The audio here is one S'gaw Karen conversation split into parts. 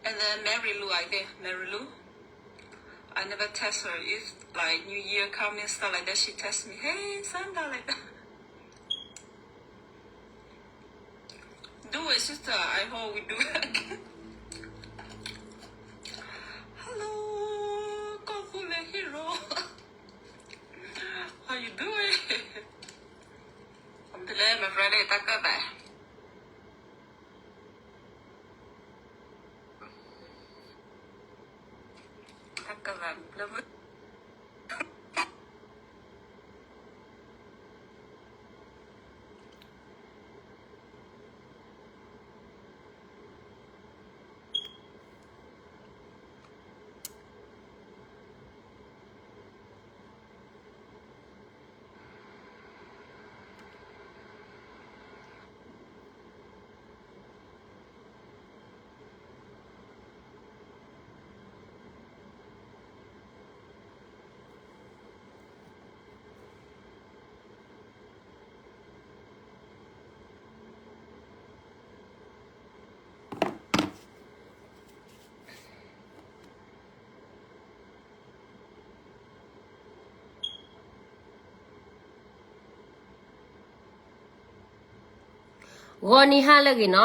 And then Mary Lou, I think Mary Lou. I never text her. If like New Year coming, stuff like that, she text me, "Hey, Sandra," like that. Do it, sister. I hope we do it again. Hello, Kofu, my hero. How you doing? I'm glad my friend is talking about. Gho ni ha le geh no.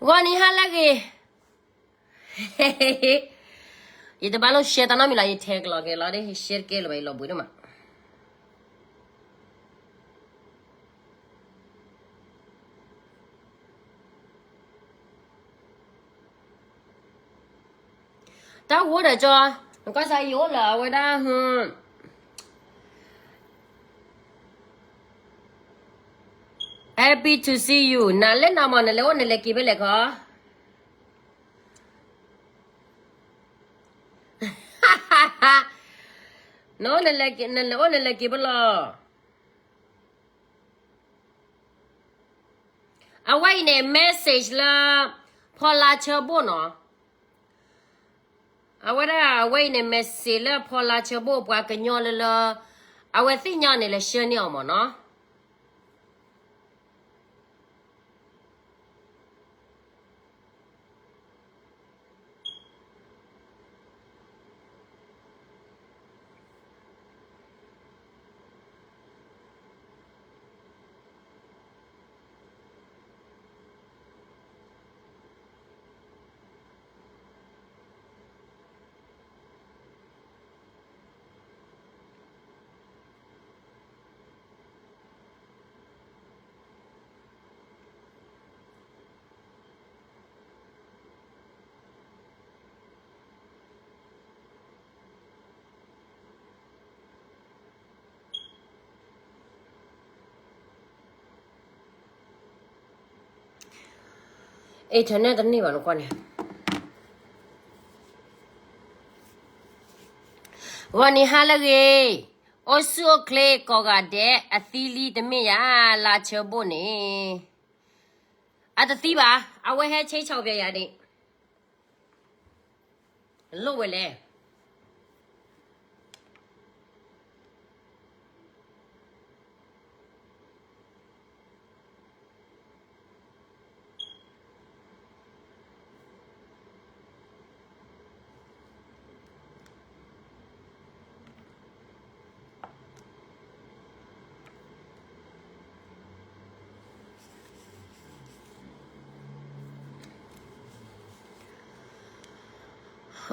Gho ni ha le geh. ယတဘၣ်လိ share တၢ်နီတမံၤလီၤ, ယထဲကလီၤက့ၤလီၤဒီး share တကဲလၢၤဘၣ် ယလီၤဘှံးဒိၣ်မး. တၢ်ဂိၢ်ဒီးကၠီ, နကွၢ်စၢ်ယအိၣ်လၢအဝဲဒၣ် Happy to see you. နလဲၤနၤမး နလဲၤအိၣ်နလဲၤက့ၤဖဲလဲၣ်ခီ. နအိၣ်နလဲၤက့ၤ, နလဲၤအိၣ်နလဲၤက့ၤဖဲလဲၣ်. အဝဲအံၤန့ၣ် message လၢ ဖီလာ်ဆၢဘိၣ်နီၤ. အဝဲဒၣ်အဝဲအံၤန့ၣ် message လၢဖီလာ်ဆၢဘိၣ် ပှၤကညီလၢလၢ အဝဲသ့ၣ်ညါန့ၣ် လဲၤဆှၢန့ၢ်အီၤမးနီၤ. အ့ ထၢန့ၢ်တန့ၢ်ဘၣ်နကွၢ်န့ၣ်. ဂီၤနံၤဟါလၢအဂ့ၤ, အိၣ်ဆူၣ်အိၣ်ချ့ကိးဂၤဒဲး, အသံလံတမ့ၢ်ယၤ, လါဆၢဘိၣ်န့ၣ်. အတသံဘၣ်, အဝဲဟဲဆဲးဆီၣ်ပျဲယၤဒၣ်. လိၣ်ဝဲလဲၣ်.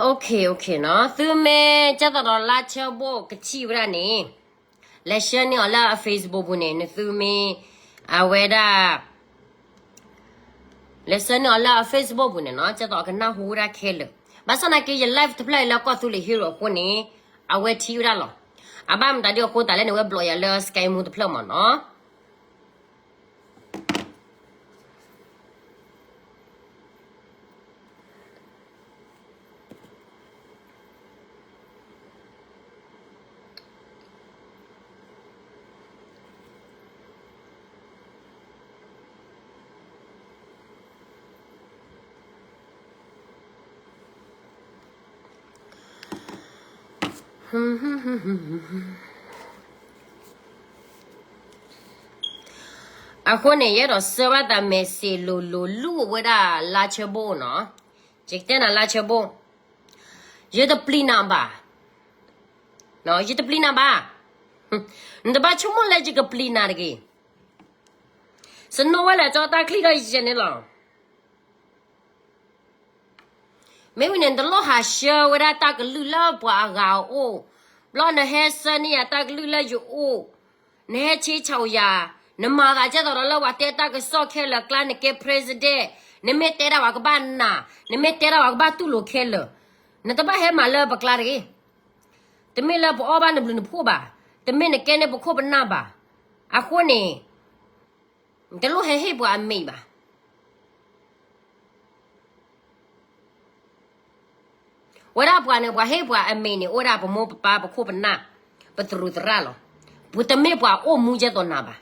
အိၣ်ခ့ အိၣ်ခ့နီၤ, သုမ့ၢ်ကဲသိးဒီးလါဆၢဘိၣ်ကထံၣ်ဝဲဒၣ်န့ၣ်, လဲၤဆှၢန့ၢ်အီၤလၢအ Facebook ပူၤန့ၣ်, နသုမ့ၢ်, အဝဲဒၣ် လဲၤဆှၢန့ၢ်အီၤလၢအ Facebook ပူၤန့ၣ်နီၤ, ကဲသိးအကနၢ်ဟူဝဲဒၣ်ခဲလၢာ်. ဘၣ်ဆၣ်သနာ်က့ ယ live တဖျၢၣ်အံၤလၢကီၢ်သူလ့ၤဟံၣ်ရိၤအဃိန့ၣ်, အဝဲထံၣ်ဝဲဒၣ်လီၤ. အဘၣ်မတၤဒုအဃိသတးလဲၣ်န့ၣ် ဝဲဘျီၣ်ယၤလၢ Sky Moo တဖျၢၣ်မၢ်နီၤ. အဃိန့ၣ် ယအဲၣ်ဒိးဆှၢဘၣ်သး message လိၤလိၤလူၤဝဲဒၣ်လါဆၢဘိနီၤ. ယကတဲနၤလါဆၢဘိ, ယတပျံၤနၤဘၣ်, ယတပျံၤနၤဘၣ်. နတဘၣ်ဆိကမိၣ်လၢယကပျံၤနၤတဂ့ၤ. စနိဝဲလၢာ်ကၠီတၢ်ချံၣ်ဒီးယဲန့ၣ်လီၤ. မ့ၢ်ဝံၤန့ၣ် နတလိၣ်ဟးဆှၢဝဲဒၣ်တၢ်ကလုၢ်လၢပှၤအဂၤအအိၣ်, ဘျီနဟဲဆှၢန့ၢ်ယၤတၢ်ကလုၢ်လၢယအိၣ်, နဟဲဆ့ဆးယၤ, နမၤသးဒ်သိးဒီးလၢပှၤတဲတၢ်ကစီၣ်ခဲလၢာ်အကျါ နကဲ president, နမ့ၢ်တဲဒၣ်ပှၤကဘၣ်နာ်, နမ့ၢ်တဲဒၣ်ပှၤကဘၣ်တူၢ်လိာ်ခဲလၢာ်, နတဘၣ်ဟဲမၤလၢပကျါတဂ့ၤ. တမ့ၢ်လၢပအီၣ်ဘၣ်နဘျုးနဖှိၣ်ဘၣ်, တမ့ၢ်နကဲန့ၢ်ပခိၣ်ပနၢ်ဘၣ်. အဃိန့ၣ် နတလိၣ်ဟဲဟ့ၣ်ပှၤအမံၤဘၣ်. ဝဲဒၣ်ပှၤန့ၣ် ပှၤဟ့ၣ်ပှၤအမံၤန့ၣ် အိၣ်ဝဲဒၣ်ပမိၢ်ပပၢ် ပခိၣ်ပနၢ် ပသရူးသရၣ်လီၤ. ပတမ့ၢ်ပှၤအိၣ်မူဒ်သိးနၤဘၣ်.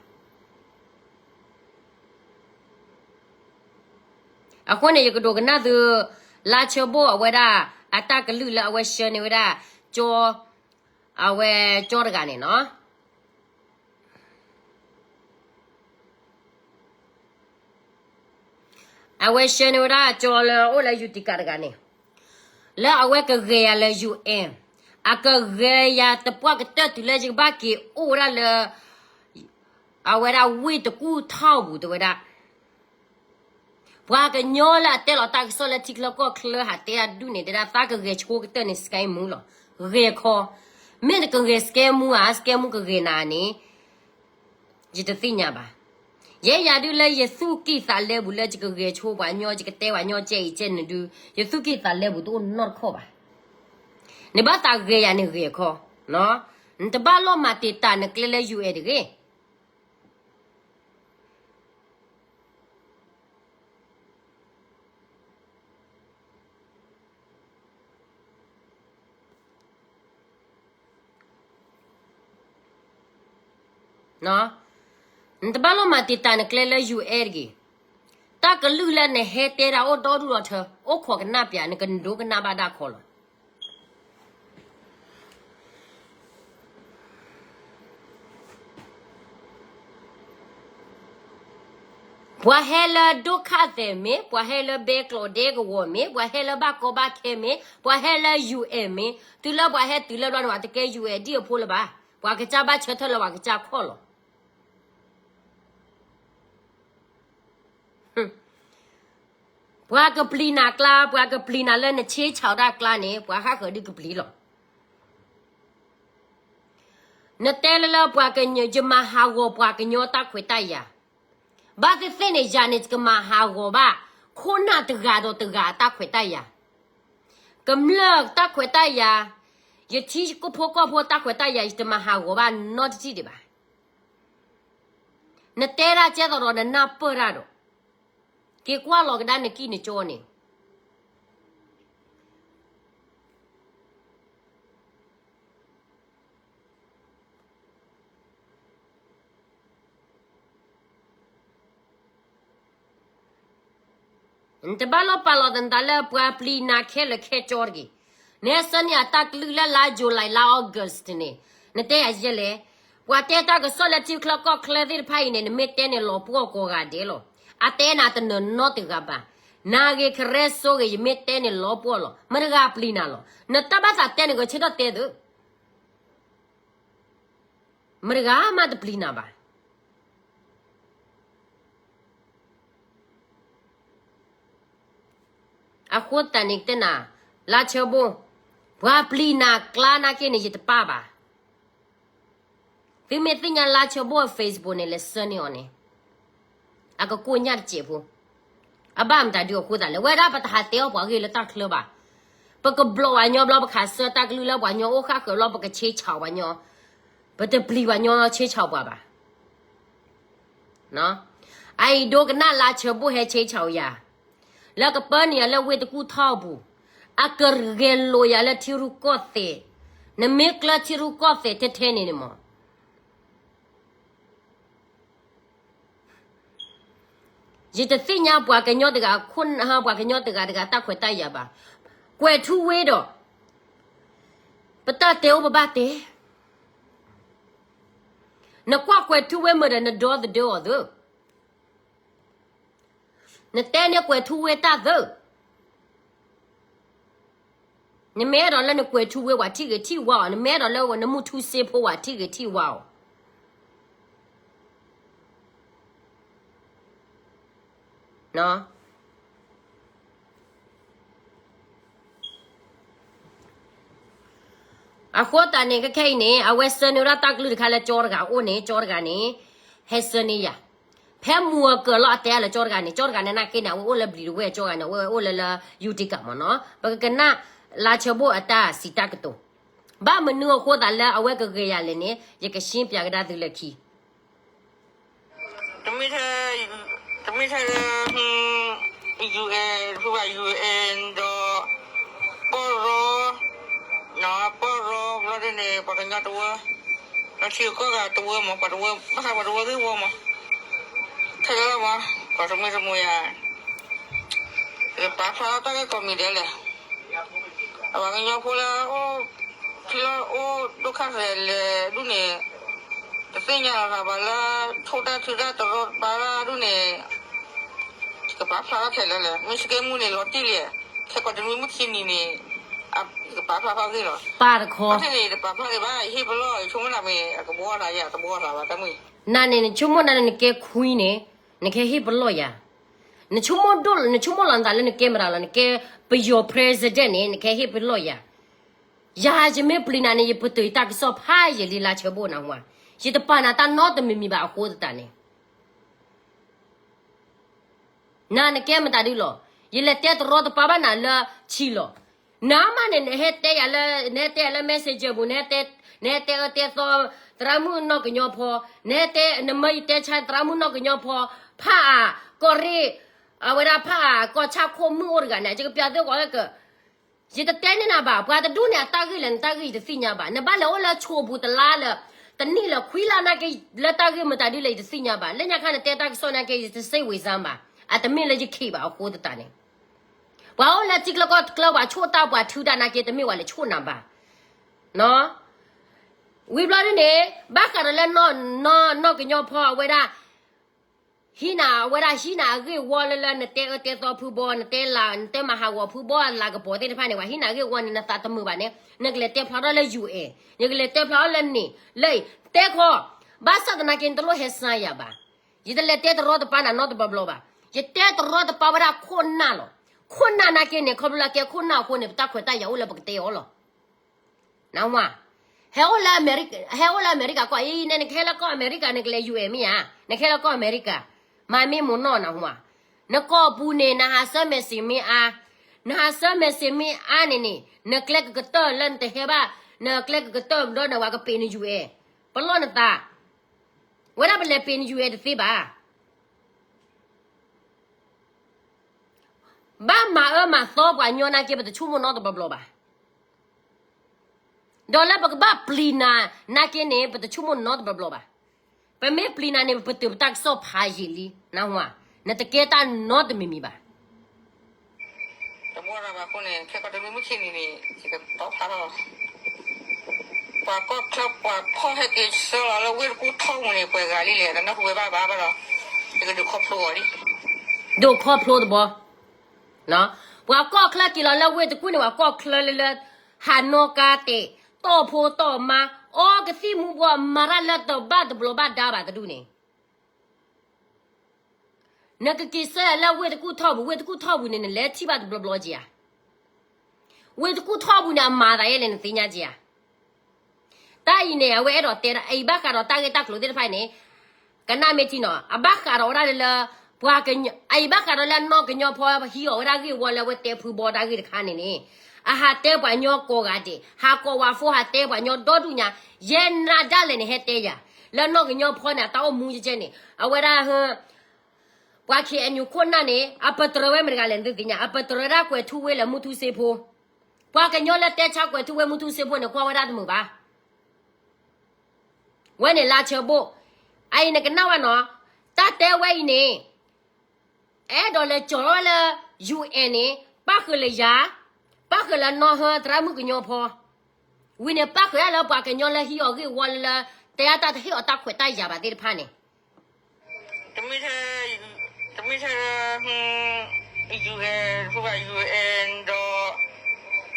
အဃိန့ၣ် ယကဒိကနၣ်သု လါဆၢဘိၣ်အဝဲဒၣ် အတၢ်ကလုၢ်လၢအဝဲဆှၢန့ၢ်ဝဲဒၣ် ကၠီ, အဝဲကၠီတဂၤန့ၣ်နီၤ. အဝဲဆှၢန့ၢ်ဝဲဒၣ်ကၠီလၢအိၣ်လၢ Utica တဂၤန့ၣ်, လၢအဝဲကဂဲၤယၤလၢ UN, အကဂဲၤယၤသပှၢ်ကတၢၢ်တုၤလၢယကဘၣ်က့ၤအိၣ်ဝဲဒၣ်လၢ အဝဲဒၣ်ဝ့ၢ်တကူၣ်ထီၣ်ပူၤ တဲဝဲဒၣ်. ပှၤကညီလၢအတဲလီၤတၢ်ကစီၣ်လၢထံချၢကီၢ်ချၢဟးတဲအဒူၣ်န့ၣ် တဲဒၣ်သးကဂဲၤဆိကတၢၢ်န့ၣ် Sky Moo လီၤ. ဂဲၤခီ, မ့ၢ်နကဂဲၤ Sky Moo ဧါ, Sky Moo ကဂဲၤနၤန့ၣ် ယတသ့ၣ်ညါဘၣ်. ယဲယၤဒုလၢယသူၣ်ကံၢ်သးလဲပူၤလၢယကဂဲၤဆိပှၤညီ ယကတဲပှၤညီကဲအံၤကဲနုာ်ဒု, ယသူၣ်ကံၢ်သးလဲပူၤတအိၣ်နီတခီၣ်ဘၣ်. နဘၣ်သးဂဲၤယၤန့ၣ်ဂဲၤခီ, နတဘၣ်လီၤမၤတံာ်တာ်နကျဲလၢ UN တဂ့ၤ. နတဘၣ်လီၤမၤတံာ်တာ်နကျဲလၢ UN တဂ့ၤ. တၢ်ကလုၢ်လၢနဟဲတဲဒၣ်အိၣ်ဒီဒူၣ်ဒီထၢ အိၣ်ခိးကနၣ်ပျး နကဒိကနၣ်ဘၣ်ဒၣ်ခီလီၤ. ပှၤဟဲလၢဒိၣ်ခၣ်သဲးမ့ၢ်, ပှၤဟဲလၢဘဲကျိးဒဲကဝီၤမ့ၢ်, ပှၤဟဲလၢဘၣ်ကီဘၣ်ခဲမ့ၢ်, ပှၤဟဲလၢ UN မ့ၢ်, တုၤလၢပှၤဟဲတုၤလၢဘျီန့ၣ် ပှၤတကဲ UN ဒံၣ်အဖိလၢၤဘၣ်. ပှၤကစၢ်ဘၣ်ဆၢထၢၣ်လၢပှၤကစၢ်ခီၣ်လီၤ. ပှၤကပျံၤနၤကျါ, ပှၤကပျံၤနၤလၢနဆ့ဆးဒၣ်ကျါန့ၣ် ပှၤဃၣ်ဃၢၤဒုးကပျံၤလီၤ. နတဲလၢလၢပှၤကညီ ယမၤဟးဂီၤပှၤကညီတၢ်ခွဲးတၢ်ယာ်, ဘၣ်သ့ၣ်သ့ၣ်န့ၣ် ယၤန့ၣ် ယကမၤဟးဂီၤဘၣ် ခိၣ်နၢ်တဂၤဒီးတဂၤအတၢ်ခွဲးတၢ်ယာ်, ကမျၢၢ်တၢ်ခွဲးတၢ်ယာ်, ယထံကီၢ်ဖိကီၢ်ဖိတၢ်ခွဲးတၢ်ယာ် ယတမၤဟးဂီၤဘၣ်နီတထံၣ်ဒံးဘၣ်. နတဲဒၣ်ကဲသိးဒီးနနၢ်ပၢၢ်တၢ်ဒီး, က့ၤကွၢ်လီၤကဒါနကံၢ်နကၠီန့ၣ် နတဘၣ်လီၤပာ်လီၤနသးလၢပှၤပျံၤနၤခဲလၢာ်ခဲကၠီတဂ့ၤ. နဟဲဆှၢန့ၢ်အတၢ်ကလုၢ်လၢလါ July လါ August န့ၣ်, နတဲယၤယဲလဲၣ်. ပှၤတဲတၢ်ကစီၣ်လၢထံချၢကီၢ်ချၢသ့ၣ်တဖၣ်အံၤန့ၣ် နမ့ၢ်တဲန့ၣ်လီၤပှီၢ်ကိးဂၤဒဲးလီၤ. အတဲနၤတနၢၤနီတဂၤဘၣ်. နၤဂ့ၤ ကရဲစိဂ့ၤ ယမ့ၢ်တဲန့ၣ်လီၤပှီၢ်လီၤ. မတၤတဂၤပျံၤနၤလီၤ. နတၢ်ဘၣ်သးတဲန့ၣ် ဂဲၤဆၢထၢၣ်တဲသု မတၤတဂၤမးတပျံၤနၤဘၣ်. အဃိသတးန့ၣ်တဲနၤ, လါဆၢဘိၣ်, ပှၤပျံၤနၤကျါနာ်က့န့ၣ် ယတပၢ်ဘၣ်. သုမ့ၢ်သ့ၣ်ညါလါဆၢဘိၣ်အ Facebook န့ၣ် လဲၤဆှၢန့ၢ်အီၤန့ၣ်, အကကိၣ်ညၣ်တစဲးဖိ. အဘၣ်မတၤဒုအဃိသတးလဲၣ်, ဝဲဒၣ်ပတဟးတဲအီၣ်ပှၤဂ့ၢ်လၢတၢ်ချၢဘၣ်. ပကဘျီၣ်ပှၤညီဘျီ ပကဟးဆှၢတၢ်ကလုၢ်လၢပှၤညီအိၣ်ဃၣ်ဃၢၤဘျီ ပကဆ့ဆးပှၤညီ. ပတပျံၤပှၤညီဆ့ဆၣ်ပှၤဘၣ်. အအံၤဒိကနၣ်လါဆၢဘိၣ်ဟဲဆ့ဆၣ်ယၤ, လၢကပၢနုာ်ယၤလၢဝ့ၢ်တကူၣ်ထီၣ်ပူၤ, အကဂဲၤလိာ်ယၤလၢထံရူၢ်ကီၢ်သဲး, နမ့ၢ်ကျၢၤထံရူၢ်ကီၢ်သဲးထဲထဲန့ၣ်န့ၣ်မး ယတသ့ၣ်ညါပှၤကညီတဂၤ, ပှၤကညီတဂၤတဂၤတၢ်ခွဲးတၢ်ယာ်ဘၣ်. ကွဲးထူဝ့ဒီး, ပတၢ်တဲအိၣ်ပဘၣ်တဲ, နကွၢ်ကွဲးထူဝ့မုာ်ဒီးနဒီသဒၢအီၤသၢ, နတဲန့ၢ်ကွဲးထူဝ့တၢ်သၢ နမ့ၢ်အဲၣ်ဒိးလၢနကွဲးထူဝ့ဝဲထံၣ်ဂ့ၤထံၣ်ဝါအီၤ, နမ့ၢ်အဲၣ်ဒိးလၢနမူထူစ့ဖိဝဲထံၣ်ဂ့ၤထံၣ်ဝါအီၤ. အဃိသတးန့ၣ် ခဲခဲအံၤန့ၣ် အဝဲဆှၢန့ၢ်ဝဲဒၣ်တၢ်ကလုၢ်တခါလၢကၠီတဂၤအအိၣ်န့ၣ် ကၠီတဂၤန့ၣ် ဟဲဆှၢန့ၢ်ယၤ ဖဲမူအကၢၤလီၤအတဲလၢကၠီတဂၤန့ၣ်, ကၠီတဂၤန့ၣ် နာ်က့န့ၣ် အဝဲအိၣ်လၢဘျံးတဝဲၢ်, ကၠီတဂၤန့ၣ် အဝဲအိၣ်လၢလၢ ယူၤတံကၣ်မ့ၢ်နီၤ. ပကကနၣ်လါဆၢဘိၣ်အတၢ်စံးတၢ်ကတိၤ, ဘၣ်မနုၤအဃိသတးလၢအဝဲကဂ့ၤယၤလဲၣ်န့ၣ် ယကရှင်းပြကဒါသုလၢခံ တမ့ၢ်ထဲ, တမ့ၢ်ထဲလၢ ယူၢ်အဲၣ် ဖုဘၣ် ယူၢ်အဲၣ် ဒီး ပီၢ်ရီ, ပီၢ်ရီဘျီဒ်န့ၣ် ပှၤကညီတဝၢ, လၢထံကီၢ်ဂၤတဝၢမး, ပှၤတဝၢ, ဘၣ်ဃးပှၤတဝၢဂ့ၢ်ဝီမး, ခဲလၢာ်လီၤမး, ပှၤတမ့ၢ်တမူယၤ ပာ်ဖျါထီၣ်တၢ်ဂ့ၢ်ကိးမံၤဒဲးလဲၣ်. အပှၤကညီဖိလၢအိၣ်, ထံလီၤအိၣ်ဒိၣ်ခါလဲၣ်လဲၣ်ဒ်န့ၣ်, တသ့ၣ်ညါလီၤသးဘၣ်လၢ ထိၣ်တၢ်ထုတၢ်တရီတပါဒ်န့ၣ်, ကပာ်ဖျါထီၣ်ခဲလၢာ်လဲၣ်. မ့ၢ်စကဲမူန့ၣ် လီၤတံၢ်လံ, ခဲကိးတနွံမုၢ်ခံနံၤန့ၣ်, ကပာ်ဖျါထီၣ်ဂ့ၢ်လီၤ. ပာ်တခီ, ဘၣ်ထဲန့ၣ် တပာ်ဖျါဒံးဘၣ်, ယဟ့ၣ်ပလီၢ်, ယဆိကမိၣ်နၤမ့ၢ် အကဘှီသးယၤ, တဘှီသးဘၣ်တမုာ်. နၤန့ၣ် နဆိကမိၣ်နၤလၢနကဲ queen န့ၣ်, နကဟဲဟ့ၣ်ပလီၢ်ယၤ. နဆိကမိၣ်ဒိၣ်, နဆိကမိၣ်လီၤနသးလၢနကဲမတၤလီၤ, နကဲပယီၤ president န့ၣ် နကဟဲဟ့ၣ်ပလီၢ်ယၤ. ယၤယမ့ၢ်ပျံၤနၤန့ၣ် ယပတုာ်ယတၢ်ကစီၣ်ဖးယံာ်လံလါဆၢဘိၣ်နဟါ, ယတပာ်နၤတၢ်နီတမံၤမံၤဘၣ်အဃိသတးန့ၣ် နၤနကဲမတၤဒုလီၤ. ယလဲၤတဲတရီတပါဘၣ်နၤလၢဆံလီၤ. နမ့ၢ်န့ၣ် နဟဲတဲယၤလၢ, နဟဲတဲယၤလၢ messenger ပူၤ, နဟဲတဲ, နဟဲတဲအၢတဲသီ သရၣ်မုၣ်နီၢ်ကညီဖီ, နဟဲတဲ, နမၢယတဲဆါသရၣ်မုၣ်နီၢ်ကညီဖီ, ဖးအါ, ကီၢ်ရ့ၣ်, အဝဲဒၣ်ဖးအါ, ကီၢ်ဆၣ်ခိၣ်မုၣ်အိၣ်တဂၤန့ၣ်, ယကပျးသ့ၣ်ကီးလၢက ယတတဲန့ၢ်နၤဘၣ်, ပှၤတဒူၣ်န့ၣ် အတၢ်ဂ့ၢ်လဲၣ် နတၢ်ဂ့ၢ်ယတသ့ၣ်ညါဘၣ်. နဘၣ်လဲၤအိၣ်လၢဆိးပူၤတလါလၢ, တနံၣ်လၢခွံလါနာ်က့ လၢတၢ်ဂ့ၢ်မတၤဒုလဲၣ် ယတသ့ၣ်ညါဘၣ်. လၢညါခါနတဲတၢ်ကစီၣ်နာ်က့ ယတစိတ်ဝင်စားဘၣ်. အတမ့ၢ်လၢယခံးဘၣ်အဃိသတးန့ၣ်, ပှၤအိၣ်လၢထံကျၢကီၢ်ကျၢ ပှၤဆိၣ်တၢ်ပှၤထုတၢ်နာ်က့ တမ့ၢ်ပှၤလဲၤဆိၣ်နၤဘၣ်. ဝံၤဘျီဒ်န့ၣ်, ဘၣ်ဃးဒီးလၢ နီၢ်ကညီဖီအဝဲဒၣ် ဟံးနၤအဝဲဒၣ် ဟံးနၤအဂ့ၢ်ဝီလၢလၢနတဲအၢတဲသီဖုဘီ, နတဲလၢ, နတဲမၤဟးဂီၤဖုဘီအလၤကပီၤသ့ၣ်တဖၣ်န့ၣ် ပှၤဟံးနၤဂ့ၢ်ဝီန့ၣ် နသးတမုာ်ဘၣ်န့ၣ် နကလဲၤတဲဖျါထီၣ်လၢ ယူၢ်အဲၣ်, နကလဲၤတဲဖျါထီၣ်လၢန့ၣ်, လၢအံၤ, တဲခီ, ဘၣ်ဆၣ်သနာ်က့ နတလိၣ်ဟဲစါယၤဘၣ်. ယတလဲၤတဲတရီတပါနၤနီတဘျီဘျီဘၣ်. ယတဲတရီတပါဝဲဒၣ်ခိၣ်နၢ်လီၤ. ခိၣ်နၢ်နာ်က့န့ၣ် ခီဖျိလၢကဲခိၣ်နၢ်အဃိန့ၣ် ပတၢ်ခွဲးတၢ်ယာ်အိၣ်လၢပကတဲအီၤလီၤ. နဝၤ, ဟဲအိၣ်လၢအမဲရက, ဟဲအိၣ်လၢအမဲရကၤကီၢ်အံၤန့ၣ် နကဟဲလၢကီၢ်အမဲရကၤ နကလဲၤ ယူၢ်အဲၣ် မ့ၢ်ဧါ, နကဟဲလၢကီၢ်အမဲရကၤ, မၤမ့ၢ်မိၢ်နီၢ်နဝၤ, နကီၢ်ပူၤန့ၣ် နဟးဆၢမဲာ်စ့မ့ၢ်အါ, နဟးဆၢမဲာ်စ့မ့ၢ်အါန့ၣ်န့ၣ် နကျဲကကတၢၢ်လၢနတဟဲဘၣ်, နကျဲကကတၢၢ်ဒီးနဝၤကပ့ၤနယူၢ်အဲၣ်, ပလီၢ်နသး, ဝဲဒၣ်ပလဲၤပ့ၤနယူၢ်အဲၣ်တသ့ဘၣ်. ဘၣ်မၤအၢမၤသီပှၤညီနာ်က့ ပတဆိကမိၣ်နီတဘျီဘျီဘၣ်. ဒီးလၢပကဘၣ်ပျံၤနၤနာ်က့န့ၣ် ပတဆိကမိၣ်နီတဘျီဘျီဘၣ်. ပမ့ၢ်ပျံၤနၤန့ၣ် ပတုာ်ပတၢ်ကစီၣ်ဖးယံာ်လံ, နဝၤ, နတကဲတၢ်နီတမံၤမံၤဘၣ်. တဘှီသးဘၣ်အဃိန့ၣ် ခဲကိးတနွံမုၢ်ဆ့ၣ်န့ၣ်န့ၣ် ယကတီဖးထီၣ် ပှၤကီၢ်ချၢပှၤဖီၣ်ဟဲက့ၤဆှၢလီၤလၢဝ့ၢ်တကူၣ်ထီၣ်ပူၤန့ၣ် ပှဲၤဂၤလံလဲၣ်, တနၢ်ဟူဝဲဘၣ်ဘၣ်ဘၣ်ဒီး ယကဒုးခီဖျိအီၤလံ. ဒုးခီဖျိတဘျီ, ပှၤကီၢ်ချၢက့ၤလီၤလၢဝ့ၢ်တကူၣ်န့ၣ် ပှၤကီၢ်ချၢလၢလၢ ဟးနီၣ်ကါတဲာ်, တီၢ်ဖိတီၢ်မါ, အီကသံၣ်မူၤဘှီး မၤတၢ်လၢတဘၣ်တဘျီဘၣ်ဒါဘၣ်တဒူၣ်န့ၣ် နကက့ၤဆှၢလၢဝ့ၢ်တကူၣ်ထီၣ်ပူၤ, ဝ့ၢ်တကူၣ်ထီၣ်ပူၤန့ၣ် နလဲၤထံၣ်ဘၣ်တဘျီဘျီက့ၤဧါ. ဝ့ၢ်တကူၣ်ထီၣ်ပူၤန့ၣ် အမၤသးဒ်လဲၣ်နသ့ၣ်ညါက့ၤဧါ. တၢ်အံၤန့ၣ် အဝဲအဲၣ်ဒိးတဲဒၣ် အအံၤဘၣ်ဃးဒီးတၢ်ဂ့ၢ်တၢ်ကျိၤသ့ၣ်တဖၣ်န့ၣ်, ကနၣ်မ့ၢ်ထံနီၤ, အဘၣ်ဃးဒီးဝဲဒၣ်လၢ ပှၤကညီ, အအံၤဘၣ်ဃးဒီးလၢနီၢ်ကညီဖီဟံးအီၤဝဲဒၣ်ဂ့ၢ်ဝီလၢအဝဲတဲဖုဘီတၢ်ဂ့ၢ်တခါန့ၣ်န့ၣ်, အဟးတဲပှၤကညီကိးဂၤဒဲး, ဟးကိးဝဲ phone ဟးတဲပှၤကညီဒီဒူၣ်ညါ, ယဲနၤဒၣ်လဲာ်န့ၣ်ဟဲတဲယၤ, လၢနီၢ်ကညီဖီန့ၣ် အတၢ်အိၣ်မူကဲန့ၣ်, အဝဲဒၣ် ပှၤ K N U ခိၣ်နၢ်န့ၣ် အပတြၢၤဝဲမတၤတဂၤလဲၣ်နသုသ့ၣ်ညါ, အပတြၢၤဒၣ်ကွဲၤထူဝ့လၢမူထူစ့ဖိ, ပှၤကညီလၢတဲဆါကွဲၤထူဝ့မူထူစ့ဖိန့ၣ် ကွၢ်ဝဲဒၣ်တမုာ်ဘၣ်. ဝဲန့ၣ်လါဆၢဘိၣ်, အအံၤနကနၣ်ဝဲနီၤ, တၢ်တဲဝဲအံၤန့ၣ် အဲၣ်ဒိးလဲၤကၠီၤထီၣ်ဝဲလၢ UN န့ၣ် ပၣ်ဃုာ်လၢယၤ, ပၣ်ဃုာ်လၢနီၢ်ဟၢသရၣ်မုၣ်ကညီဖီ, ဝံၤန့ၣ် ပၣ်ဃုာ်ဒၣ်လၢပှၤကညီလၢဟံးအီၤဂ့ၢ်ဝီလၢ တဲအတၢ်တဟ့ၣ်အီၤတၢ်ခွဲးတၢ်ယာ်ဘၣ်သ့ၣ်တဖၣ်န့ၣ် တမ့ၢ်ထဲ, တမ့ၢ်ထဲ, UN ဖိဘၣ် UN ဒီး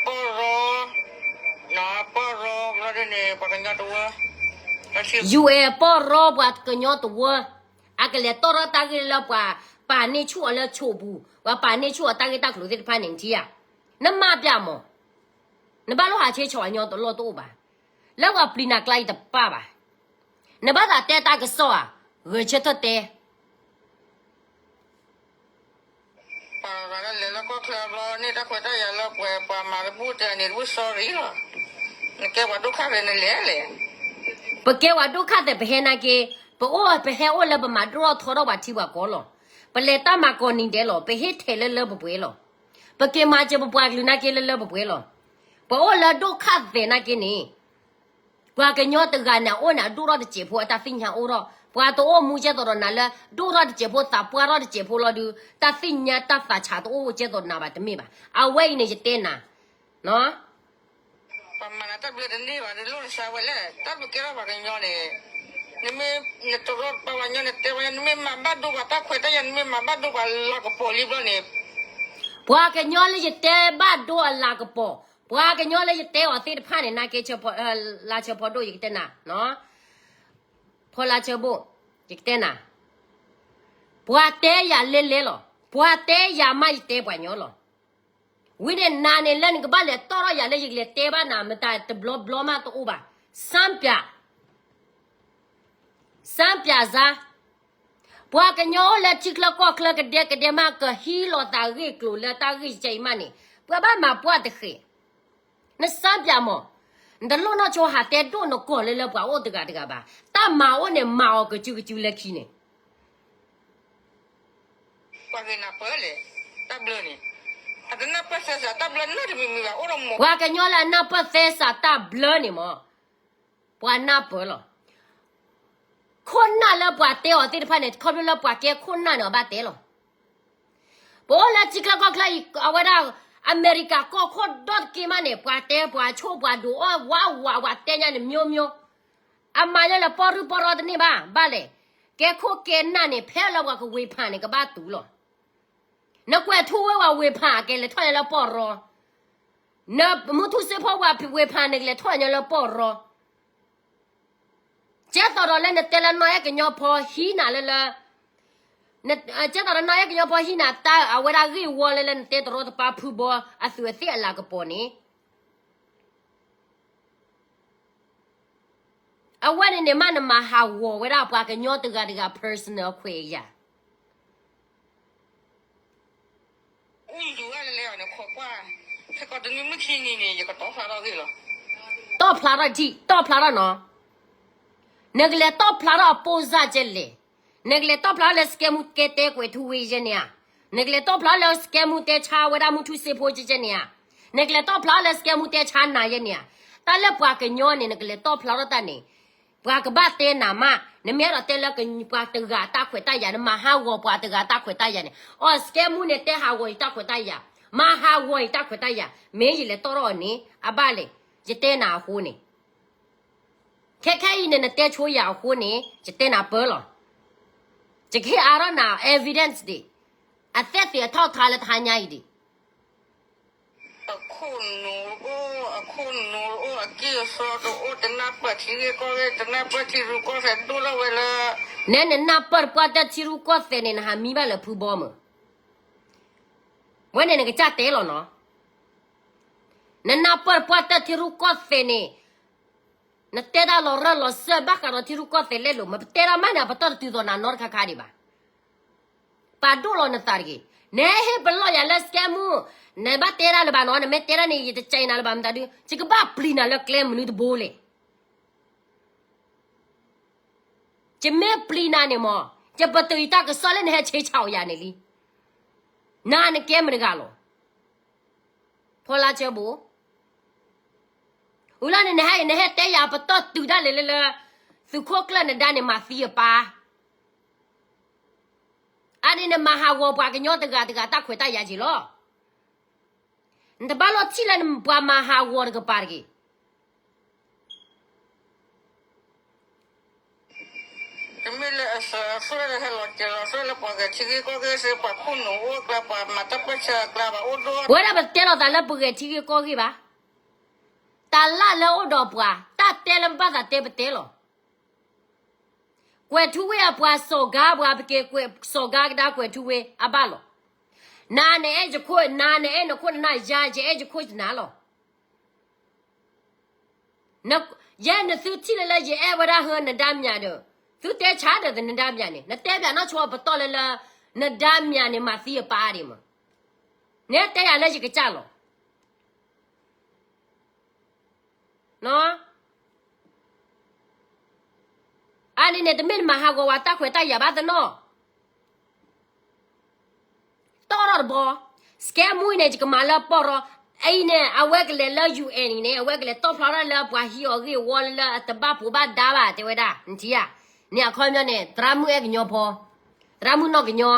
ပီၢ်ရီ, ပီၢ်ရီဘျီဒ်န့ၣ် ပှၤကညီတဝၢ, UN ပီၢ်ရီပှၤကညီတဝၢ, အကလဲၤတီၢ်ထီၣ်တၢ်ဂ့ၢ်လၢပှၤပာ်န့ၢ်ဆူၣ်အီၤလၢဆိးပူၤ, ပှၤပာ်န့ၢ်ဆူၣ်အီၤတၢ်ဂ့ၢ်တၢ်ကျိၤသ့ၣ်တဖၣ်န့ၣ် နထံၣ်ဧါ, နမၤပျၢ်မး နဘၣ်လိၣ်ဟးဆ့ဆီၣ်အညီတလီၢ်တအိၣ်ဘၣ်, လၢပှၤပျံၤနၤကျါအံၤတပၣ်ဘၣ်, နဘၣ်သးတဲတၢ်ကစီၣ်ဧါ, ဂဲၤဆၢထၢၣ်တဲ ပှၤဂၤလၢလဲၤလၢကီၢ်ချၢဘျီန့ၣ် တၢ်ခွဲးတၢ်ယာ်လၢပှဲၤပှၤမၤတဘူၣ်တဲန့ၣ်တဘူၣ် sorry လီၤ, နကဲပှၤဒိၣ်ခါသဲးနလဲၤလဲၣ်, ပကဲပှၤဒိၣ်ခါသဲး ပဟဲနာ်က့, ပအိၣ်ပဟဲအိၣ်လၢပမၤဒိၣ်ထီၣ်ထီထီၣ်ပှၤထံပှၤကီၢ်လီၤ, ပလဲၤတၢ်မၤကိးနံၤဒဲးလီၤ, ပဟ့ၣ်ထဲးလၢလၢပှဲၤပှဲၤလီၤ, ပက့ၤမၤစၢၤပပှၤကလုာ်နာ်က့လၢလၢပှဲၤပှဲၤလီၤ, ပအိၣ်လၢဒိၣ်ခါသဲးနာ်က့န့ၣ် ပှၤကညီတဂၤန့ၣ် အအိၣ်န့ၣ် အဒိၣ်ထီၣ်တစဲးဖိ အတၢ်သ့ၣ်ညါအိၣ်ထီၣ်, ပှၤတအိၣ်မူကဲသိးဒီးနၤလၢ ဒိၣ်ထီၣ်တစဲးဖိ သးပှၢ်ထီၣ်တစဲးဖိလီၤဒုး တၢ်သ့ၣ်ညါတၢ်သးဆးတအိၣ်ကဲသိးနၤဘၣ်တမ့ၢ်ဘၣ်. အဝဲအံၤန့ၣ် ယတဲနၤ, ပှၤမၤနၤတၢ်ဘျၢတန့ၢ်ဘၣ် တလိၣ်နစါဝဲလဲၣ်, တၢ်ပကဲထီၣ်ပှၤကညီန့ၣ်, နမ့ၢ်နတရီတပါပှၤကညီ နတဲပှၤကညီ နမ့ၢ်မၤဘၣ်ဒိပှၤတၢ်ခွဲးတၢ်ယာ် နမ့ၢ်မၤဘၣ်ဒိပှၤလၤကပီၤလံဘျီန့ၣ်, ပှၤကညီလၢယတဲဘၣ်ဒိအလၤကပီၤ, ပှၤကညီလၢယတဲအီၤသ့ၣ်တဖၣ်န့ၣ် နာ်က့ လါဆၢဖီဒိၣ် ယကတဲနၤ, ဖီလါဆၢဘိၣ်, ယကတဲနၤ, ပှၤတဲယၤလဲလဲလီၤ, ပှၤတဲယၤမး ယတဲပှၤကညီလီၤ. ဝံၤန့ၣ်နၤန့ၣ် လၢနကဘၣ်လဲၤတီၢ်ထီၣ်ယၤလၢယကလဲၤတဲဘၣ်နၤ မတၤတဘျီဘျီမးတအိၣ်ဘၣ်, စမ်းပြ, စမ်းပြစမ်း, ပှၤကညီအိၣ်လၢထံချၢကီၢ်ချၢကဒဲကဒဲမး ကဟံးလီၤသးဂ့ၢ်ကျိၤလၢတၢ်ဂ့ၢ်ယဲအံၤမးန့ၣ် ပှၤဘၣ်မၤပှၢ်တဃဲး, နစမ်းပြမး, နတလိၣ်နီၢ်ဆိဟးတဲဒိၣ်နကိာ်လၢလၢပှၤအိၣ်တဂၤတဂၤဘၣ်, တၢ်မၤအိၣ်န့ၣ် မၤအီၤကစုကစုလၢခံန့ၣ် ပှၤဂ့ၤနၢ်ပၢၢ်လဲၣ်, တၢ်ဘျၢန့ၣ်, အတနၢ်ပၢၢ်သဲစးတၢ်ဘျၢနီတမံၤမံၤဘၣ် အိၣ်ဒီးမး. ပှၤကညီလၢအနၢ်ပၢၢ်သဲစးတၢ်ဘျၢန့ၣ်မး, ပှၤနၢ်ပၢၢ်လီၤ. ခိၣ်နၢ်လၢပှၤတဲအီၤသ့ၣ်တဖၣ်န့ၣ် ခီဖျိလၢပှၤကဲခိၣ်နၢ်န့ၣ် အဘၣ်တဲလီၤ. ပအိၣ်လၢထံချၢကီၢ်ချၢအံၤ အဝဲဒၣ် အမဲရကၤကီၢ်ခိၣ်ဒီတက့ၢ်မးန့ၣ် ပှၤတဲပှၤဆိၣ်ပှၤဒိးအီၣ်ဝးဝး ပှၤတဲညါန့ၣ် မျိုးမျိုး အမၤလၢလၢပီၢ်ရုၢ်ပီၢ်ရီတန့ၢ်ဘၣ်, ဘၣ်လဲၣ်, ကဲခိၣ်ကဲနၢ်န့ၣ် ဖဲလၢပှၤကဝ့ၤဖးန့ၣ် ကဘၣ်တူၤလီၤ. နကွဲးထူဝ့ဝဲဝ့ၤဖး ကလဲၤထီၣ်ညါလၢပီၢ်ရီ, နမူထူစ့ဖိဝဲဝ့ၤဖးန့ၣ် ကလဲၤထီၣ်ညါလၢပီၢ်ရီ. ကဲသိးဒီးလၢနတဲလၢနီၢ်အဲၣ်ကညီဖီဟံးနၤလၢလၢ ကဲသိးဒီးနီၢ်အဲၣ်ကညီဖီဟံးနၤတၢ်အဝဲဒၣ်ဂ့ၢ်ဝီလၢလၢနတဲတရီတပါဖုဘီ အသူးအသ့ၣ်အလၤကပီၤန့ၣ် အဝဲန့ၣ်န့ၣ်မးနမၤဟးဂီၤဝဲဒၣ်ပှၤကညီတဂၤတဂၤ personal အခွဲးအယာ် အူယူၤဝဲလဲၤလဲၤအီၤန့ၣ် ခိးကွၢ်, ခဲကီးတနွံမုၢ်ခံနံၤန့ၣ် ယကတီၢ်ဖျါထီၣ်ဂ့ၢ်လီၤ. တီၢ်ဖျါထီၣ်ထံၣ်, တီၢ်ဖျါထီၣ်နီၤ. နကလဲၤတီၢ်ဖျါထီၣ်အပိၢ်စၢ်ကဲလဲၣ်. နကလဲၤတီၢ်ဖျါထီၣ်လၢ စကဲမူ ကဲတဲကွဲးထူဝ့ယဲန့ၣ်ဧါ. နကလဲၤတီၢ်ဖျါထီၣ်လၢ စကဲမူ တဲဆါဝဲဒၣ်မူထူစ့ဖိကဲန့ၣ်ဧါ. နကလဲၤတီၢ်ဖျါထီၣ်လၢ စကဲမူ တဲဆါနၤယဲန့ၣ်ဧါ. တၢ်လၢပှၤကညီန့ၣ် နကလဲၤတီၢ်ဖျါထီၣ်တၢ်န့ၣ် ပှၤကဘၣ်တဲနၤမး, နမ့ၢ်အဲၣ်ဒိးတဲလၢပှၤတဂၤတၢ်ခွဲးတၢ်ယာ်, နမၤဟးဂီၤပှၤတဂၤတၢ်ခွဲးတၢ်ယာ်န့ၣ်, အိၣ် စကဲမူန့ၣ် တဲဟးဂီၤယတၢ်ခွဲးတၢ်ယာ်, မၤဟးဂီၤယတၢ်ခွဲးတၢ်ယာ်, မ့ၢ်ယလဲၤတီၢ်ထီၣ်အီၤန့ၣ် အဘၣ်လဲၣ်, ယတဲနၤအဃိန့ၣ်, ခဲခဲအံၤန့ၣ် နတဲဆိယၤအဃိန့ၣ် ယတဲနၤပၢလီၤ. ယကဟ့ၣ်အါထီၣ်နၤ evidence ဒံး, အသက်သေအထောက်အထားလၢတဟါညါအံၤဒံး အခိၣ်နူာ်အိၣ်, အခိၣ်နူာ်အိၣ်, အကံၢ်အစီတအိၣ်, တနၢ်ပၢၢ်ထံဂ့ၢ်ကီၢ်ဂ့ၢ်, တနၢ်ပၢၢ်ထံရူၢ်ကီၢ်သဲးဒိၣ်လီၤဝဲလၢ, နဲနနၢ်ပၢၢ်တပှၢ်တၢၢ်ထံရူၢ်ကီၢ်သဲးန့ၣ် နဟးမံဘၣ်လၢဖုဘီမုၢ်, ဝဲန့ၣ်နကစၢ်တဲလီၤနီၤ. နနၢ်ပၢၢ်တပှၢ်တၢၢ်ထံရူၢ်ကီၢ်သဲးန့ၣ်, နတဲတၢ်လီၤရၢၢ်လီၤစၢၢ်ဘၣ်ဃးဒီးထံရူၢ်ကီၢ်သဲးလဲၣ်လိၤ, မ့ၢ်ပတဲတၢ်မးန့ၣ် အပတီၢ်တတုၤသိးနၤနီတခါခါဒံးဘၣ်. ပာ်ဒိၣ်လီၤနသးတဂ့ၤ. နဟ့ၣ်ပလီၢ်ယၤလၢ စကဲမူ နဘၣ်တဲဒၣ်လၢၤဘၣ်နီၤ, နမ့ၢ်တဲဒၣ်န့ၣ် ယတကဲနၤလၢၤဘၣ်မတၤဒု, ယကဘၣ်ပျံၤနၤလၢကျဲမနုၤတဘိလဲၣ်. ယမ့ၢ်ပျံၤနၤန့ၣ်မး, ယပတုာ်ယတၢ်ကစီၣ်လၢနဟဲဆ့ဆးအီၤယၤန့ၣ်လံ. နၤနကဲမတၤတဂၤလီၤ. ဖီလါဆၢဘိ, ဝံၤလီၤန့ၣ် နဟဲအံၤ နဟဲတဲယၤပတီၢ်တုၤဒၣ်လဲာ်လၢလၢ သုးခိၣ်ကျၢၢ်နဒါန့ၣ် မၤသံအပၢ် အါန့ၣ်နမၤဟးဂီၤပှၤကညီတဂၤတဂၤတၢ်ခွဲးတၢ်ယာ်က့ၤလီၤ. နတဘၣ်လိၣ်ထံၣ်လၢပှၤမၤဟးဂီၤတကပၤတဂ့ၤ. တမ့ၢ်လၢအစၢၤအသွဲၣ်လၢဟဲလီၤစၢၤလီၤသွဲၣ်လၢပှၤဂဲၤထံဂ့ၢ်ကီၢ်ဂ့ၢ်စ့ၢ် ပှၤခိၣ်နူာ်အိၣ်အကျါ ပှၤမၤတၢ်ပၢၢ်ဆၢအကျါ ပှၤအိၣ်ဒိၣ် ပဝဲဒၣ်ပတဲလိာ်သးလၢပဂဲၤထံဂ့ၢ်ကီၢ်ဂ့ၢ်ဘၣ်. တၢ်လၢ်လၢအိၣ်ဒီးပှၤ တၢ်တဲလၢဘၣ်သးတဲပတဲလီၤ. ကွဲၤထူဝ့အပှၤစီၤဂါပှၤ ပက့ၤကွဲၤစီၤဂါကဒါကွဲၤထူဝ့အဘၣ်လီၤ. နၤနအဲၣ်ယခိၣ် နၤနအဲၣ်နခိၣ်နနၢ်ယၤ ယအဲၣ်ယခိၣ်ယနၤလီၤ. ယဲနသုထံၣ်လၢလၢယအဲၣ်ဝဲဒၣ်ဟၢနဒါမၠးဒီး သုတဲဆါဒီးနဒါမၠးန့ၣ် နတဲဘၣ်နီၢ်ဆိပတီၢ်လၢလၢ နဒါမၠးန့ၣ် မၤသံအပၢ်ဒံးမး, နတဲယၤလၢယကစၢ်လီၤ. အါန့ၣ်န့ၣ် တမ့ၢ်နမၤဟးဂီၤဝဲတၢ်ခွဲးတၢ်ယာ်ဘၣ်သနီၣ် တီၢ်ထီၣ်တဘီ, စကဲမူအံၤန့ၣ် ယကမၤလၢပီၢ်ရီ, အအံၤန့ၣ် အဝဲကလဲၤလၢ ယူဢၣ်အံၤန့ၣ် အဝဲကလဲၤတီၢ်ဖျါထီၣ်လၢပှၤဟံးအီၤဂ့ၢ်ဝီလၢအတဘၣ်ပူၤဘၣ်ဒါဘၣ် တဲဝဲဒၣ် နထံၣ်ဧါ, န့ၣ်အခီပညီန့ၣ် သရၣ်မုၣ်အဲၣ်ကညီဖီ, သရၣ်မုၣ်နီၢ်ကညီ,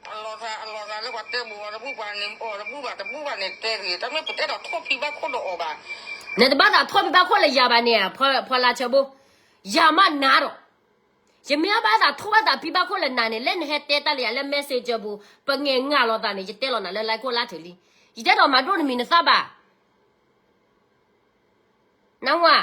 အလီၤသးလၢပှၤတဲဘူးအီၤတဘူးဘၣ်န့ၣ် အီၤတဘူးဘၣ်တဘူးဘၣ်န့ၣ် တဲဂ့ၤ တမ့ၢ်ပတဲဒီးထိၣ်ဖံးဘၣ်ခိၣ်ဒီးအီၤဘၣ်. နတဘၣ်သးထိၣ်ဖံးဘၣ်ခိၣ်လၢယၤဘၣ်န့ၣ် ဖီလါဆၢဘိ, ယၤမးနၤဒီး ယမ့ၢ်အဘၣ်သးထိၣ်ဘၣ်သးဖံးဘၣ်ခိၣ်လၢနၤန့ၣ် လၢနဟဲတဲတၢ်လၢယၤလၢ messenger ပူၤ ပငဲၤငါလီၤသးန့ၣ် ယတဲလီၤနၤလၢ လၢခိၣ်လါထၢၣ်လံ, ယတဲဒီးမၤဒိၣ်နမံၤနသၣ်ဘၣ်. နဝၤ,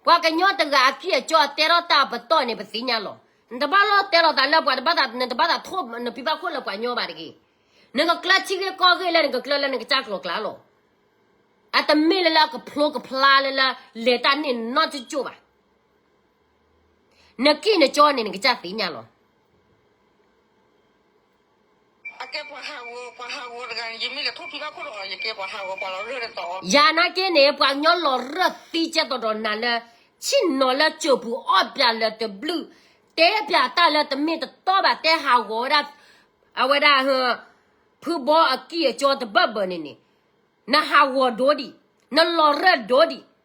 ပှၤကညီတဂၤအကံၢ်အကီအတဲထီၣ်တၢ်ပတီၢ်န့ၣ် ပသ့ၣ်ညါလီၤ. နတဘၣ်လိၣ်တဲလီၤသးလၢပှၤတဘၣ်သး နတဘၣ်သးထိၣ်နဖံးဘၣ်ခိၣ်လၢပှၤညီဘၣ်တဂ့ၤ. နကကျၢၤထံဂ့ၢ်ကီၢ်ဂ့ၢ်လၢနကကျၢၤလၢနကစၢ်ကျိၤကျါလီၤ. အတမ့ၢ်လၢလၢအကဖျိကဖျါလၢလၢ လဲၤတၢ်န့ၣ်နီၢ်ကၠိၣ်ကၠိၣ်ဘၣ်. နကံၢ်နကီန့ၣ် နကစၢ်သ့ၣ်ညါလီၤ. အကဲပှၤဟးဂီၤ ပှၤဟးဂီၤတဂၤန့ၣ် ယမ့ၢ်လဲၤထိၣ်ဖံးဘၣ်ခိၣ်ဒီး ယကဲပှၤဟးဂီၤပှၤလီၤရၢၢ်တတီၤ. ယၤနာ်က့န့ၣ် ပှၤကညီလီၤရၢၢ်သံကဲသိးဒီးနၤလၢ ဆ့ၣ်နီၤလၢစၢၤပူၤအီၣ်ပၠးလၢၤတဘျုး, တဲပၠးတၢ်လၢတမ့ၢ်တတီဘၣ် တဲဟးဂီၤဝဲဒၣ်, အဝဲဒၣ်, ဖုဘီအကံၢ်အကီတဘၢၣ်ဘၢၣ်န့ၣ်န့ၣ်, နဟးဂီၤဒိဒံး, နလီၤရၢၢ်ဒိဒံး.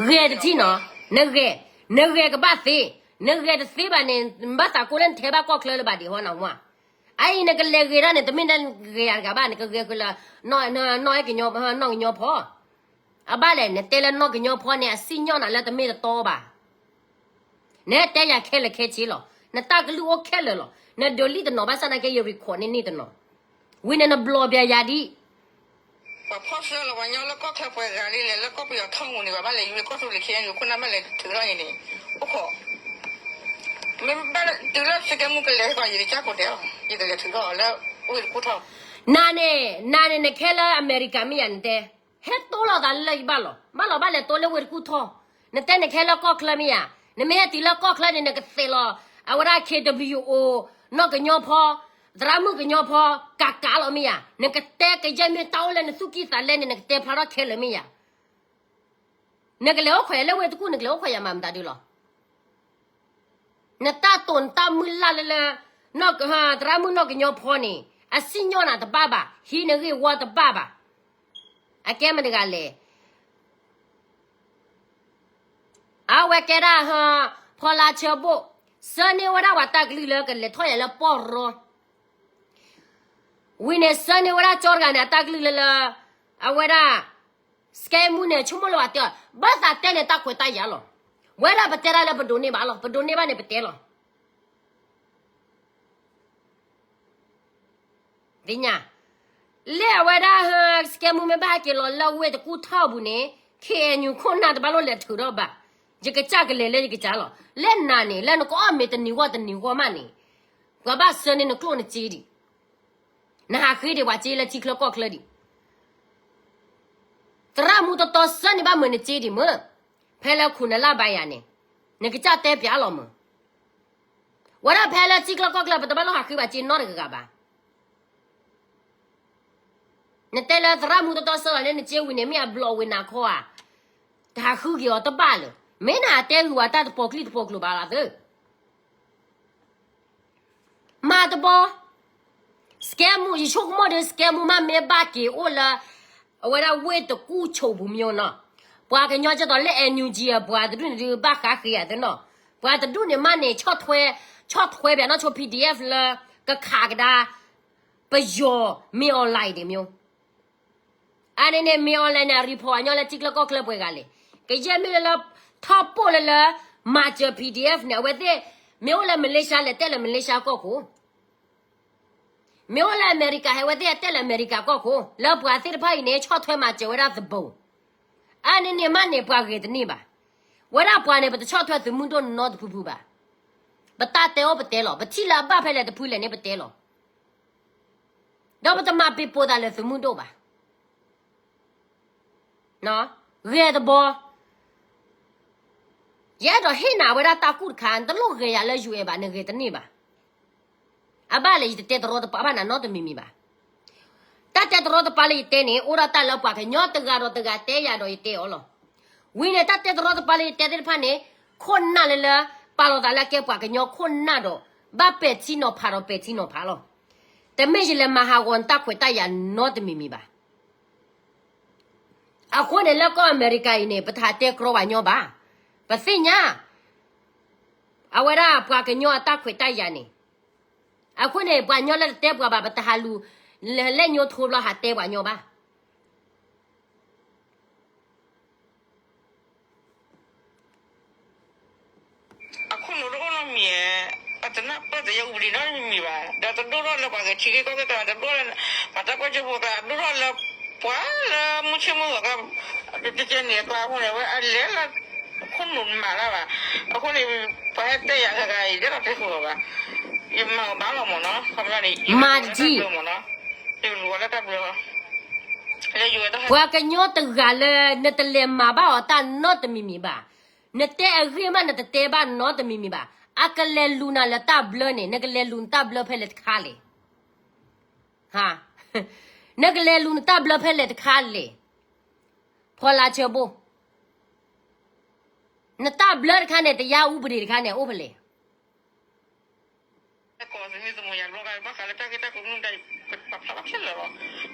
ဂဲၤတထံၣ်နီၤ, နဂဲၤ, နဂဲၤကဘၣ်သ့, နဂဲၤတသ့ဘၣ်န့ၣ် နဘၣ်သးကိးလၢနထဲဘၣ်ကီၢ်ချၢလၢၤဘၣ်ဒံးဟီနဝၤ. အအံၤနကလဲၤဂဲၤဒၣ်န့ၣ် တမ့ၢ်နဂဲၤယၤတဂၤဘၣ် နကဂဲၤဃုာ်လၢ နီၢ်အဲၣ်ကညီ နီၢ်ကညီဖီ အဘၣ်လဲၣ် နတဲလၢနီၢ်ကညီဖီန့ၣ် အစံၣ်ညီၣ်နၤလၢတမ့ၢ်တတီဘၣ်. နတဲယၤခဲလၢာ်ခဲဆ့လီၤ. နတၢ်ကလုၢ်အိၣ်ခဲလၢာ်လီၤ. နဒိးလံတနီၤဘၣ်ဆၣ်သနာ်က့ ယ record န့ၢ်န့ၢ်တနီၤ. ဝံၤန့ၣ်နဘျီၣ်ပၠးယၤဒံး. ပှၤဖီၣ်ဆၢလီၤပှၤညီလၢကီၢ်ချၢပှဲၤဂၤလံလဲၣ် လၢကီၢ်ပယီၤထီၣ်မူးန့ၣ် ပှၤဘၣ်လဲၤယူၤလၢကီၢ်သူလ့ၤ ခ့ယါယူၤ ခိၣ်နၢ်ဘၣ်လဲၤထုးထီၣ်အံၤန့ၣ်, အိၣ်ခိး မ့ၢ်ဘၣ်တုၤလၢစကဲမူကလဲၤဃီ ယကစၢ်ကိးတဲလီၤ ယကလဲၤထုးထီၣ်အီၤလၢဝ့ၢ်တကူၣ်ထီၣ်. နၤန့ၣ် နၤန့ၣ်နခဲလၢအမဲရကၤမ့ၢ်ယၤ နတဲ ဟဲတိလီၤသးလၢယဘၣ်လီၤ. ဘၣ်လီၤဘၣ်လဲၤတိလၢဝ့ၢ်တကူၣ်ထီၣ်. နတဲနခဲလၢကီၢ်ချၢမ့ၢ်ယၤ. နမ့ၢ်ဟဲတုၤလၢကီၢ်ချၢန့ၣ် နကသ့ၣ်လီၤ အဝဲဒၣ် K W O နီၢ်ကညီဖီ သရၣ်မုၣ်ကညီဖီ ကးကးလီၤမ့ၢ်ယၤ. နကတဲကယဲၢ်မ့ၢ်တၢ်အိၣ်လၢနသူၣ်ကံၢ်သးလဲန့ၣ် နကတဲဖျါထီၣ်ခဲလၢာ်မ့ၢ်ယၤ. နကလဲၤအိၣ်ခိးယၤလၢဝ့ၢ်တကူၣ် နကလဲၤအိၣ်ခိးယၤမးမတၤဒုလီၤ. နတၢ်တိာ်နတၢ်မုၢ်လၢ်လၢလၢ သရၣ်မုၣ်နီၢ်ကညီဖီန့ၣ် အစံၣ်ညီၣ်နၤတဘၣ်ဘၣ်, ဟံးနဂ့ၢ်ဝီတဘၣ်ဘၣ်. အကဲမတၤတဂၤလဲၣ်. အဝဲကဲဒၣ် ဖီလါဆၢဘိၣ်, ဆှၢန့ၢ်ဝဲဒၣ်ပှၤတၢ်ကလုၢ်လၢကလဲၤထီၣ်ယၤလၢပီၢ်ရီ ဝံၤန့ၣ် ဆှၢန့ၢ်ဝဲဒၣ်ကၠီတဂၤန့ၣ် အတၢ်ကလုၢ်လၢလၢ အဝဲဒၣ် စကဲမူန့ၣ် ဆိကမိၣ်လၢပှၤတဲအီၤ ဘၣ်သးတဲန့ၣ်တၢ်ခွဲးတၢ်ယာ်လီၤ. ဝဲဒၣ်ပတဲတၢ်လၢပဒိးန့ၢ်ဘၣ်လီၤ. ပဒိးန့ၢ်ဘၣ်န့ၣ်ပတဲလီၤ. သ့ၣ်ညါ, လၢအဝဲဒၣ် စကဲမူမ့ၢ်ဘၣ်ဟဲက့ၤလီၤလၢဝ့ၢ်တကူၣ်ထီၣ်ပူၤန့ၣ် K N U ခိၣ်နၢ်တဘၣ်လိၣ်လဲၤထုးထီၣ်ဘၣ်. ယကစၢ်ကလဲၤလၢယကစၢ်လီၤ. လၢနၤန့ၣ် လၢနကအီၣ်မ့ၤတနံၤဂီၢ်တနံၤဂီၢ်မးန့ၣ် ပှၤဘၣ်ဆှၢန့ၢ်နကျိၣ်နစ့ဒံး. နဟးဃ့ဒံးပှၤစ့လၢထံချၢကီၢ်ချၢဒံး. သရၣ်မုၣ်တတီဆှၢန့ၢ်ဘၣ်မုာ်နစ့ဒံးမုၢ်. ဖဲလၢခိၣ်နၢ်လၢ်ဘၣ်ယၤန့ၣ်, နကစၢ်တဲပျးလီၤမး. ဝဲဒၣ်ဖဲလၢထံချၢကီၢ်ချၢ ပတဘၣ်လီၤဟးဃ့ဘၣ်စ့နီတဂၤဘၣ်. နတဲလၢသရၣ်မုၣ်တီတီဆၢလီၤလၢနစ့ဝံၤန့ၣ် မ့ၢ်အဘျီၣ်ဝ့ၤနၤခီဧါ, တဟးဃုက့ၤအီၤတဘၣ်လၢၤ. မ့ၢ်နတဲဂုာ်ဝဲတၢ်တပီၤကျိၣ်တပီၤကျိၤဘၣ်လီၤသု မၤတဘီ, scam မူ ယဆိကမိၣ်ဒီး scam မူမးမ့ၢ်ဘၣ်က့ၤအိၣ်လၢ အဝဲဒၣ်ဝ့ၢ်တကူၣ်ဆိးပူၤမ့ၢ်နီၤ, ပှၤကညီကဲသိးလၢ NUG အပှၤတဒူၣ်န့ၣ်ဒုးဘၣ်ဃးဃ့ယၤသ့နီၤ, ပှၤတဒူၣ်န့ၣ်မးန့ၣ် ဆီၣ်ထွဲ, ဆီၣ်ထွဲဘၣ်နီၢ်ဆိ PDF လၢ ကခးကဒါ ပယီၤ မ့ၢ်အီၤလဲၣ်ဒ်မ့ၢ် အန့ၣ်န့ၣ် မ့ၢ်အီၤလဲၣ်န့ၣ် report အညီလၢထံချၢကီၢ်ချၢပှဲၤဂၤလဲၣ်. ကယဲၢ်မ့ၢ်လၢလၢ ထီၣ်ပိၢ်လၢလၢ မၤစၢၤ PDF န့ၣ် အဝဲသ့ၣ် မ့ၢ်အိၣ်လၢ Malaysia လဲၤတဲလၢ Malaysia ကီၢ်ခိၣ်, မ့ၢ်အိၣ်လၢအမဲရကၤ ဟဲဝဲသ့ၣ်တဲလၢအမဲရကၤကီၢ်ခိၣ်, လၢပှၤသ့ၣ်တဖၣ်အံၤန့ၣ် ဆီၣ်ထွဲမၤစၢၤဝဲဒၣ်သဘိ, အန့ၣ်န့ၣ်မးန့ၣ် ပှၤဂဲၤတန့ၢ်ဘၣ်. ဝဲဒၣ်ပှၤန့ၣ် ပတဆီၣ်ထွဲသုးမုၢ်ဒိၣ်နီတဖုဖုဘၣ်. ပတၢ်တဲအိၣ်ပတဲလီၤ, ပထံၣ်လၢအဘၣ်ဖဲလဲၣ်တဖုလဲၣ်န့ၣ်ပတဲလီၤ. ဒီးပတမၤပ့ၤပိာ်သးလၢသုးမုၢ်ဒိၣ်ဘၣ်. ဂဲၤတဘီ, ယအဲၣ်ဒိးဟ့ၣ်နၤဝဲဒၣ်တၢ်ကူၣ်တခါ, နတလိၣ်ဂဲၤယၤလၢ UN ဘၣ်, နဂဲၤတန့ၢ်ဘၣ်. အဘၣ်လဲၣ် ယတတဲတရီတပါဘၣ်နၤနီတမံၤမံၤဘၣ်. တၢ်တဲတရီတပါလၢယတဲန့ၣ် အိၣ်ဒၣ်တၢ်လၢပှၤကညီတဂၤဒီးတဂၤတဲယၤဒီးယတဲအီၤလီၤ. ဝံၤန့ၣ် တၢ်တဲတရီတပါလၢယတဲသ့ၣ်တဖၣ်န့ၣ် ခိၣ်နၢ်လၢလၢ ပာ်လီၤသးလၢအကဲပှၤကညီခိၣ်နၢ်ဒီး ဘၣ်ပဲာ်ထံနီၤဖးဒီးပဲာ်ထံနီၤဖးလီၤ. တမ့ၢ်ယလဲၤမၤဟးဂီၤနတၢ်ခွဲးတၢ်ယာ်နီတမံၤမံၤဘၣ်. အဃိန့ၣ် လၢကီၢ်အမဲရကၤအံၤန့ၣ် ပတဟးတဲကြီပှၤကညီဘၣ်. ပသ့ၣ်ညါ အဝဲဒၣ်ပှၤကညီအတၢ်ခွဲးတၢ်ယာ်န့ၣ်. အဃိန့ၣ် ပှၤကညီလၢတတဲပှၤဘၣ် ပတဟးလူၤ လဲၤညိထိဘျီဟးတဲပှၤကညီဘၣ်. အခိၣ်နူာ်တအိၣ်နီတမံၤ, အတနၢ်ပၢၢ်တယဲၢ်အူပလံၤနီတမံၤမံၤဘၣ်, ဒီးတဒိၣ်ထီၣ်လၢပှၤဂဲၤထံဂ့ၢ်ကီၢ်ဂ့ၢ်ကျါ, တဒိၣ်လၢ ပှၤတၢ်ကွၢ်ကၢဖိကျါ, ဒိၣ်ထီၣ်လၢ ပှၤလၢမုၢ်ဆ့ၣ်မုၢ်ဂီၤကျါ, တကဲန့ၣ်အကျါအဃိန့ၣ် ဝဲအလဲၤလၢ အခိၣ်နူာ်မၤတၢ်ဘၣ်. အဃိန့ၣ် ပှၤဟဲတဲယၤဂၤဂၤအံၤ ယအဲၣ်ဒိးတဲဃုာ်အီၤဘၣ်. ယမၤအီၤဘၣ်လီၤမ့ၢ်နီၤ, ခီပညီန့ၣ် မၤတကံၢ် ယလူၤအီၤလၢတၢ်ဘျၢ ပှၤကညီတဂၤလၢ နတလဲၤမၤဘၣ်အီၤတၢ်နီတမံၤမံၤဘၣ်. နတဲအဂ့ၢ်မး နတတဲဘၣ်နီတမံၤမံၤဘၣ်. အကလဲၤလူၤနၤလၢတၢ်ဘျၢန့ၣ် နကလဲၤလူၤနတၢ်ဘျၢဖဲလဲၣ်တခါလဲၣ်. နကလဲၤလူၤနတၢ်ဘျၢဖဲလဲၣ်တခါလဲၣ်. ဖီလာ်ဆၢဘိ, နတၢ်ဘျၢတခါန့ၣ် တရားဥပဒေတခါန့ၣ် အိၣ်ဖဲလဲၣ်.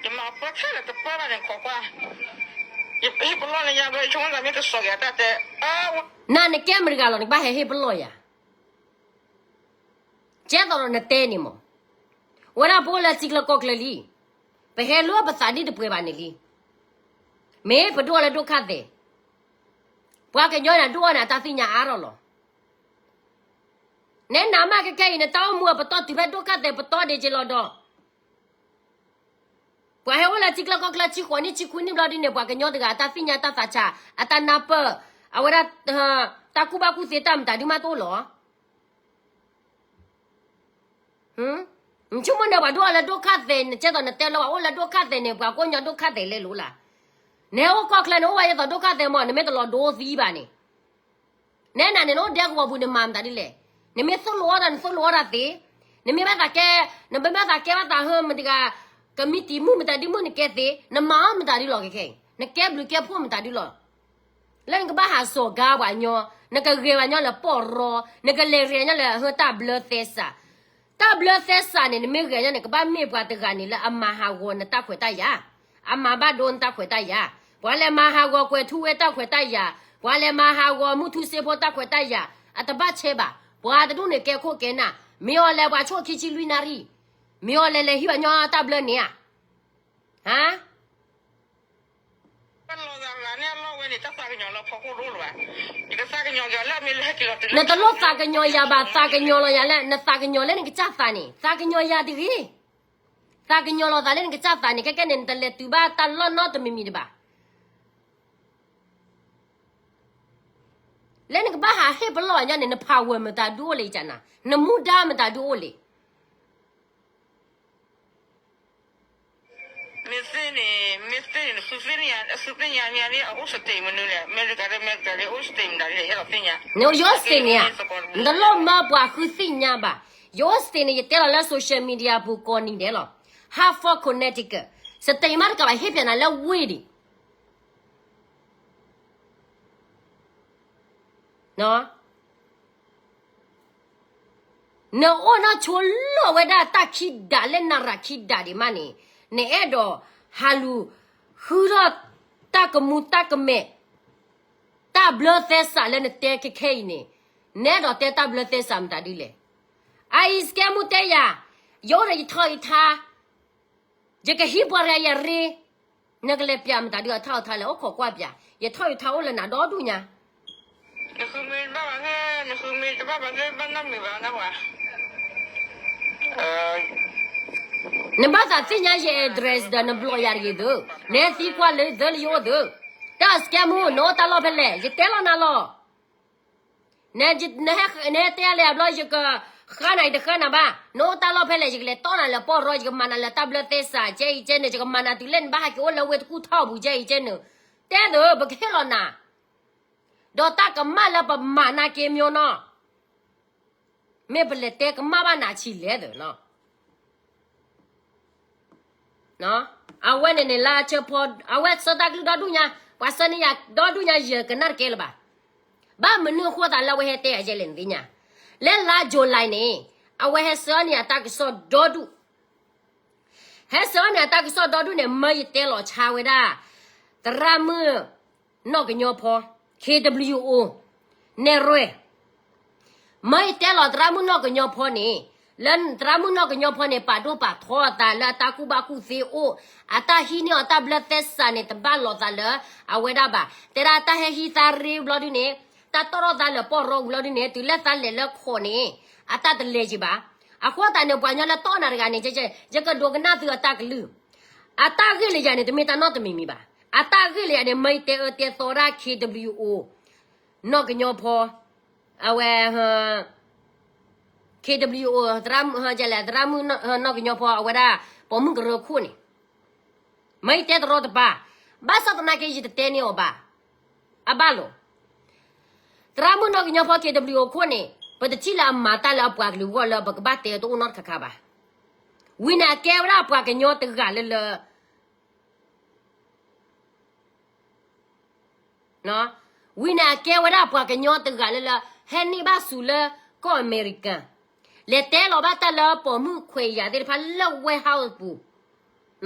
နၤနကဲမတၤတဂၤလီၤ နကဘၣ်ဟဲဟ့ၣ်ပလီၢ်ယၤ. ကဲသိးဒီးနတဲန့ၣ်မး, ဝဲဒၣ်ပအိၣ်လၢထံချၢကီၢ်ချၢလံ, ပဟဲလိာ်ပသးဒ်တပှဲၤဘၣ်န့ၣ်လံ. မ့ၢ်ပဒိၣ်အီၤလၢဒိၣ်ခါသဲး, ပှၤကညီန့ၣ် ဒိၣ်အီၤန့ၣ် အတၢ်သ့ၣ်ညါအါထီၣ်လီၤ. နဲနၤမးခဲခဲအံၤ နတၢ်အိၣ်မူအပတီၢ်တုၤဖဲဒိၣ်ခါသဲးပတီၢ်ဒံးက့ၤလီၤဒီး ပှၤဟဲအိၣ်လၢထံချၢကီၢ်ချၢ ဆံဃိးနံၣ်ဆံခွံနံၣ်ဘျီဒ်န့ၣ် ပှၤကညီတဂၤ အတၢ်သ့ၣ်ညါတၢ်သးဆး အတၢ်နၢ်ပၢၢ် အဝဲဒၣ် တၢ်ကူၣ်ဘၣ်ကူၣ်သ့တၢ်မတၤဒုမးတအိၣ်လီၤ. နဆိကမိၣ်န့ၣ် ပှၤဒိၣ်အီၤလၢဒိၣ်ခါသဲး နကဲသိးနတဲလၢ ပှၤအိၣ်လၢဒိၣ်ခါသဲးန့ၣ် ပှၤကိးညီဒိၣ်ခါသဲးလဲလိာ်လၢ်. နဟဲအိၣ်ကီၢ်ချၢန့ၣ် အိၣ်ဝဲဒ်သိးဒိၣ်ခါသဲးမး နမ့ၢ်တလီၤဒိသံဘၣ်န့ၣ် နဲနၤန့ၣ် နအိၣ်ဒဲကဝီၤပူၤန့ၣ် မၤမတၤဒ်လဲၣ်. နမ့ၢ်သိၣ်လိအီၣ်တၢ် နသိၣ်လိအီၣ်တၢ်သ့, နမ့ၢ်ဘၣ်သးကဲ, နမ့ၢ်ဘၣ်သးကဲဘၣ်သးဟၢမတၤတဂၤ, ကမံးတံာ်မုၣ်မတၤဒုမုၣ်နကဲသ့, နမၤအီၣ်မတၤဒုလီၤခဲခဲအံၤ, နကဲဘျုးကဲဖှိၣ်မတၤဒုလီၤ. လၢနကဘၣ်ဟးစိာ်ကါပှၤကညီ, နကဂဲၤပှၤကညီလၢပီၢ်ရီ, နကလဲၤဂဲၤညီလၢဟၢတၢ်ဘျၢသဲစး တၢ်ဘျၢသဲစးန့ၣ် နမ့ၢ်ဂဲၤညီန့ၣ် ကဘၣ်မ့ၢ်ပှၤတဂၤန့ၣ်လၢအမၤဟးဂီၤနတၢ်ခွဲးတၢ်ယာ်, အမၤဘၣ်ဒိနတၢ်ခွဲးတၢ်ယာ်, ပှၤလဲၤမၤဟးဂီၤကွဲၤထူဝ့တၢ်ခွဲးတၢ်ယာ်, ပှၤလဲၤမၤဟးဂီၤမုၢ်ထူစ့ဖိတၢ်ခွဲးတၢ်ယာ်, အတဘၣ်ဆဲးဘၣ်, ပှၤတဒူၣ်န့ၣ်ကဲခိၣ်ကဲနၢ်, မ့ၢ်အီၤလဲၤပှၤဆိၣ်ခံဆံလွံၢ်နၣ်ရံၣ်, မ့ၢ်အီၤလဲၤလဲၤဟံးပှၤညီတၢ်ဘျၢန့ၣ်ဧါ, ဟါ နတလိၣ်သးကညီၤယၤဘၣ်, သးကညီၤလီၤယၤလၢ နသးကညီၤလီၤယၤလၢနကစၢ်သးန့ၣ်, သးကညီၤယၤတဂ့ၤ. သးကညီၤလီၤသးလၢနကစၢ်သးန့ၣ် ခဲကဲန့ၣ် နတလဲၤတုၤဘၣ်တၢ်လီၢ်နီတမံၤမံၤတဘၣ်. လၢနကဘၣ်ဟးဟ့ၣ်ပလီၢ်အီၤညါန့ၣ် နဖးဝဲမတၤဒုအိၣ်လဲၣ်ယကနၤ, နမူဒါမတၤဒုအိၣ်လဲၣ်. မ့ၢ်သ့န့ၣ်, မ့ၢ်သ့န့ၣ် နဃုသ့ၣ်ညါ, ဃုသ့ၣ်ညါမ့ၢ်လၢအအိၣ် state မနုၤလဲၣ်, အမဲရကၤလၢအမဲရကၤလၢအအိၣ် state မတၤလဲၣ်, ယအဲၣ်ဒိးသ့ၣ်ညါ. နအိၣ်ယိၤ state န့ၣ်ဧါ, နတလိၣ်မၢပှၤဃုသ့ၣ်ညါဘၣ်. ယအိၣ် state န့ၣ် ယတဲလီၤလၢ social media ပူၤကိးနံၤဒဲးလီၤ. Hartford, Connecticut, state မးတကးဘၣ် ဟ့ၣ်ပၠးနၤလၢဝ့ၢ်ဒံး နအိၣ်နီၢ်ဆိလီၤဝဲဒၣ်တၢ်ခံဒးလၢနရၤခံဒးဒံးမးန့ၣ်, နအဲၣ်ဒိးဟးလူၤဃုထီၣ်တၢ်ကမူတၢ်ကမဲာ်, တၢ်ဘျၢသဲစးလၢနတဲခဲခဲအံၤန့ၣ်, နအဲၣ်ဒိးတဲတၢ်ဘျၢသဲစးမတၤဒ်လဲၣ်. အအံၤ scammer တဲယၤ, ယအိၣ်ဒီးယထီၣ်ယထါ, ယကဟံးပှၤတဂၤယၤရ့, နကလဲၤပၠးမတၤဒ်အထီၣ်အထါလဲၣ်, အိၣ်ခိးကွၢ်ပၠး, ယထီၣ်ယထါအိၣ်လၢနၤဒီဒူၣ်ညါ. နဃုမ့ၢ်တဘၣ်ဘၣ်, နဃုမ့ၢ်တဘၣ်ဘၣ်လၢဘၣ်နီတမံၤဘၣ်နဝၤ. နဘၣ်သးသ့ၣ်ညါယ address ဒီးနဘျီယၤတဂ့ၤသု, နဟဲသံကွၢ်လၢသုလၢယအိၣ်သု, တၢ် scammer နအိၣ်တၢ်လီၢ်ဖဲလဲၣ်, ယတဲလီၤနၤလီၤ. နဟဲတဲယၤလၢအဘျီ ယကဃါနၤ ယတဃါနၤဘၣ်, နအိၣ်တၢ်လီၢ်ဖဲလဲၣ်, ယကလဲၤတီၢ်နၤလၢပီၢ်ရီ, ယကမၤနၤလၢတၢ်ဘျၢသဲစးကဲအံၤကဲန့ၣ်, ယကမၤနၤတုၤလၢနဘၣ်ဟဲက့ၤအိၣ်လၢဝ့ၢ်တကူၣ်ထီၣ်ပူၤကဲအံၤကဲန့ၣ်, တဲသု ပကဟ့ၣ်လီၤနၤ, ဒီးတၢ်ကမၣ်လၢပမၤနၤက့ၤ မျိုးနီၤ, မ့ၢ်ပလဲၤတဲကမၣ်ဘၣ်နၤဆံးလဲၣ်သုနီၤ. အဝဲန့ၣ်န့ၣ် လါဆၢဖီ အဝဲဆၢတၢ်ကလုၢ်ဒီဒူၣ်ညါ, ပှၤဆၢန့ၢ်ယၤဒီဒူၣ်ညါ ယကနၣ်တကဲလၢၤဘၣ်. ဘၣ်မနုၤအဃိသးလၢအဝဲဟဲတဲယၤယဲလဲၣ်နသ့ၣ်ညါ, လၢလါ July န့ၣ်, အဝဲဟဲဆှၢန့ၢ်ယၤတၢ်ကစီၣ်ဒီဒူၣ်, ဟဲဆှၢန့ၢ်ယၤတၢ်ကစီၣ်ဒီဒူၣ်န့ၣ် မၢယတဲလီၤဆါဝဲဒၣ် သရၣ်မုၣ်နီၢ်ကညီဖီ KWO နဲၣ်ရွဲၣ် မၢယတဲလီၤသရၣ်မုၣ်နီၢ်ကညီဖီန့ၣ်, လၢသရၣ်မုၣ်နီၢ်ကညီဖီန့ၣ် ပာ်ဒိၣ်ပာ်ထီအသးလၢအတၢ်ကူၣ်ဘၣ်ကူၣ်သ့အိၣ်, အတၢ်ဟံးန့ၢ်အီၤတၢ်ဘျၢသဲစးန့ၣ် တဘၣ်လိာ်သးလၢအဝဲဒၣ်ဘၣ်. တဲဒၣ်တၢ်ဟဲဟံးသးရ့ဘျီဒုန့ၣ်, တၢ်တီၣ်ထီၣ်သးလၢပီၢ်ရီဝံၤလီၤဒုန့ၣ်, တုၤလၢသးလဲၤလၢခိးန့ၣ်, အတၢ်တလဲၤက့ၤဘၣ်. အဃိသတးန့ၣ် ပှၤကညီလၢတီၣ်နၤတဂၤန့ၣ်, ယကဒိကနၣ်သုအတၢ်ကလုၢ်, အတၢ်ဂ့ၢ်လၢယၤန့ၣ် တမ့ၢ်တၢ်နီတမံၤမံၤဘၣ်. အတၢ်ဂ့ၢ်လၢယၤန့ၣ် မၢယတဲအၢတဲသီဒၣ် KWO နီၢ်ကညီဖီ, အဝဲ KWO သရၣ်မုၣ်နီၢ်ကညီဖီ အဝဲဒၣ်ပိာ်မုၣ်ကရၢခိၣ်န့ၣ်, မၢယတဲတရီတပါ, ဘၣ်ဆၣ်သနာ်က့ ယတတဲန့ၢ်အီၤဘၣ်. အဘၣ်လိာ်, သရၣ်မုၣ်နီၢ်ကညီဖီ KWO ခိၣ်န့ၣ်, ပတထံၣ်လၢအမၤတၢ်လၢအပှၤကလုာ်အဂီၢ်လၢပကဘၣ်တဲတအိၣ်နီတခါခါဘၣ်. ဝံၤန့ၣ်အကဲဝဲဒၣ်ပှၤကညီတဂၤလၢလၢ ဝံၤန့ၣ်အကဲဝဲဒၣ်ပှၤကညီတဂၤလၢလၢ ဟဲန့ၢ်ဘၣ်စူၤလၢကီၢ်အမဲရကၤ, လဲၤတဲလီၤဘၣ်တၢ်လၢပိာ်မုၣ်ခွဲးယာ်သ့ၣ်တဖၣ်လၢ White House ပူ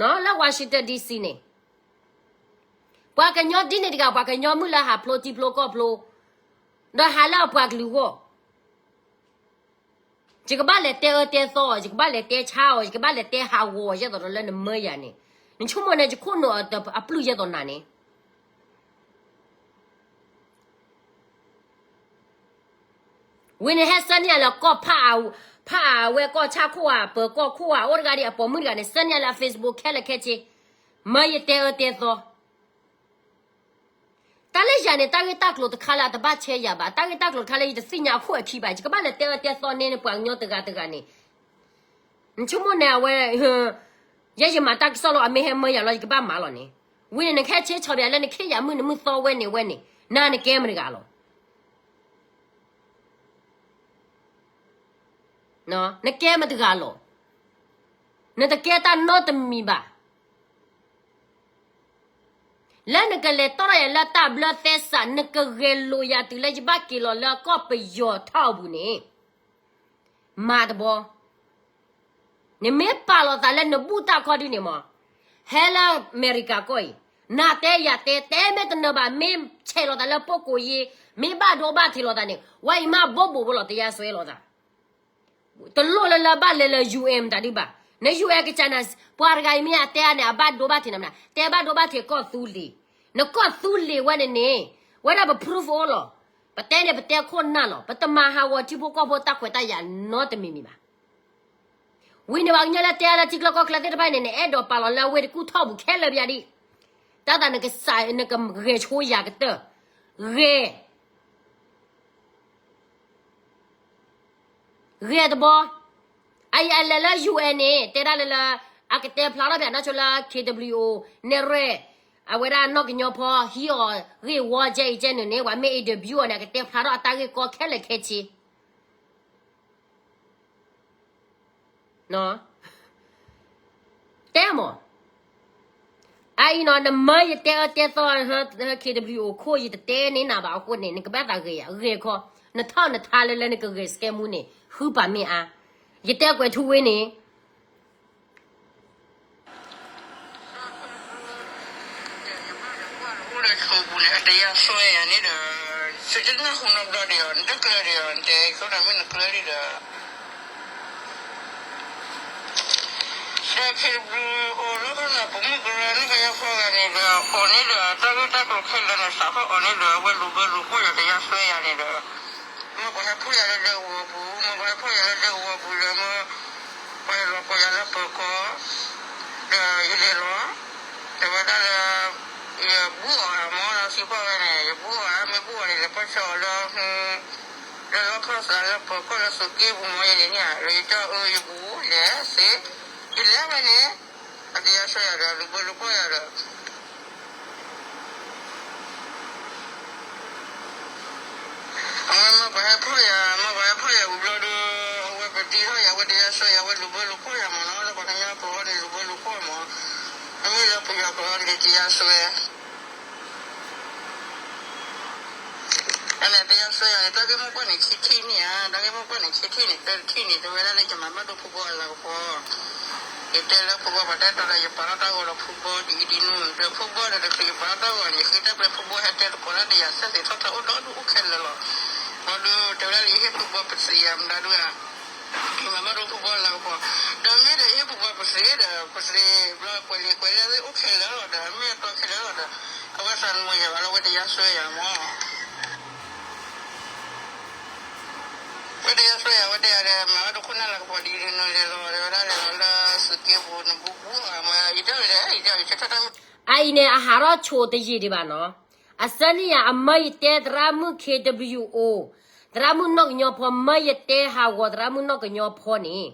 ၤ, လၢ Washington DC န့ၣ်, ပှၤကညီဒ်န့ၣ်တဂၤ ပှၤကညီမုၣ်လၢဟးဖျိထံဖျိကီၢ်ဖျိ, ဒီးဟးလၢအပှၤကလုာ်အဂီၢ် ယကဘၣ်လဲၤတဲအၢတဲသီအီၤ, ယကဘၣ်လဲၤတဲဆါအီၤ, ယကဘၣ်လဲၤတဲဟးဂီၤအီၤ ယဲသိးဒီးလၢနမၢယၤန့ၣ်, နဆိကမိၣ်န့ၣ် ယခိၣ်နူာ်အပျုၢ်ယဲသိးနၤန့ၣ်. ဝံၤန့ၣ်ဟဲဆှၢန့ၢ်ယၤလၢကီၢ်ဖးအါ, ဖးအါဝဲကီၢ်ဆၣ်ခိၣ်ဧါ, ပၢၤကီၢ်ခိၣ်ဧါ, အိၣ်တဂၤဒံးအပိာ်မုၣ်တဂၤန့ၣ် ဆှၢန့ၢ်ယၤလၢအ Facebook ခဲလၢာ်ခဲဆ့, မၢယတဲအၢတဲသီ တၢ်လၢယၤန့ၣ် တၢ်ဂ့ၢ်တၢ်ကျိၤတခါလၢအတဘၣ်ဆဲယၤဘၣ်, တၢ်ဂ့ၢ်တၢ်ကျိၤတခါလၢယတသ့ၣ်ညါအခိၣ်အခံဘၣ်, ယကဘၣ်လဲၤတဲအၢတဲသီန့ၢ်ပှၤကညီတဂၤတဂၤန့ၣ်, နဆိကမိၣ်န့ၣ်အဝဲ, ယဲယမၤတၢ်ကစီၣ်လီၤ အမ့ၢ်ဟဲမၢယၤလီၤ ယကဘၣ်မၤလီၤန့ၣ်, ဝံၤန့ၣ် နကဟဲဆ့ဆီဘၣ်လၢနခ့ယၤမုၣ်နမုၣ်သီဝဲန့ၣ်ဝဲန့ၣ်, နၤနကဲမတဂၤလီၤ. နကဲမတဂၤလီၤ. နတကဲတၢ်နီတမံၤဘၣ်. လၢနကလဲၤတီၢ်ထီၣ်ယၤလၢတၢ်ဘျၢသဲစး နကဂဲၤလိာ်ယၤတုၤလၢယဘၣ်က့ၤလီၤလၢကီၢ်ပယီၤထီၣ်အပူၤန့ၣ်, မၤတဘီ နမ့ၢ်ပာ်လီၤသးလၢနဘူၣ်တၢ်ခီဒုန့ၣ်မး, ဟဲလၢအမဲရကၤကီၢ်အံၤ, နၤတဲယၤတဲ တဲမ့ၢ်တနၢၤဘၣ် မ့ၢ်ဆဲးလီၤသးလၢပိၢ်ကိးယ့, မ့ၢ်ဘၣ်ဒိဘၣ်ထံးလီၤသးန့ၣ် ဝဲအံၤမ့ၢ်ဘိးဘိးဘိလီၤ တယါစွဲလီၤသး. တလိၣ်လၢလၢဘၣ်လဲၤလၢ UN မတၤဒုဘၣ်. န UN ကစၢ်န့ၣ် ပှၤတဂၤအံၤမ့ၢ်အတဲအါန့ၣ် အဘၣ်ဒိဘၣ်ထံးနၤမနုၤ, တဲဘၣ်ဒိဘၣ်ထံးကီၢ်သူလ့ၤ, နကီၢ်သူလ့ၤဝဲန့ၣ်န့ၣ်, ဝဲဒၣ်ပ proof အိၣ်လီၤ. ပတဲန့ၣ် ပတဲခိၣ်နၢ်လီၤ. ပတမၤဟးဂီၤထံဖိကီၢ်ဖိတၢ်ခွဲးတၢ်ယာ်နီတမံၤမံၤဘၣ်. ဝံၤန့ၣ် ပှၤကညီလၢတဲအါလၢထံချၢကီၢ်ချၢသ့ၣ်တဖၣ်န့ၣ် နအဲၣ်ဒိးပာ်လီၤလၢအဝ့ၢ်တကူၣ်ထီၣ်ပူၤခဲလၢာ်ဘၣ်ဒံး, တၢ်သးနကစၢ်နကဂဲၤဆိယၤကတၢၢ်, ဂဲၤ ဂဲၤတဘီ. အအံၤအလဲၤလၢ UN န့ၣ် တဲဒၣ်လၢလၢ အကတဲဖျါထီၣ်ဖဲအနီၢ်ဆိလၢ ခ့ဒဘလံၣ်အိၣ် နဲၣ်ရွဲၣ် အဝဲဒၣ်နီၣ်ကညီဖီဟံးအီၤဂ့ၢ်ဝီကဲအံၤကဲနုာ်န့ၣ် ပှၤမ့ၢ် အ့ဒဘလံၣ်အိၣ် န့ၣ် အကတဲဖျါထီၣ်အတၢ်ဂ့ၢ်ကီခဲလၢာ်ခဲဆ့ တဲမး, အအံၤနီၤ နမၢယတဲအၢတဲသီ ခ့ဒဘလံၣ်အိၣ်ခိၣ် ယတတဲန့ၢ်နၤဘၣ်အဃိန့ၣ် နကဘၣ်သးဂဲၤယၤ ဂဲၤခီ, နထီၣ်နထါလၢလၢနကဂဲၤစကဲမူန့ၣ် ဃုပာ်မ့ၢ်အါ, ယတဲကွဲးထူဝ့န့ၣ် အိၣ်လၢဆိပူၤန့ၣ် အတယါစွဲယၤန့ၣ်ဒီး သုတနၢ်ဟူနီတဘျီဒံးဧါ, နတကျၢၤဒံးဧါ, နတဲဆိဒီးမ့ၢ်နကျၢၤဒံးဒီး ဒီးခ့တဘျုးအိၣ်လၢကနၢ်ပမုၢ်ကရၢန့ၣ် ကယါဖီဂၤန့ၣ်ဒီး အိၣ်န့ၣ်ဒီးတၢ်ဂ့ၢ်တၢ်ကျိၤခဲလၢာ်န့ၣ် စးထီၣ်အိၣ်န့ၣ်ဒီး အဝဲလူၤဘၢလူၤကွီၢ်ယၤ တယါစွဲယၤန့ၣ်ဒီး မ့ၢ်ပှၤဟဲဖှိၣ်ယၤလၢဒဲကဝီၤပူၤ, မ့ၢ်ပှၤဟဲဖှိၣ်ယၤလၢဒဲကဝီၤပူၤဒီး မ့ၢ်ပှၤဟဲလီၤကိးယၤလၢပၢၤကီၢ် ဒီးယလဲၤလီၤ, တဲဝဲဒၣ်လၢ ယဘူးအီၤဧါမ့ၢ် လၢသံကွၢ်ဝဲန့ၣ် ယဘူးအီၤဧါ, မ့ၢ်ဘူးအီၤန့ၣ် လဲၤပီၢ်ဆၢအီၤလၢ လၢလီၢ်ခီၣ်သးလၢပၢၤကီၢ်လၢသုးက့ပူၤမ့ၢ်ယဲန့ၣ်ဧါ, ဒီးယတဲအီၤ အၢ ယဘူးလဲၤသ့, ယလဲၤဝဲန့ၣ် အတယါစွဲယၤဒီး လူၤဘၢလူၤကွီၢ်ယၤဒီး အဝဲမ့ၢ်ပှၤဟဲဖှိၣ်ယၤ, မ့ၢ်ပှၤဟဲဖှိၣ်ယၤဝံၤဘျီဒီး အဝဲပတံထီၣ်ယၤ အဝဲတယါစွဲယၤ အဝဲလူၤဘၢလူၤကွီၢ်ယၤမ့ၢ်နီၤ, လၢပှၤကညီကျိာ်န့ၣ် လူၤဘၢလူၤကွီၢ်မ့ၢ်, မ့မ့ၢ်လၢပယီၤကျိာ်န့ၣ် တယါစွဲ အန့ၣ်တယါစွဲယၤန့ၣ် တၢ်ဂ့ၢ်မိၢ်ပှၢ်န့ၣ် ခံထံၣ်န့ၣ်ဧါ, တၢ်ဂ့ၢ်မိၢ်ပှၢ်န့ၣ် ခံထံၣ်န့ၣ် တထံၣ်န့ၣ် တဲဝဲဒၣ်လၢယမၤဘၣ်ဒိဖုဘီအလၤကပီၤ, ယတဲလၢဖုဘီပှၤတဲတီဒီး ယပာ်ထီၣ်တၢ်ဂီၤဒီးဖုဘီဒ်အံၤဒ်နုၤ ဒီးဖုဘီဒီးတချုးယပာ်ထီၣ်တၢ်ဂီၤန့ၣ် ယဃ့တၢ်ပျဲဖုဘီဟဲတဲတကိးတၢ်ဒီးယၤ စဲသ့ၣ်ထီၣ်ထီအိၣ်ဒီဒူၣ်အိၣ်ခဲလၢာ်လီၤ, ဘီဒုးတဲဝဲဒၣ်လၢယဟ့ၣ်ဖုဘီပသ့ဧါ မတၤဒုဧါ ယမၤဘၣ်ဒိဖုဘီလၤကပီၤ, ဒီးမ့ၢ်ဒီးယဟ့ၣ်ဖုဘီပသ့ဒီး ပသ့ဘျီကွဲးလံာ်ကွဲးလဲၢ်သ့ၣ်အိၣ်ခဲလၢာ်လီၤဒီး မ့ၢ်အတီခဲလၢာ်လီၤဒီး အဝဲသးနမုာ်ယၤဘၣ်လၢအဝဲတယါစွဲယၤမ့ၢ်, ဝဲတယါစွဲယၤ ဝဲတဲယၤဒီး မၤဘၣ်ဒိခိၣ်နၢ်လၤကပီၤဒ်အံၤဒ်နုၤလဲၤလီၤ တဲဝဲဒၣ်လဲၤလီၤလၢသုးက့ပူၤ နဘူးဘူးဧါ မ့ၢ်ယတဲဝဲလဲၣ် ယတဲဝဲဆၢထၢၣ်တၢ်မုၢ် အအံၤန့ၣ် အဟးထီၣ်ဆိးတယံာ်ဒံးဘၣ်နီၤ, အစဲန့ၣ်ယၤ အမၢယတဲသရၣ်မုၣ် ခ့ဒဘလံၣ်အိၣ်, သရၣ်မုၣ်နီၣ်ကညီဖီ မၢယတဲဟးဂီၤသရၣ်မုၣ်နီၣ်ကညီဖီန့ၣ်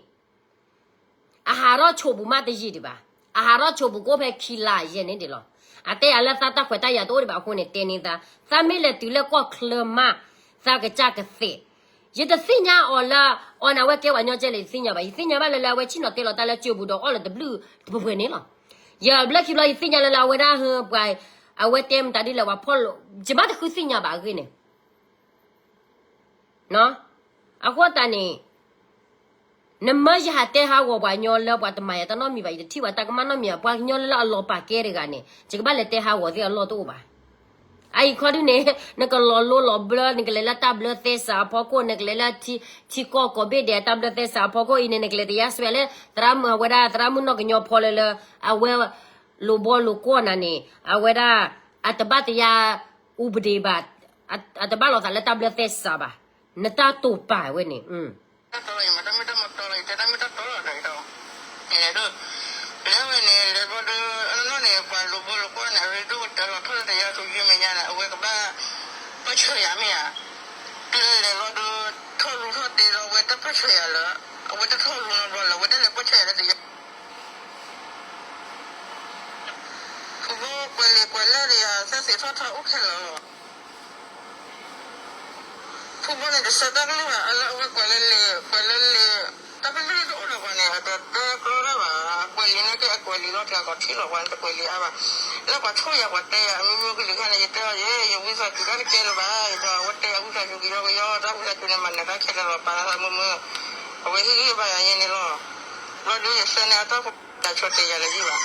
အဟးထီၣ်ဆိးပူၤမးတယံာ်ဒံးဘၣ်, အဟးထီၣ်ဆိးပူၤကအိၣ်ဖဲခံလါယဲၢ်န့ၣ်ဒံးလီၤ, အတဲယၤလၢသးတၢ်ခွဲးတၢ်ယာ်တအိၣ်ဒံးဘၣ်အဃိန့ၣ် တဲန့ၢ်သး, သးမ့ၢ်လဲၤတုၤလၢကီၢ်ချၢမး, သးကစၢ်ကသ့ၣ်, ယတသ့ၣ်ညါအီၤလၢ အီၤန့ၣ် အဝဲကဲပှၤညီကဲလဲၣ် ယတသ့ၣ်ညါဘၣ်, ယသ့ၣ်ညါဘၣ်လၢလၢအဝဲဆ့ၣ်နီၤတဲလီၤတၢ်လၢကၠိပူၤဒီးအီၣ်လၢတဘျုးတပှဲၤပှဲၤန့ၣ်လီၤ, ယဘျၢခံဘျီ ယသ့ၣ်ညါလၢလၢအဝဲဒၣ်ဟၢပှၤ, အဝဲတဲမတၤဒ်လဲၣ် ပှၤဖီၣ်လိာ်, ယမ့ၢ်တဃုသ့ၣ်ညါဘၣ်အဂ့ၢ်န့ၣ် အဃိသတးန့ၣ် နမၢယဟးတဲဟးဂီၤပှၤကညီလၢပှၤတမၤယၤတၢ်နီတမံၤဘၣ်, ယတထံၣ်ပှၤတၢ်ကမၣ်နီတမံၤဘၣ်, ပှၤကညီလၢလၢအလီၤပာ်ကဲတဂၤန့ၣ် ယကဘၣ်လဲၤတဲဟးဂီၤသ့ၣ်အလီၢ်တအိၣ်ဘၣ်. အအံၤခီဒုန့ၣ် နကလီၤလိလီၤဘျၢ နကလဲၤလၢတၢ်ဘျၢသဲစးအဖီခိၣ် နကလဲၤလၢထံကီၢ်ကိးဘ့ၣ်ဒဲး တၢ်ဘျၢသဲစးအဖီခိၣ်အံၤန့ၣ် နကလဲၤတယါစွဲလၢ သရၣ်မုၣ်အဝဲဒၣ် သရၣ်မုၣ်နီၢ်ကညီဖီလၢလၢ အဝဲ လိာ်ဘီလိာ်ကွီၢ်နၤန့ၣ် အဝဲဒၣ် အတဘၣ်တယါ ဥပဒေဘၣ်, အတဘၣ်လိာ်သးလၢတၢ်ဘျၢသဲစးဘၣ်, နတၢ်တိာ်ပာ်ဝဲန့ၣ် တၢ်တီလီၤ ယမၤတၢ်မ့ၢ်တၢ်မတီလီၤ ယတဲတၢ်မ့ၢ်တၢ်တီလီၤဒီး ယတဲ လၢဝဲန့ၣ် လဲၤဘီဒုး အနီၢ်နီၢ်န့ၣ် ပှၤလိာ်ဘီလိာ်ကွီၢ်န့ၣ် အရ့ဒိၣ်ကတၢၢ်လီၤ ထီၣ်လၢတယါသူယုမဲာ်ညါန့ၣ် အဝဲကဘၣ် ပၢၢ်ဆၢယၤမ့ၢ်ဧါ, တုၤလဲၤလီၤဒုး ထီၣ်လူၤထီၣ်တဲလီၤ အဝဲတၢ်ပၢၢ်ဆၢယၤလၢ အဝဲတထီၣ်လူၤနီတဘျီလၢ အဝဲတလဲၤပၢၢ်ဆၢယၤလၢတယါ ဖုဘီကွဲးလံာ်ကွဲးလဲၢ်ဒီးယၤ သဲသ့ၣ်ထီၣ်ထီအိၣ်ခဲလၢာ်လီၤ. ဖုဘီန့ၣ် တဆၢတၢ်ကလုၢ်ဘၣ် အလၢအဝဲကွဲးလၢလံာ် ကွဲးလၢလံာ် တၢ်ကလုၢ်တအိၣ်ဒီးပှၤန့ၣ် အတတဲကျီတၢ်ဘၣ် ကွဲးလံာ်န့ၣ်က့ အကွဲးလံာ်လီၤ ပျၢ်ကီၤထံလီၤ ပှၤန့ၣ်တကွဲးလံာ်အါဘၣ် လၢပှၤဆိၣ်ယၤပှၤတဲယၤ အမ့ၢ်မ့ၢ်ကလုာ်ခါန့ၣ် ယတဲအီၤယဲ ယဝံသးစူၤတၢ်တကဲလၢၤဘၣ် ယတဲအီၤ အဝဲတဲအဝံသးစူၤကယီကယီ တၢ်ဝံသးစူၤန့ၣ်မၤနၢၤတၢ်ခဲလၢာ်လီၤ ပာ်လၢသးမုာ်မုာ် အဝဲဟ့ၣ်ဂံၢ်ဘါယၤယဲန့ၣ်လီၤ. ဘျီဒုးယဆၢန့ၣ် အတၢ်ဖိတၢ်ဆိတဲယၤလၢယံၢ်ဘၣ်.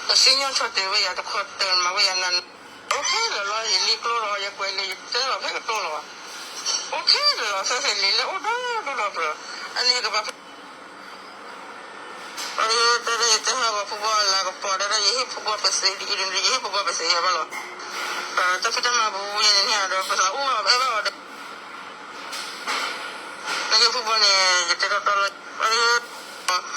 ပစံၣ်ညီၣ်ဆိတဲဝဲယၤတခီတၢၢ်မၤဝဲယၤနၤန့ၣ် အိၣ်ခဲလၢာ်လီၤ ယလံကျိလီၤ ယကွဲးလံာ် ယတဲလီၤဖဲကတိၤလီၤဘၣ်. အိၣ်ခဲလၢာ်လီၤ သဲသ့ၣ်လံာ်လၢအိၣ်ဒီဒူၣ်ဒီဖျၢၣ် အန့ၣ်ယကဘၣ်ဖဲ တဲဒၣ်ယတဲဟးဂီၤဖုဘီအလၤကပီၤ တဲဒၣ်ယဟ့ၣ်ဖုဘီပသ့ဒ်အံၤဒ် ယဟ့ၣ်ဖုဘီပသ့ယၤဘၣ်လီၤ. တၢ်ဖံးတၢ်မၤပူၤယဲန့ၣ်ဒီး ပသးအိၣ်အဲၣ်ဘၣ်အီၤဒီး နက့ဖုဘီန့ၣ် ယတဲတီတီလီၤ လီၤကဒီသဒၢအီၤ လၢ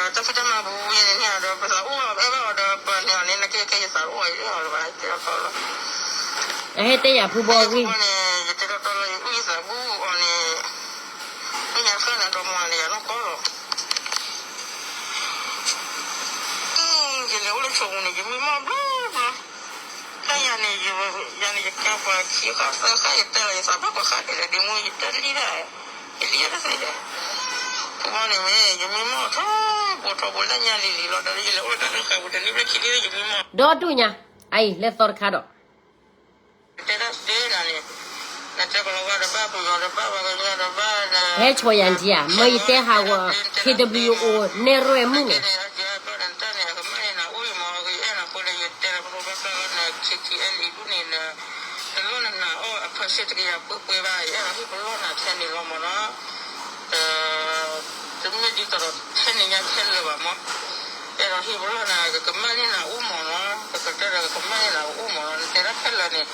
တၢ်ဖံးတၢ်မၤပူၤယဲန့ၣ်ဒီး ပသးအိၣ်အဲၣ်ဘၣ်အီၤဒီး ပှၤန့ၣ်အီၤန့ၣ် နက့ခဲယသးအိၣ်အီၤလီၤ ယတဲတီတီလီၤ. အဟဲတဲယၤဖုဘီအဂ့ၢ် ဖုဘီန့ၣ် ယတဲတီတီလီၤ ယအုၣ်ယသးဘူးအီၤန့ၣ် မ့ၢ်ညါဃၣ်နၤဒီးမီၤ ဆိမိၣ်န့ၣ် ယမံမီၢ်ဘျီဘျီ, တၢ်ယၤန့ၣ် ယၤန့ၣ် ယကဲပှၤခံဃၣ်သၢဃၣ် ယတဲလီၤ ယသးဘၣ်ပှၤဃၣ်ဒ်လဲၣ် ဒ်မူ ယတဲလံဒၣ်, ယလံတသ့, ဖုဘီန့ၣ်မ့ၢ် ယမံမီၢ်ထီဘိထီဘိ လၢညါလံၤလံၤလီၤ ဒီးယလဲၤအိၣ်လၢတၢ်ဒူၣ်ဃာ်ပူၤ တနံၣ်ဘျဲၣ်ခံနံၣ် ယမံမီၢ်, ဒီဒူၣ်ညါ, အအံၤ လဲၤသီတခါဒီး တဲဒၣ်စ့နၤန့ၣ်, နတဲကလီၤဝါတဘၣ် ပယီၤတဘၣ် ပှၤကညီတဘၣ်, ဟဲဆိယၤနထံဧါ, မ့ၢ်ယတဲဟးဂီၤ ခ့တဘျုးအိၣ် နဲၣ်ရွဲၣ်မုၣ်န့ၣ်, နအိၣ်မး ကယအဲၣ်နၤဖိလၢယတဲလၢပလိၣ်ဘၣ်ဃးလၢန ခ့ထံအဲလံဒူၣ်န့ၣ် နလီၢ်နနၤအီၣ်အဖၢဆ့တကယၤပှဲၤပှဲၤဘၣ် ယအဲၣ်ဒိးဟ့ၣ်ပလီၢ်နၤထဲန့ၣ်လီၤမးနီၤ တမ့ၢ်ဒ်သိးဒီး ထဲန့ၣ်ညါထဲလၢာ်ဘၣ်မး, အဲၣ်ဒိးဟ့ၣ်ပလီၢ်နၤ ကကမၣ်န့ၢ်နၤအိၣ်မးနီၤ, ကကတၢၢ်ဒီးကကမၣ်န့ၢ်နၤအိၣ်မးနီၤ, နတဲဒၣ်ဖဲလၢာ်န့ၣ်,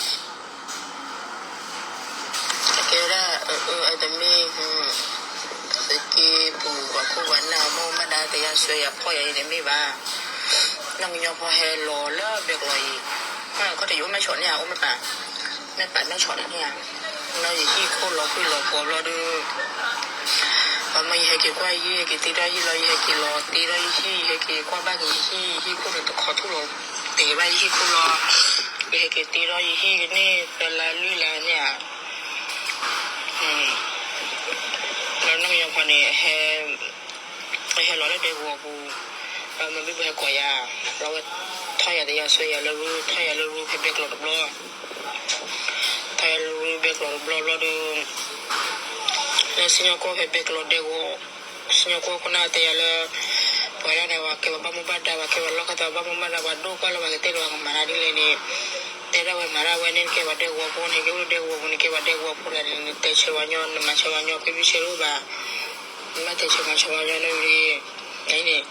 ကဲဝဲဒၣ် အတမ့ၢ် သုးက့ပူၤ ပှၤခိၣ်ပှၤနၢ် မ့ၢ်မၤဒါ ကယၤစွဲယၤဖီၣ်ယၤအံၤန့ၣ်မ့ၢ်ဘၣ်, နီၢ်ကညီဖီဟဲလီၤလၢဘဲကျိးအံၤ, ခီၣ်တယိၤမဲၢ်ဆီးန့ၣ်ဧါ အိၣ်မ့ၢ်ပၢ်, မ့ၢ်ပၢ်မဲၢ်ဆီးန့ၣ်ဧါ, နီၢ်ယဟံၣ်ခိၣ်လီၤကွံာ်လီၤပှီၤဘျီဒုး ပှၤမၢယဟဲက့ၤကွၢ်ယဟံၣ် ဟဲက့ၤတ့ထီၣ်ယဟံၣ်လီၤ ယဟဲက့ၤလီၤတ့ထီၣ်ယဟံၣ် ယဟဲက့ၤကွၢ်ဘၣ်က့ၤယဟံၣ် ယဟံၣ်ခိၣ်န့ၣ်တခီထူၣ်လီၤ တ့ဘၣ်ယဟံၣ်ခိၣ်လီၤ, ယဟဲက့ၤတ့ထီၣ်ယဟံၣ်ကန့ၢ် တလါလွံၢ်လါန့ၣ်ဧါ, ဒီးနီၢ်ကညီဖီန့ၣ် ဟဲလီၤလၢဒဲကဝီၤပူၤ, ဒီးမ့ၢ်ဘၣ်ပှၤဟဲကိးယၤ, ဒီးဝဲထီၣ်ယၤတယၤစွဲယၤလၢရူ ထီၣ်ယၤလၢရူဖဲဘဲကျိးတဘျီ ထီၣ်ယၤလၢရူဘဲကျိးတဘျီဘျီဒီး, လၢစံၣ်ညီၣ်ကွီၢ်ဖဲဘဲကျိးဒဲကဝီၤ, စံၣ်ညီၣ်ကွီၢ်ခိၣ်နၢ်တဲယၤလၢ, ပှၤဒၣ်န့ၣ် ပှၤကဲပှၤဘၣ်မူဘၣ်ဒါ ပှၤကဲပှၤလီၢ်ခၢၣ်သးဘၣ်မူဘၣ်ဒါ ပှၤဒိၣ်ကွၢ်လၢပှၤကတဲလၢပှၤကမၤတၢ်ဒ်လဲၣ်န့ၣ်, တဲဒၣ်ဝဲမၤတၢ်ဝဲန့ၣ် နကဲပှၤဒဲကဝီၤဖိန့ၣ် ကဲပှၤဒဲကဝီၤဖိတဂၤန့ၣ် နတဲဆၢပှၤညီ နမၤဆၢပှၤညီ ဖဲဘုဆဲးလိၣ်ဘၣ်, နမ့ၢ်တဲဆၢမၤဆၢပှၤညီန့ၣ် အံၤန့ၣ်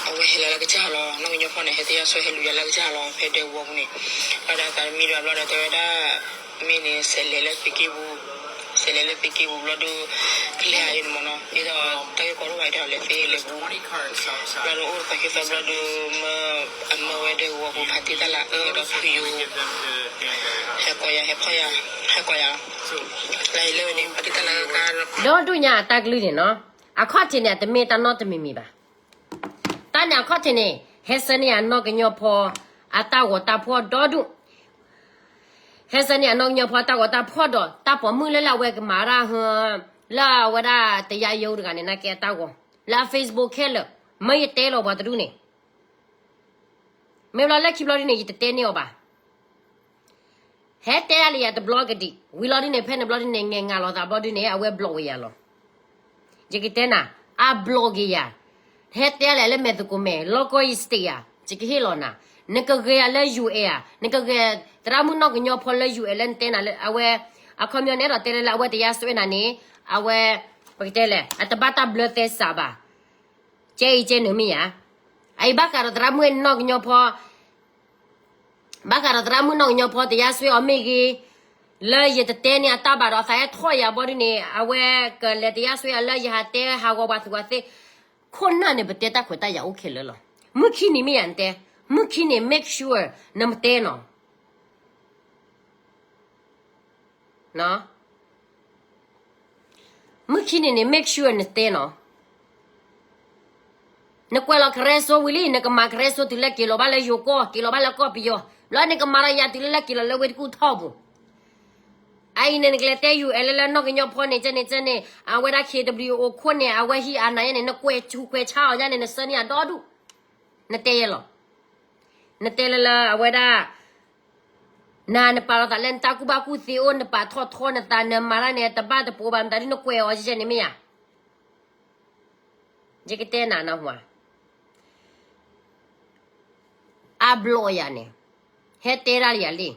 အဝဲဟဲလီၤလၢကစၢ်လီၤ နီၢ်ကညီဖီန့ၣ် ဟဲတယါစွဲဟဲလူၤယၤလၢကစၢ်လီၤ ဖဲဒဲကဝီၤပူၤန့ၣ်, ဘျီဒီးအသးတမံဒီးဘျီဒီးတဲဝဲဒၣ်, မ့ၢ်န့ၣ် စဲးလဲၤလၢသုးက့ပူၤ, စဲးလဲၤလၢသုးက့ပူၤဘျီဒီး, ကလဲၤဟးအံၤန့ၣ်မ့ၢ်နီၤ ဒ်သိး တၢ်ဂ့ၢ်ကီဒိၣ်ဘၣ်ဒီးလဲၤသ့လဲၤပူၤ, ဘျီဒီးအိၣ်တပၤခံသီဘျီဒီး မၢအမၢဝဲဒဲကဝီၤပူၤဖးတံၢ်တၢ်လၢအၢဒီးဖုယိၤ, ဟဲကိးယၤ ဟဲဖီၣ်ယၤ, ဟဲကိးယၤ, လၢအံၤလၢဝဲန့ၣ် ဖးတံၢ်တၢ်လၢအၢကါ ဒီဒူၣ်ညါအတၢ်ကလုၢ်န့ၣ်နီၤ, အခီၣ်ထံးန့ၣ် အတမ့ၢ်တၢ်နီတမံၤမံၤဘၣ်. တၢ်န့ၣ်အခီၣ်ထံးန့ၣ် ဟဲဆၢန့ၢ်အနီၢ်ကညီဖီ အတၢ်ဂီၤတၢ်ဖီၣ်ဒီဒူၣ်, ဟဲဆၢန့ၢ်အနီၢ်ကညီဖီတၢ်ဂီၤတၢ်ဖီၣ်ဒီး တၢ်ပိာ်မုၣ်လၢလၢအဝဲကမၤတၢ်ဟၢ လၢအဝဲဒၣ်တယါယိတဂၤန့ၣ် နာ်က့အတၢ်ဂီၤ လၢအ Facebook ခဲလၢာ်, မ့ၢ်ယတဲလီၤပှၤတဒူၣ်န့ၣ် မ့ၢ်ဘျီလၢခံဘျီဒ်န့ၣ် ယတတဲန့ၢ်အီၤဘၣ်. ဟဲတဲဒၣ်လၢယၤတဘျီကဒံး ဝံၤလီၤဒ်န့ၣ် ဖဲန့ၣ်ဘျီဒ်န့ၣ် ငဲၤငါလီၤသးဘျီဒ်န့ၣ် အဝဲဘျီၣ်ဝဲယၤလီၤ. ယကတဲနၤ, အဘျီၣ်က့ၤယၤ, ဟဲတဲလၢမဲာ်သကိးမဲာ် လီၢ်ကီၢ်အံၤ state ယၤ, ယကဟ့ၣ်လီၤနၤ, နကဂဲၤယၤလၢ UN ဧါ, နကဂဲၤသရၣ်မုၣ်နီၢ်ကညီဖီလၢ UN လၢနတဲနၤလၢအဝဲ, အခီပညီန့ၣ်ဒီးတဲလၢလၢအဝဲတယါစွဲနၤန့ၣ်, အဝဲ, ပကတဲလဲၣ် အတဘၣ်တၢ်ဘျၢသဲစးဘၣ်. ကဲအံၤကဲနုာ်မ့ၢ်ဧါ, အအံၤဘၣ်ဃးဒီးသရၣ်မုၣ်နီၢ်ကညီဖီ ဘၣ်ဃးဒီးသရၣ်မုၣ်နီၢ်ကညီဖီတယါစွဲအီၤမ့ၢ်ဂ့ၤ, လၢယတတဲန့ၢ်အတၢ်ဘၣ်ဒီး အသးဟဲထီၣ်ယၤဘျီဒ်န့ၣ် အဝဲကလဲၤတယါစွဲယၤလၢယဟးတဲဟးဂီၤပှၤသူၣ်ပှၤသ့, ခိၣ်နၢ်န့ၣ် ပတဲတၢ်ခွဲးတၢ်ယာ်အိၣ်ခဲလၢာ်လီၤ. မုၢ်ခံနံၤမ့ၢ်ယၤနတဲ, မုၢ်ခံန့ၣ် make sure နမတဲနီၤ မုၢ်ခံန့ၣ်န့ၣ် make sure နတဲနီၤ. နကွဲးလီၤကရဲစိဝံၤလံ နကမၤကရဲစိတုၤလၢက့ၤလီၤဘၣ်လၢယိၤကီၢ် က့ၤလီၤဘၣ်လၢကီၢ်ပယီၤ, ဘျီန့ၣ်ကမၤဒီးယၤတုၤလၢလၢက့ၤလီၤလၢဝ့ၢ်တကူၣ်ထီၣ်ပူၤ. အအံၤန့ၣ် နကလဲၤတဲ UN လၢလၢနီၢ်ကညီဖီန့ၣ် ကဲန့ၣ်ကဲန့ၣ် အဝဲဒၣ် KWO ခိၣ်န့ၣ် အဝဲဟံးအနၤယဲန့ၣ် နကွဲးဆူးကွဲးဆါအီၤညါန့ၣ် နဆၢန့ၢ်အဒီဒူၣ်, နတဲယဲလီၤ. နတဲလၢလၢအဝဲဒၣ် နၤနပာ်လီၤသးလၢနတၢ်ကူၣ်ဘၣ်ကူၣ်သ့အိၣ် နပာ်ထီၣ်ထီနသး နမၤတၢ်န့ၣ် တဘၣ်တပိၤဘၣ် မတၤဒ်နကွဲးအီၤယဲန့ၣ်မ့ၢ်ဧါ. ယကတဲနၤနဟူဧါ, အဘျီၣ်ယၤန့ၣ် ဟဲတဲဒၣ်လၢယၤလံ,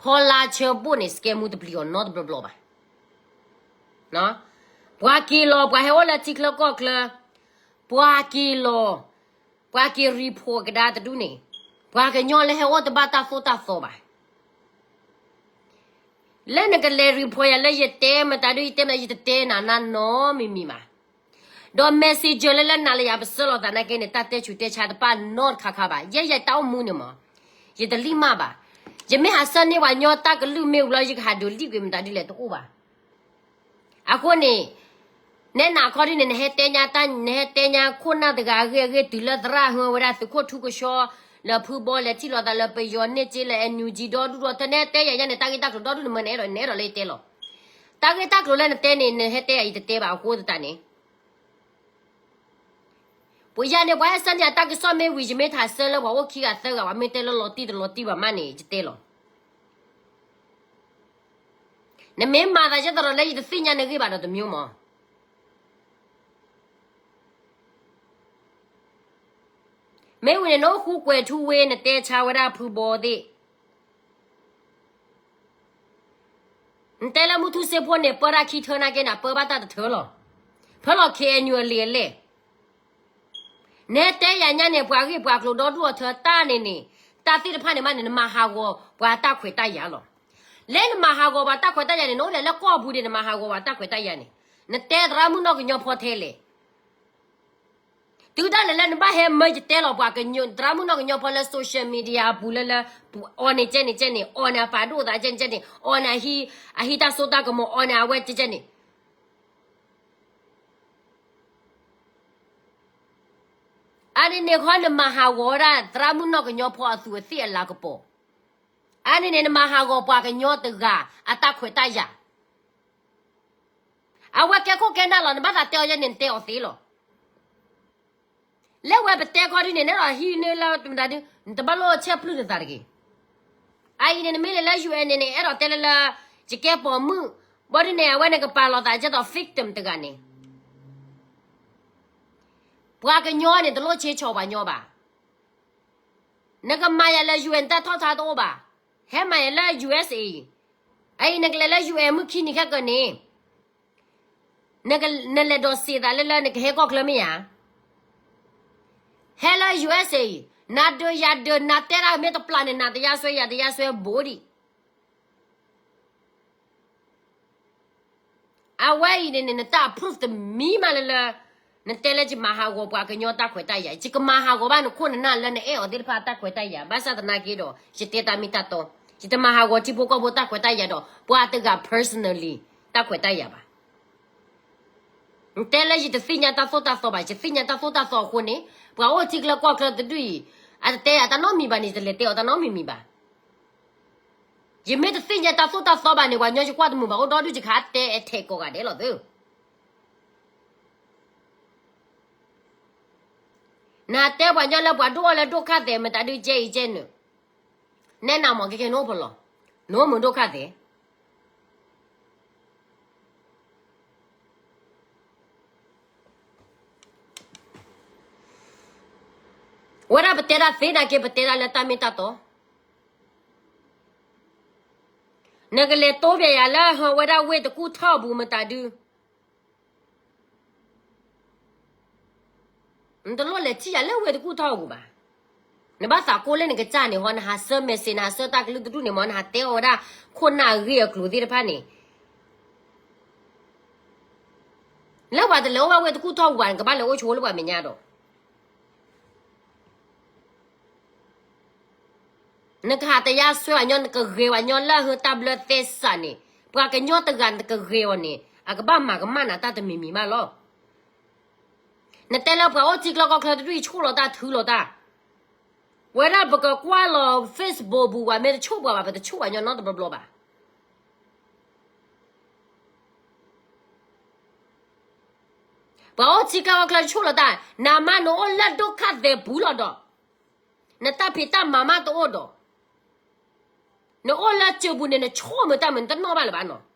ဖီလာ်ဆၢဘိၣ်န့ၣ် စကဲမူတပျံၤအီၤနီတဘျီဘျီဘၣ်. ပှၤက့ၤလီၤ ပှၤဟဲအိၣ်လၢထံချၢကီၢ်ချၢ, ပှၤက့ၤလီၤ ပှၤက့ၤ report ကဒါတဒူၣ်န့ၣ်, ပှၤကညီလၢဟဲအိၣ်တဘၣ်တၢ်သိၣ်တၢ်သီဘၣ်. လၢနကလဲၤ report ယၤလၢယတဲမတၤဒု ယတဲမတၤ ယတတဲနၤနၤနီတမံၤမံၤဘၣ်. ဒီး messenger လၢလၢနၤလၢယၤပဆၢလီၤသးနာ်က့န့ၣ် တၢ်တဲဆူးတဲဆါတပၣ်နီတခါခါဘၣ်. ယဲယတၢ်အိၣ်မူန့ၣ်မး ယတလံၣ်မၢ်ဘၣ်. ယမ့ၢ်ဟးဆၢန့ၢ်ပှၤကညီတၢ်ကလုၢ်မ့ၢ်ဝံၤလီၤ ယကဟးဒုးလံၣ်ကွံာ်မတၤဒုလဲၣ်တအိၣ်ဘၣ်. အဃိန့ၣ် နဲနၤခီဒုန့ၣ် နဟဲတဲညါတၢ် နဟဲတဲညါခိၣ်နၢ်တဂၤအဂ့ၢ်အဂ့ၢ် တုၤလၢသရၣ်ဟၢဝဲဒၣ်သုးခိၣ်ထူကဆှီ လၢဖုဘီလဲၤထံၣ်လိာ်သးလၢပယီၤန့ၢ်က့လၢ NUG ဒီဒူၣ်ဒီထၢ နဟဲတဲယၤညါန့ၣ် တၢ်ဂ့ၢ်တၢ်ကျိၤဒီဒူၣ်နမၢနအဲၣ်ဒိး နအဲၣ်ဒိးလၢယတဲလီၤ. တၢ်ဂ့ၢ်တၢ်ကျိၤလၢနတဲန့ၣ် နဟဲတဲယၤ ယတတဲဘၣ်အဃိသတးန့ၣ် ပယၤန့ၣ် ပှၤဟဲဆၢန့ၢ်အတၢ်ကစီၣ်မ့ၢ်ဝံၤ ယမ့ၢ်ထးဆၢလၢပှၤအိၣ်ခံဂၤသၢဂၤ ပှၤမ့ၢ်တဲလၢလီၤတံၢ်တလီၤတံၢ်ဘၣ်မးန့ၣ် ယတဲလီၤ. နမ့ၢ်မၤသးယဲသိးဒီးလၢယတသ့ၣ်ညါနဂ့ၢ်ဘၣ်ဒီးတမံၤမး. မ့ၢ်ဝံၤန့ၣ် နအိၣ်ဃူကွဲၤထူဝ့ နတဲဆါဝဲဒၣ်ဖုဘီသ့ၣ် နတဲလၢမုၢ်ထူၣ်စ့ဖိန့ၣ် ပၢတၢ်ခံထၢနာ်က့န့ၣ် ပၢဘၣ်တၢ်တထၢလီၤ. ဖၢလီၤ KNU အလံာ်အလဲၢ်. နဟဲတဲယၤညါန့ၣ် ပှၤဂ့ၢ်ပှၤကျိၤဒီဒူၣ်အထၢတၢ်န့ၣ်န့ၣ် တၢ်သ့ၣ်တဖၣ်န့ၣ်မးန့ၣ် နမၤဟးဂီၤပှၤတၢ်ခွဲးတၢ်ယာ်လီၤ. လၢနမၤဟးဂီၤပှၤတၢ်ခွဲးတၢ်ယာ်န့ၣ် နအိၣ်ဒၣ်လၢကီၢ်ပူၤဒၣ် နမၤဟးဂီၤပှၤတၢ်ခွဲးတၢ်ယာ်န့ၣ် နတဲသရၣ်မုၣ်နီၢ်ကညီဖီထဲလဲၣ်. တုၤဒၣ်လဲာ်လၢနဘၣ်ဟဲမၢယတဲလီၤပှၤကညီ သရၣ်မုၣ်နီၢ်ကညီဖီလၢ social media အပူၤလၢလၢ အီၤန့ၣ်ကဲန့ၣ်ကဲန့ၣ် အီၤန့ၣ်အပာ်ဒိၣ်သးကဲန့ၣ်ကဲန့ၣ် အီၤန့ၣ်အဟံးတၢ်စိတၢ်ကမီၤ အီၤန့ၣ်အဝဲကဲကဲန့ၣ် အါန့ၣ်န့ၣ်ခီ နမၤဟးဂီၤဝဲဒၣ် သရၣ်မုၣ်နီၢ်ကညီဖီအသူးအသ့ၣ်အလၤကပီၤ. အါန့ၣ်န့ၣ် နမၤဟးဂီၤပှၤကညီတဂၤအတၢ်ခွဲးတၢ်ယာ်. အဝဲကဲခိၣ်ကဲနၢ်လီၤ နဘၣ်သးတဲအီၤယဲန့ၣ် နတဲအီၤသ့လီၤ. လၢဝဲပတဲခီဒုန့ၣ် နအဲၣ်ဒိးဟံးန့ၢ်လၢတမတၤဒု နတဘၣ်လိၣ်ဆဲးပျုၢ်နသးတဂ့ၤ. အအံၤန့ၣ် နမ့ၢ်လဲၤလၢ UN န့ၣ်န့ၣ် အဲၣ်ဒိးတဲလၢလၢ ယကဲပိာ်မုၣ် ဘၣ်ဒုန့ၣ် အဝဲန့ၣ်ကပာ်လီၤသးကဲသိး victim တဂၤန့ၣ် ပှၤကညီန့ၣ် တလိၣ်ဆ့ဆီၣ်ပှၤညီဘၣ်. နကမၤယၤလၢ UN တၢ်ထီၣ်ထါတအိၣ်ဘၣ်. ဟဲမၤယၤလၢ USA အံၤ. အအံၤနကလဲၤလၢ UN မုၢ်ခံနံၤခဲကၢန့ၣ် နလဲၤဒိးစံးသးလၢလၢနကဟဲကီၢ်ချၢမ့ၢ်ဧါ. ဟဲလၢ USA အံၤ နၤဒုးယၤဒုး နၤတဲဒၣ်မ့ၢ်တပျၢ်န့ၣ် နၤတယါစွဲယၤတယါစွဲဘိဒံး. အဝဲအံၤန့ၣ်န့ၣ် နတၢ် proof တမံၤမးလၢလၢ နတဲလၢယမၤဟးဂီၤပှၤကညီတၢ်ခွဲးတၢ်ယာ်, ယကမၤဟးဂီၤဘၣ်နခိၣ်နနၢ်လၢနအဲၣ်အီၤသ့ၣ်တဖၣ်တၢ်ခွဲးတၢ်ယာ်, ဘၣ်ဆၣ်သနာ်က့ဒီး ယတဲတၢ်မ့ၢ်တၢ်တီ, ယတမၤဟးဂီၤထံဖိကီၢ်ဖိတၢ်ခွဲးတၢ်ယာ်ဒီး ပှၤတဂၤ personally တၢ်ခွဲးတၢ်ယာ်ဘၣ်. နတဲလၢယတသ့ၣ်ညါတၢ်သိၣ်တၢ်သီဘၣ်, ယသ့ၣ်ညါတၢ်သိၣ်တၢ်သီအဃိန့ၣ် ပှၤအိၣ်ထံချၢကီၢ်ချၢတဒူၣ်အံၤ အတတဲယၤတၢ်နီတမံၤဘၣ်န့ၣ် ယတလဲၤတဲအီၤတၢ်နီတမံၤမံၤဘၣ်. ယမ့ၢ်တသ့ၣ်ညါတၢ်သိၣ်တၢ်သီဘၣ်န့ၣ် ပှၤညီယကွၢ်တမုာ်ဘၣ်အိၣ်ဒီဒူၣ်ယခးတဲထဲကိးဂၤဒဲးလီၤသု. နတဲပှၤညီလၢပှၤဒိၣ်အီၣ်လၢဒိၣ်ခါသဲး မတၤဒုကဲအံၤကဲနုာ်, နဲနၤမ့ၢ်ကဲကဲနအိၣ်ဖဲလဲၣ်, နအိၣ်မုာ်ဒိၣ်ခါသဲး ဝဲဒၣ်ပတဲတၢ်သ့နာ်က့ ပတဲတၢ်လၢတၢ်မ့ၢ်တၢ်တီ, နကလဲၤတိပၠးယၤလၢဟၢဝဲဒၣ်ဝ့ၢ်တကူၣ်ထီၣ်အပူၤမတၤဒု နတလိၣ်လဲၤထံၣ်ယၤလၢဝ့ၢ်တကူၣ်ထီၣ်အပူၤဘၣ်. နဘၣ်သးကိၢ်လၢနကစၢ်န့ၣ်ဟီ, နဟးဆှၢ message, နဟးဆှၢတၢ်ကလုၢ်တဒူၣ်န့ၣ်မ့ၢ် နဟးတဲအီၤဝဲဒၣ်ခိၣ်နၢ်အဂ့ၢ်အကျိၤသ့ၣ်တဖၣ်န့ၣ်, လၢပှၤတလဲၤအိၣ်ဘၣ်ဝ့ၢ်တကူၣ်ထီၣ်အပူၤဘၣ် နကဘၣ်လဲၤအိၣ်ဆိလၢပှၤမဲာ်ညါဒီး နကဟးတယါစွဲပှၤညီ, နကဂဲၤပှၤညီလၢအဟၢတၢ်ဘျၢသဲစးန့ၣ်, ပှၤကညီတဂၤနကဂဲၤအီၤန့ၣ် အကဘၣ်မၤကမၣ်နၤတၢ်တမံၤမံၤဘၣ်လီၤ. နတဲလၢပှၤအိၣ်ထံချၢကီၢ်ချၢတဒူၣ်အံၤ ဆိၣ်လီၤတၢ်ထုလီၤတၢ်, ဝဲဒၣ်ပကကွၢ်လီၤ Facebook ပူၤ ပှၤမ့ၢ်တဆိၣ်ပှၤဘၣ် ပတဆိၣ်ပှၤညီနီတဘျီဘျီဘၣ်. ပှၤအိၣ်ထံချၢကီၢ်ချၢဆိၣ်လီၤတၢ်, နမ့ၢ်နအိၣ်လၢဒိၣ်ခါသဲးပူၤလီၤဒီး, နတၢ်ဖံးတၢ်မၤမးတအိၣ်ဒီး, နအိၣ်လၢစၢၤပူၤန့ၣ် နဆိၣ်မုာ်တၢ်မုာ် နတနီၣ်ဘၣ်လၢၤဘၣ်နီၤ.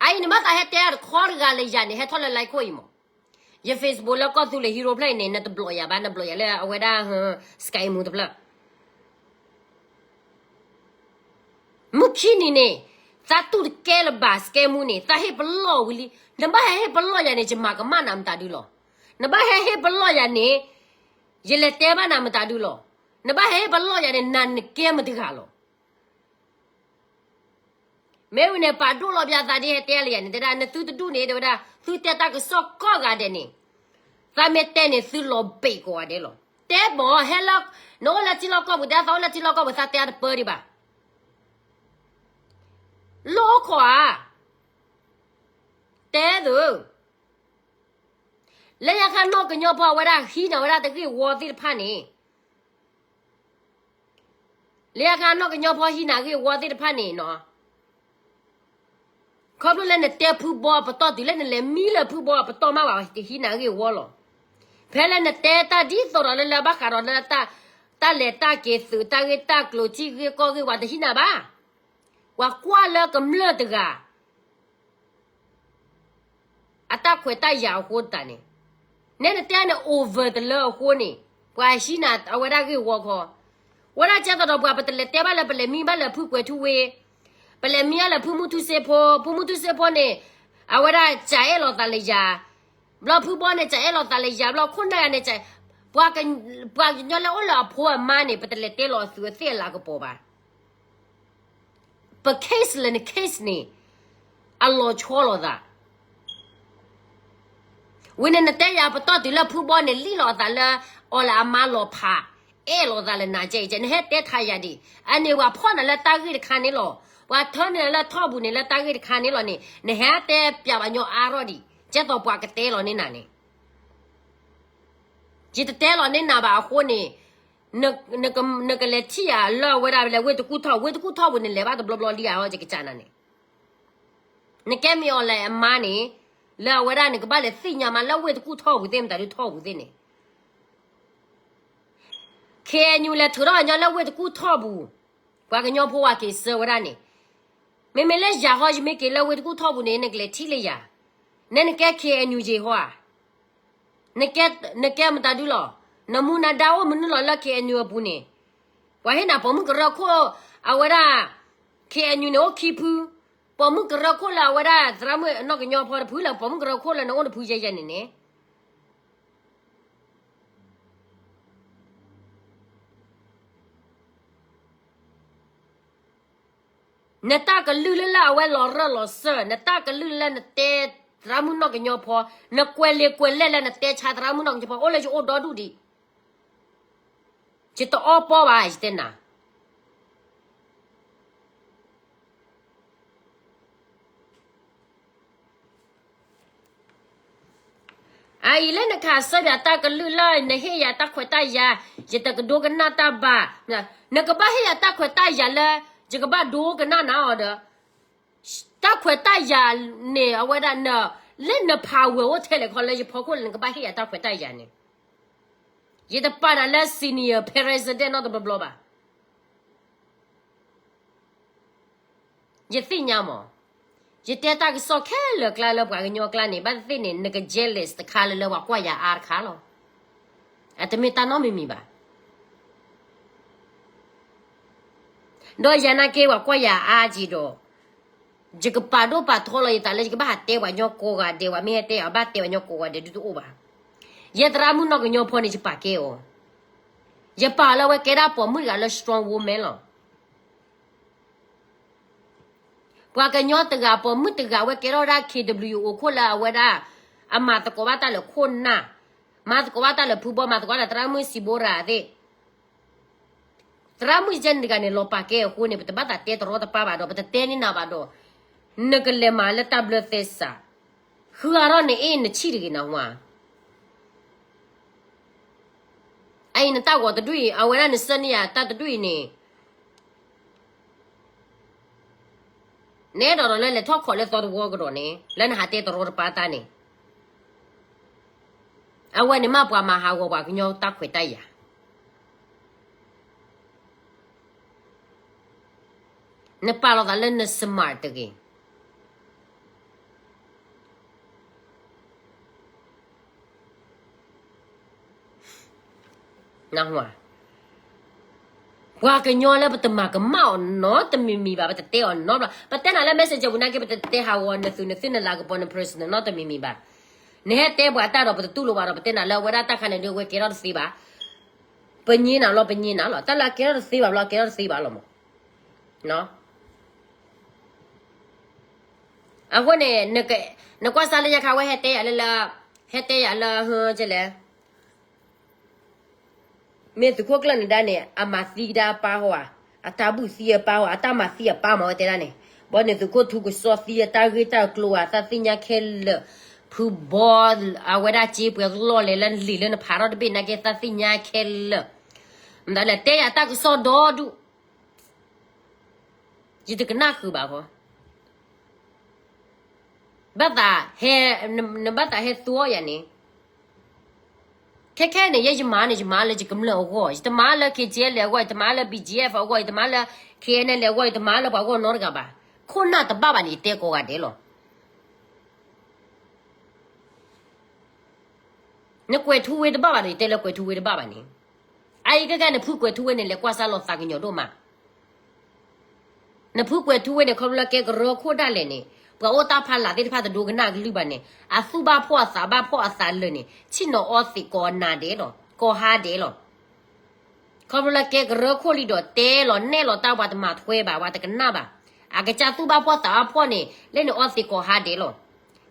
အအံၤနဘၣ်သးဟဲတဲတခီတဂၤလၢယၤန့ၣ် ဟဲထီၣ်လၢ line ခိၣ်အံၤမး, ယ Facebook လၢကီၢ်သူလ့ၤ hero ဖျၢၣ်အံၤန့ၣ် နတဘျီၣ်ယၤဘၣ်, နဘျီၣ်ယၤလၢအဝဲဒၣ် Sky မူတဖျၢၣ် မုၢ်ခံနံၤန့ၣ်, သးတူၢ်တကဲလၢၤဘၣ် Sky မူန့ၣ် သးဟ့ၣ်ပလီၢ်ဝံၤလံ, နဘၣ်ဟဲဟ့ၣ်ပလီၢ်ယၤန့ၣ် ယမၤကမၣ်နၤမတၤဒုလီၤ. နဘၣ်ဟဲဟ့ၣ်ပလီၢ်ယၤန့ၣ်, ယလဲၤတဲဘၣ်နၤမတၤဒုလီၤ. နဘၣ်ဟဲဟ့ၣ်ပလီၢ်ယၤန့ၣ် နၤနကဲမတဂၤလီၤ. မ့ၢ်ဝံၤန့ၣ် ပာ်ဒိၣ်လီၤပျးသးဒ်ဟဲတဲလၢယၤန့ၣ် တဲဒၣ် နသုတဒူၣ်န့ၣ် တဲဝဲဒၣ် သုတဲတၢ်ကစီၣ်ကိးဂၤဒဲးန့ၣ်, သးမ့ၢ်တဲန့ၣ် သုလီၤဘ့ၣ်ကိးဂၤဒဲးလီၤ. တဲဘၣ်ဟဲလၢ နအိၣ်လၢထံလီၢ်ကီၢ်ပူၤ တဲသးအိၣ်လၢထံလီၢ်ကီၢ်ပူၤ သးတဲအတပၢဒံးဘၣ်. လီၢ်ခီၣ်ဧါ, တဲသု, လၢညါခါနီၢ်ကညီဖီအဝဲဒၣ်ဟံးန့ၢ်ဝဲဒၣ်တဂ့ၢ်ဝီသ့ၣ်တဖၣ်န့ၣ် လၢညါခါနီၢ်ကညီဖီဟံးန့ၢ်ဂ့ၢ်ဝီသ့ၣ်တဖၣ်န့ၣ်နီၤ, ခီဖျိလၢနတဲဖုဘီအပတီၢ်တုၤလၢနလဲၤမံလၢဖုဘီအပတီၢ်မးဘၣ် တဟံးန့ၢ်ဂ့ၢ်ဝီလီၤ. ဖဲလၢနတဲတၢ်ဒ်သိးဒီးလၢလၢဘၣ်ဃးဒီးလၢ တၢ်လဲၤတၢ်က့ၤသုးတၢ်ဂ့ၢ်တၢ်ကျိၤထံဂ့ၢ်ကီၢ်ဂ့ၢ်ဝဲတဟံးန့ၢ်ဘၣ်. ပှၤကွၢ်လၢကမျၢၢ်တဂၤ အတၢ်ခွဲးတၢ်ယာ်အဃိတးန့ၣ်, နဲနတဲန့ၣ် over တလၢအဃိန့ၣ်, ပှၤဟံးန့ၢ်အဝဲဒၣ်ဂ့ၢ်ဝီခီ, ဝဲဒၣ်ကဲသိးဒီးပှၤ ပတလဲၤတဲဘၣ်လၢပလဲၤမံဘၣ်လၢဖုကွဲၤထူဝ့, ပလဲၤမံဘၣ်လၢဖုမုၢ်ထူစ့ဖိ, ဖုမုၢ်ထူစ့ဖိန့ၣ်, အဝဲဒၣ်စးအဲၣ်လီၤသးလၢယၤ, ဘျီဖုဘီန့ၣ် စးအဲၣ်လီၤသးလၢယၤ, ဘျီခိၣ်နၢ်ယၤန့ၣ်, ပှၤကညီလၢအိၣ်လၢအဖိအမါန့ၣ် ပတလဲၤတဲလီၤအသုးအသ့ၣ်အလၤကပီၤဘၣ်. ပ case လၢန case န့ၣ်, အလီၤဆီလိာ်သး. ဝံၤန့ၣ်နတဲယၤပတီၢ်တုၤလၢဖုဘီန့ၣ် လံၣ်လီၤအသးလၢ အီၤလၢအမါလီၤဖး, အဲၣ်လီၤသးလၢနၤကဲအံၤကဲ, နဟဲတဲထါယၤဒံး, အန့ၣ်ပှၤဖီၣ်နၤလၢတၢ်ဂ့ၢ်တခါန့ၣ်လီၤ. ပှၤထၢနၤလၢထီၣ်ပူၤန့ၣ်လၢတၢ်ဂ့ၢ်တခါန့ၣ်လီၤန့ၣ်, နဟဲတဲပျးပှၤညီအါထီၣ်ဒံး, ကဲသိးပှၤကတဲလီၤန့ၢ်နၤန့ၣ် ယတတဲလီၤန့ၢ်နၤဘၣ်အဃိန့ၣ်, နကလဲၤထံၣ်ယၤလၢအဝဲဒၣ်လဲၤဝ့ၢ်တကူၣ်ထီၣ်, ဝ့ၢ်တကူၣ်ထီၣ်ပူၤန့ၣ် လဲၤဘၣ်တဘျီဘျီလံဧါ ယကစးနၤန့ၣ်, နကဲမ့ၢ်အီၤလဲၤအမါန့ၣ်, လၢအဝဲဒၣ်န့ၣ် ကဘၣ်လဲၤသ့ၣ်ညါမးလၢဝ့ၢ်တကူၣ်ထီၣ်ပူၤသ့ၣ် မတၤဒုထီၣ်ပူၤသ့ၣ်န့ၣ်, ခ့ၣ်အဲၣ်ယူၣ် လဲၤထုးထီၣ်ညီလၢဝ့ၢ်တကူၣ်ထီၣ်ပူၤ, ပှၤကညီဖိဝဲက့ၤဆၢဝဲဒၣ်န့ၣ်, မ့မ့ၢ်လၢယၤဟီ ယမ့ၢ်က့ၤလၢဝ့ၢ်တကူၣ်ထီၣ်ပူၤန့ၣ် နကလဲၤထံၣ်လၢယၤ, နဲနကဲ ခ့ၣ်အဲၣ်ယူၣ် ယ့ၢ်ဟီဧါ နကဲမတၤဒုလီၤ, နမူနဒါအိၣ်မနုၤလီၤလၢ ခ့ၣ်အဲၣ်ယူၣ် အပူၤန့ၣ်, ပှၤဟ့ၣ်နၤပိာ်မုၣ်ကရၢခိၣ်, အဝဲဒၣ်, ခ့ၣ်အဲၣ်ယူၣ် န့ၣ်အိၣ်ခံဖု, ပိာ်မုၣ်ကရၢခိၣ်လၢအဝဲဒၣ် သရၣ်မုၣ်နီၢ်ကညီဖီတဖုလၢပိာ်မုၣ်ကရၢခိၣ်လၢနအိၣ်တဖုယဲယဲန့ၣ်န့ၣ် နတၢ်ကလုၢ်လၢလၢအဝဲလီၤရၢၢ်လီၤစၢၢ်, နတၢ်ကလုၢ်လၢနတဲသရၣ်မုၣ်နီၢ်ကညီဖီ, နကွဲးလံာ်ကွဲးလဲၢ်လၢနတဲဆါသရၣ်မုၣ်နီၢ်ကညီဖီ အိၣ်လၢယအိၣ်ဒီဒူၣ်ဒံး, ယတအီပီဘၣ် ယတဲနၤ အအံၤလၢနခးစၢၢ်ယၤတၢ်ကလုၢ်လၢနဟ့ၣ်ယၤတၢ်ခွဲးတၢ်ယာ်, ယတကဒိကနၣ်တၢ်ဘၣ်, နကဘၣ်ဟ့ၣ်ယၤတၢ်ခွဲးတၢ်ယာ်လၢ ယကဘၣ်ဒိကနၣ်နၤအီၤဒီး, တၢ်ခွဲးတၢ်ယာ်န့ၣ် အဝဲဒၣ်န, လၢန power အိၣ်ထဲလဲၣ်ခီလၢယဖီခိၣ်လၢ နကဘၣ်ဟ့ၣ်ယၤတၢ်ခွဲးတၢ်ယာ်န့ၣ်, ယတပာ်နၤလၢ senior president နီတဘျီဘျီဘၣ်. ယသ့ၣ်ညါမး, ယတဲတၢ်ကစီၣ်ခဲလၢာ်ကျါလၢပှၤကညီကျါန့ၣ် ဘၣ်သ့ၣ်သ့ၣ်န့ၣ် နက jealous တခါလၢလၢပှၤကွၢ်ယၤအါတခါလီၤ. အတမ့ၢ်တၢ်နီတမံၤမံၤဘၣ်. ဒီးယၤနာ်က့ ပှၤကွၢ်ယၤအါက့ဒီး, ယကပာ်ဒိၣ်ပာ်ထီလီၤယသးလၢယကဘၣ်ဟးတဲပှၤကညီကိးဂၤဒဲး, ပှၤမ့ၢ်ဟဲတဲယၤ ဘၣ်တဲပှၤကညီကိးဂၤဒဲးဒုတအိၣ်ဘၣ်. ယဲသရၣ်မုၣ်နီၢ်ကညီဖီန့ၣ် ယပာ်ကဲအီၤ, ယပာ်အီၤလၢအဝဲကဲဒၣ်ပိာ်မုၣ်တဂၤလၢ strong woman လီၤ. ပှၤကညီတဂၤ ပိာ်မုၣ်တဂၤ အဝဲကဲထီၣ်ဝဲဒၣ် KWO ခိၣ်လၢအဝဲဒၣ်, အမၤသကိးဘၣ်တၢ်လၢခိၣ်နၢ်, မၤသကိးဘၣ်တၢ်လၢဖုဘီ မၤသကိးတၢ်လၢသရၣ်မုၣ်စံးဘိရၤသ့ၣ်, သရၣ်မုၣ်ကဲန့ၣ်တဂၤန့ၣ် လီၤပာ်ကဲအဃိန့ၣ် ပတဘၣ်သးတဲတရီတပါဘၣ်ဒီး ပတတဲန့ၢ်နၤဘၣ်ဒီး, နကလဲၤမၤလၢတၢ်ဘျၢသဲစး, ဃုအါထီၣ်န့ၣ်အ့ၣ်နဆံၣ်တဂ့ၤနဟါ. အအံၤနတၢ်ဂီၤတဒူၣ်အံၤ အဝဲဒၣ်နဆှၢန့ၢ်ယၤတၢ်တဒူၣ်အံၤန့ၣ်, နအဲၣ်ဒိးဒီးလၢလဲၤထီၣ်ခိးလၢသီတဝီကဒီးန့ၣ် လၢနဟးတဲတရီတပါတၢ်န့ၣ်, အဝဲန့ၣ်မ့ၢ်ပှၤမၤဟးဂီၤပှၤကညီတၢ်ခွဲးတၢ်ယာ် နပာ်လီၤသးလၢန smart တဂ့ၤ. ပှၤကညီလၢပတမၤကမၣ်အီၤနီတမံၤမံၤဘၣ်, ပတတဲအီၤနီတဘျီ, ပတဲနၤလၢ messenger ပူၤနာ်က့ ပတတဲဟးဂီၤနသုးနသုးနလၤကပီၤန personal နီတမံၤမံၤဘၣ်. နဟဲတဲပှၤတၢ်ဒီးပတတူၢ်လိာ်ဘၣ်ဒီး ပတဲနၤလၢအဝဲဒၣ်တၢ်ခါန့ၣ်ဒုး အဝဲကဲထီၣ်တသ့ဘၣ်. ပညံနၤလီၤ ပညံနၤလီၤ, တၢ်လၢအကဲထီၣ်တသ့ဘၣ်ဘျီ အကဲထီၣ်တသ့ဘၣ်လီၤမး. အဃိန့ၣ်, နကွၢ်စၢ်လၢညါခါဝဲဟဲတဲယၤလၢလၢ, ဟဲ ဟဲတဲယၤလၢဟၢကလဲၣ်, မ့ၢ်သုးခိၣ်ကျၢၢ်နဒါန့ၣ် အမၤသံကဒါအပၢ်ဟီဧါ, အတၢ်ဘူၣ်သံအပၢ်ဟီဧါ, အတၢ်မၤသံအပၢ်မး ဝဲတဲဒၣ်န့ၣ်, ဘီန့ၣ်သုးခိၣ်ထူကစီၣ်သံအတၢ်ဂ့ၢ်တၢ်ကျိၤဧါ, သးသ့ၣ်ညါခဲလၢာ်, ဖုဘီ, အဝဲဒၣ်စ့ပှဲၤလီၢ်လဲၤလၢလံာ်လၢနဖးထီၣ်တဘ့ၣ်နာ်က့ သးသ့ၣ်ညါခဲလၢာ်, မတၤလဲၣ် တဲယၤတၢ်ကစီၣ်ဒီဒူၣ် ယတကနၣ်ဃုာ်ဘၣ်ဃီ, ဘၣ်သးဟဲ, နဘၣ်သးဟဲသူအီၤယၤန့ၣ်, ခဲခဲန့ၣ် ယဲယမၤန့ၣ် ယမၤလၢယကမျၢၢ်အဂီၢ်, ယတမၤလၢ K T L အဂီၢ်, ယတမၤလၢ B G F အဂီၢ်, ယတမၤလၢ K N L အဂီၢ်, ယတမၤလၢပှၤဂီၢ်နီတဂၤဘၣ်, ခိၣ်နၢ်တဘၣ်ဘၣ်န့ၣ် ယတဲကိးဂၤဒဲးလီၤ. နကွဲးထူဝ့တဘၣ်ဘၣ်ဒီး ယတဲလၢကွဲးထူဝ့တဘၣ်ဘၣ်န့ၣ်, အအံၤကဲကဲနဖုကွဲးထူဝ့န့ၣ် လဲၤကွၢ်စၢ်လီၤသးကညီၤဒိၣ်မး, နဖုကွဲးထူဝ့န့ၣ် ခီဖျိလၢကဲကရၢခိၣ်ဒၣ်လဲာ်န့ၣ် ပှၤအိၣ်တၢ်ဖးလာ်သ့ၣ်တဖၣ်တဒိကနၣ်အကလုၢ်ဘၣ်န့ၣ် အသူၣ်ဘၣ်ဖှီၣ်အသးဘၣ်ဖှီၣ်အသးလၢာ်န့ၣ် ဆ့ၣ်နီၤအီသံးကိးနၤဒဲးလီၤ, ကိးဟါဒဲးလီၤ. ခီဖျိလၢကဲကရၢခိၣ်လံဒီးတဲလီၤနဲၣ်လီၤတၢ် ပှၤတမၤထွဲဘၣ် ပှၤတကနၣ်ဘၣ်, အကစၢ်သူၣ်ဘၣ်ဖှီၣ်သးဘၣ်ဖှီၣ်န့ၣ် လၢန့ၣ်အီသံးကိးဟါဒဲးလီၤ.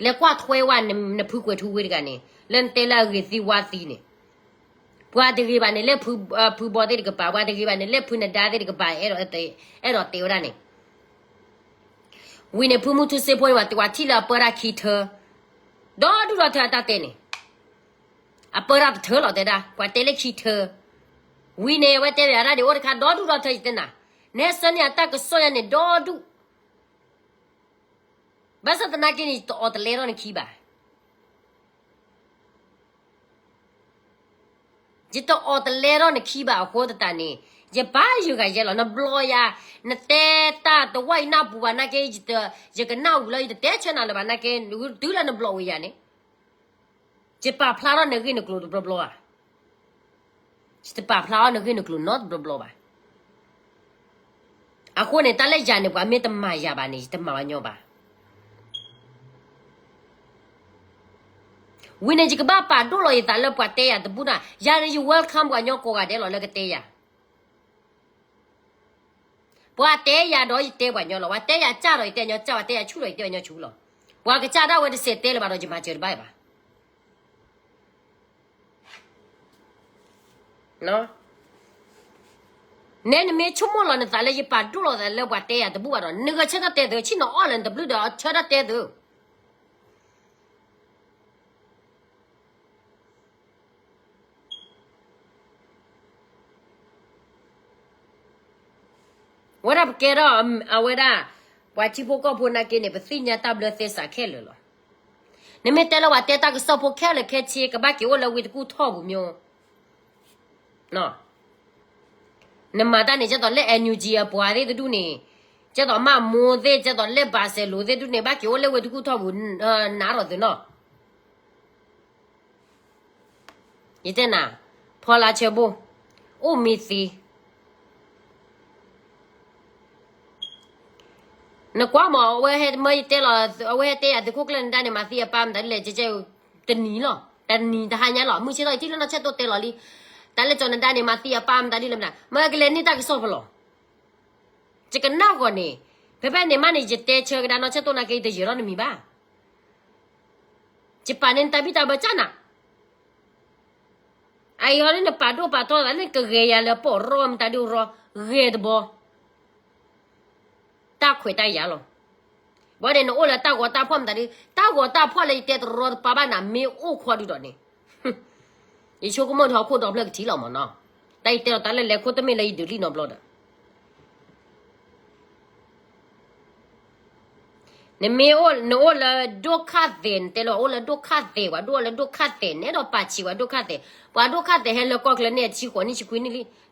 လဲၤကွၢ်ထွဲဝဲနဖုကွဲးထူဝ့တဂၤန့ၣ် လၢနတဲလၢအဂ့ၤသံဝါသံန့ၣ်, ပှၤတဂ့ၤဘၣ်န့ၣ် လၢဖုဘီသ့ၣ်တကပၤ, ပှၤတဂ့ၤဘၣ်န့ၣ် လၢဖုနဒါသ့ၣ်တကပၤ, အဲၣ်ဒိးတဲဝဲဒၣ်န့ၣ်, ဝံၤန့ၣ် ဖုမူထူစ့ဖိန့ၣ် ပှၤထံၣ်လၢအပၢတၢ်ခံထၢ, ဒီဒူၣ်ဒီထၢအတၢ်တဲန့ၣ်, အပၢတၢ်တထၢလီၤတဲဒၣ် ပှၤတဲလၢခံထၢ, ဝံၤန့ၣ် အဝဲတဲဝဲဒၣ်ဒ်အိၣ်တခါ ဒီဒူၣ်ဒီထၢယတဲနၤ, နဟဲဆၢန့ၢ်အတၢ်ကစီၣ်ယၤန့ၣ် ဒီဒူၣ် ဘၣ်ဆၣ်သနာ်က့န့ၣ် ယတအီၣ်တလဲထီၣ်နခံဘၣ်. ယတအီၣ်တလဲထီၣ်နခံဘၣ်အဃိသတးန့ၣ်, ယပာ်ယုာ်ဂၤယဲလီၤ. နဘျီယၤ, နတဲတၢ်တဝၢ်အံၤနၢ်ပူၤဘၣ်နာ်က့, ယကနၣ်ဝံၤလီၤ ယတတဲဆၢနၤလၢၤဘၣ်နာ်က့, တုၤလၢနဘျီဝံၤယၤန့ၣ်, ယပာ်ဖျါထီၣ်နဂ့ၢ်နကျိၤတဘျီဘျီဧါ. ယတပာ်ဖျါအီၤနဂ့ၢ်နကျိၤနီတဘျီဘျီဘၣ်. အဃိန့ၣ် တၢ်လၢယၤန့ၣ် ပှၤမ့ၢ်တမၤယၤဘၣ်န့ၣ် ယတမၤဝဲညီဘၣ်. ဝံၤန့ၣ် ယကဘၣ်ပာ်ဒိၣ်လီၤယသးလၢပှၤတဲယၤတဘူၣ်နၤ, ယၤန့ၣ် ယ welcome ပှၤညီကိးဂၤဒဲးလီၤလၢကတဲယၤ. ပှၤတဲယၤဒီးယတဲပှၤညီလီၤ, ပှၤတဲယၤကၢ်ဒီးယတဲညီကၢ်, ပှၤတဲယၤဆူၣ်ဒီးယတဲညီဆူၣ်လီၤ. ပှၤကစၢ်ဒၣ်ဝဲတစဲးတဲလၢၤဘၣ်ဒီး ယမၤစၢၤတဘၣ်ဘၣ်. နဲနမ့ၢ်ဆိကမိၣ်လီၤနသးလၢယပာ်ဒိၣ်လီၤသးလၢပှၤတဲယၤတဘူၣ်ဘၣ်ဒီး နဂဲၤဆၢထၢၣ်တဲသု, ဆ့ၣ်နီၤအီၣ်လၢနတဘျုးဒီးဆၢထၢၣ်တဲသု. ဝဲဒၣ်ပကဲထီၣ်အဝဲဒၣ် ပှၤထံဖိကီၢ်ဖိနာ်က့န့ၣ် ပသ့ၣ်ညါတၢ်ဘျၢသဲစးခဲလၢာ်လီၤ. နမ့ၢ်တဲလၢပှၤတဲတၢ်ကစီၣ်ဖိခဲလၢာ်ခဲဆ့ ကဘၣ်က့ၤအိၣ်လၢဝ့ၢ်တကူၣ်ထီၣ်ပူၤမ့ၢ် နမၤတၢ်န့ၣ် ကဲသိးလၢ NUG အပှၤသ့ၣ်တဒူၣ်န့ၣ်, ကဲသိးမၢ်မိၢ်သ့ၣ်, ကဲသိးလၢဘၣ်စဲလိာ်သ့ၣ်တဒူၣ်န့ၣ် ဘၣ်က့ၤအိၣ်လၢဝ့ၢ်တကူၣ်ထီၣ်ပူၤ နးထီၣ်သုနီၤ. ယတဲနၤ, ဖီလာ်ဆၢဘိ, အိၣ်မ့ၢ်သ့ နကွၢ်မး အဝဲဟဲမၢယတဲလီၤ, အဝဲဟဲတဲယၤသုးခိၣ်ကျၢၢ်နဒါန့ၣ် မၤသံအပၢ်မတၤဒ်လဲၣ်, ကဲကဲ, တနံၤလီၤ, တနံၤတဟါညါလီၤ, မုၢ်ဆ့ၣ်ထီၣ်အံၤထံၣ်လၢနီၢ်ဆဲၣ်တိၢ်တဲလီၤလံ, တၢ်လၢကၠီၤနဒါန့ၣ် မၤသံအပၢ်မတၤဒ်လဲၣ်မတၤ, မ့ၢ်ကလဲၤန့ၢ်တၢ်ကစီၣ်ဖဲလဲၣ်. ယကနၣ်ဂီၤန့ၣ်, ဖဲဖဲန့ၣ်မးန့ၣ် ယတဲဆၢကဒါနီၢ်ဆဲၣ်တိၢ်နာ်က့ ယတယၢၤထီၣ်နမံၤဘၣ်. ယပာ်န့ၢ်နတၢ်ဘံၣ်တၢ်ဘၢကၢ်နၤ အအံၤဟီဒ်နပာ်ဒိၣ်ပာ်ထီသးလၢ နကဂဲၤယၤလၢပီၢ်ရီမတၤဒုရီ, ဂဲၤတဘီ, တၢ်ခွဲးတၢ်ယာ်လီၤ. ဘၣ်န့ၣ် နအိၣ်လၢတၢ်ဂီၤတၢ်ဖှီၣ်မတၤဒု, တၢ်ဂီၤတၢ်ဖှီၣ်လၢယတဲတရီတပါဘၣ်နၤ မ့ၢ်အိၣ်ခိးဒုဒီးန့ၣ်, ယဆိကမိၣ်ဒီးဟီၣ်ခိၣ်ဒီဖျၢၣ်ကထံၣ်လီၤမးနီၤ. တၢ်အံၤတဲလီၤတၢ်လၢလဲၤခိၣ်တမ့ၢ်လၢယဒုးလံနီတဘျီဒီး နမ့ၢ်အိၣ်, နအိၣ်လၢဒိၣ်ခၣ်သဲး, နတဲလၢအိၣ်လၢဒိၣ်ခၣ်သဲး, ပှၤဒိၣ်လၢဒိၣ်ခၣ်သဲး, နအဲၣ်ဒိးပာ်ဆံးပှၤဒိၣ်ခၣ်သဲး, ပှၤဒိၣ်ခၣ်သဲးဟဲလၢကီၢ်ချၢန့ၣ် အဆံဃိးနံၣ်ဆံခွံနံၣ်လံ,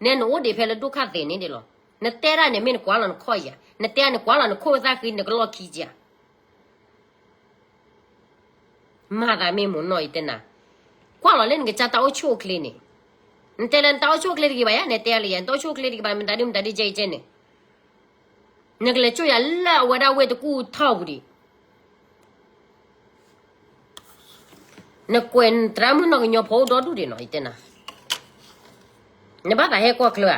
နဲနအိၣ်ဒံးဖဲလၢဒိၣ်ခၣ်သဲးန့ၣ်ဒံးလီၤ. နတဲဒၣ်န့ၣ်မ့ၢ်နကွၢ်လီၤနခီၣ်ယၤ, နတဲဒၣ်နကွၢ်လီၤနခိၣ်သၣ်ဃံ နကလီၢ်ခံကယၤ မၤသးမ့ၢ်မိၢ်နီၢ်အံၤတဲနၤ, ကွၢ်လီၤလၢနကစၢ်တၢ်အိၣ်ဆူၣ်အိၣ်ချ့န့ၣ်, နတဲလၢနတၢ်အိၣ်ဆူၣ်အိၣ်ချ့တဂ့ၤဘၣ်ယၤ, နတဲလၢယၤ နတၢ်အိၣ်ဆူၣ်အိၣ်ချ့တဂ့ၤဘၣ် မတၤဒုမတၤဒုကဲအံၤကဲန့ၣ်, နကလဲၤကၠိၣ်ယၤလၢအဝဲဒၣ်ဝ့ၢ်တကူၣ်ထီၣ်ပူၤဒံး နကွဲးနသရၣ်မုၣ်နီၢ်ကညီဖိအိၣ်ဒီဒူၣ်ဒံးနီၤ ယတဲနၤ, နဘၣ်သးဟဲကီၢ်ချၢဧါ,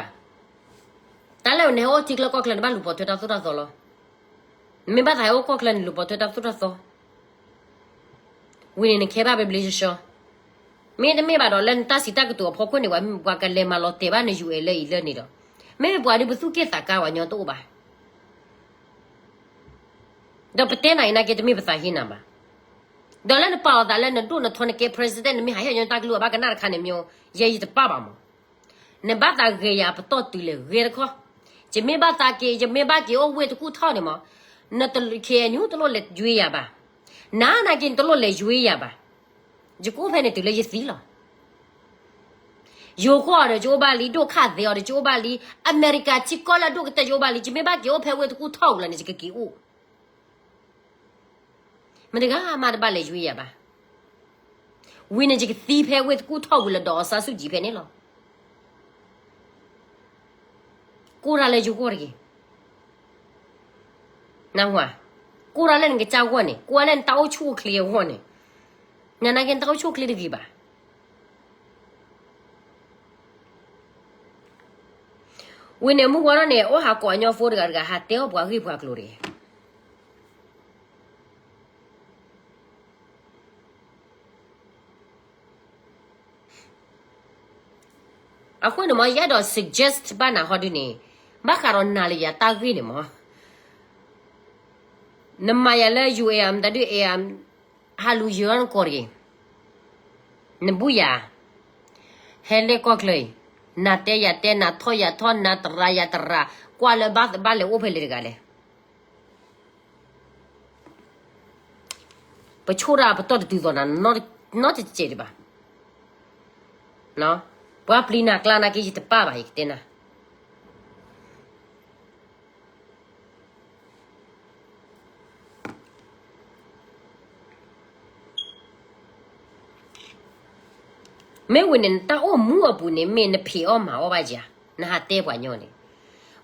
တၢ်လၢနဟဲအိၣ်ထံချၢကီၢ်ချၢ နဘၣ်လူၤပိာ်ထွဲတၢ်သိၣ်တၢ်သီလီၤ, နမ့ၢ်ဘၣ်သးဟဲအိၣ်ကီၢ်ချၢန့ၣ် လူၤပိာ်ထွဲတၢ်သိၣ်တၢ်သီ ဝံၤန့ၣ်နခဲဘၣ်ဘျ့ဘျ့ဆှီဆှီ, မ့တမ့ၢ်ဘၣ်ဒီးလၢနတၢ်စံးတၢ်ကတိၤအဖီခိၣ်န့ၣ် ပှၤကလဲၤမၤလီၤတဲာ်ဘၣ်န ယူႇအဲၣ် လၢအံၤလၢန့ၣ်ဒီး, မ့မ့ၢ်ပှၤဒုးပသူၣ်က့ၣ်သးကါဝဲညီတအိၣ်ဘၣ်. ဒီးပတဲနၤအံၤနာ်က့ တမ့ၢ်ပသးဟ့နၤဘၣ်. ဒီးလၢနပာ်လီၤသးလၢနဒိၣ်နထီနကဲ president နမ့ၢ်ဟးဟ့ၣ်ညီတၢ်ကလုၢ်အဘၣ်ကနၣ်တခါန့ၣ် မ့ၢ်ယဲယတပၣ်ဘၣ်မး. နဘၣ်သးဂဲၤယၤပတီၢ်တုၤလဲၣ်ဂဲၤတခီ, ယမ့ၢ်ဘၣ်သးက့ၤ ယမ့ၢ်ဘၣ်က့ၤအိၣ်ဝ့ၢ်တကူၣ်ထီၣ်န့ၣ်မး, နတ ခ့ၣ်အဲၣ်ယူၣ် တလိၣ်လဲၤယွ့ယၤဘၣ်. နနာ်က့ နတလိၣ်လဲၤယွ့ယၤဘၣ်. ယကအိၣ်ဖဲန့ၣ်တုၤလၢယသံလီၤ. ယိၤဃီအီၤဒီးယအိၣ်ဘၣ်လံ, ဒိၣ်ခၣ်သဲအီၤဒီးယအိၣ်ဘၣ်လံ, အမဲရကၤထံကီၢ်လၢအဒိၣ်ကတၢၢ်ယအိၣ်ဘၣ်လံ, ယမ့ၢ်ဘၣ်က့ၤအိၣ်ဖဲဝ့ၢ်တကူၣ်ထီၣ်ဝံၤလီၤန့ၣ် ယကက့ၤအိၣ် မတၤတဂၤမးတဘၣ်လဲၤယွ့ယၤဘၣ်. ဝံၤန့ၣ်ယကသံဖဲဝ့ၢ်တကူၣ်ထီၣ်ဝံၤလီၤဒီး အောင်ဆန်းစုကြည် ဖဲန့ၣ်လီၤ. ကိးတၢ်လၢယဂီၢ်တဂ့ၤ. နၢ်ဟူဧါ, ကိးတၢ်လၢနကစၢ်ဂီၢ်န့ၣ်, ကိးတၢ်လၢနတၢ်အိၣ်ဆူၣ်အိၣ်ချ့အဂီၢ်န့ၣ်, နနာ်က့နတၢ်အိၣ်ဆူၣ်အိၣ်ချ့တဂ့ၤဘၣ်. ဝံၤန့ၣ်မုၢ်ဝါထီၣ်န့ၣ် အိၣ်ဟးကိးအညီဖိတဂၤတဂၤ ဟးတဲအီၣ်ပှၤဂ့ၢ်ပှၤကျိၤတဂ့ၤ. အဃိန့ၣ်မ့ၢ် ယအဲၣ်ဒိး suggest ဘၣ်နၤဟီဒုန့ၣ်, ဘၣ်ဃးဒီးနၤလၢယၤတၢ်ဂ့ၢ်န့ၣ်မ့ၢ်, နမၤယၤလၢ ယူၢ်အဲၣ် မတၤဒု အဲၣ် ဟးလူၤယၢၤနကိးတဂ့ၤ. နဘူၣ်ယၤ, ဟဲလၢကီၢ်ချၢအံၤ, နၤတဲယၤတဲ, နၤထီၣ်ယၤထီၣ်, နၤတရၤယၤတရၤ, ကွၢ်လၢဘၣ်ဘၣ်လဲၤအိၣ်ဖဲလဲၣ်တဂၤလဲၣ်. ပဆိၣ်တၢ်ပတီၢ်တတုၤသိးနၤ နီတစဲးဒံးဘၣ်. ပှၤပျံၤနၤကျါနာ်က့ ယတပၣ်ဘၣ် ယကတဲနၤ. မ့ၢ်ဝံၤန့ၣ် နတၢ်အိၣ်မူအပူၤန့ၣ် မ့ၢ်နဖံးအီၣ်မၤအီၣ်ဘၣ်ဧါ, နဟးတဲပှၤညီန့ၣ်,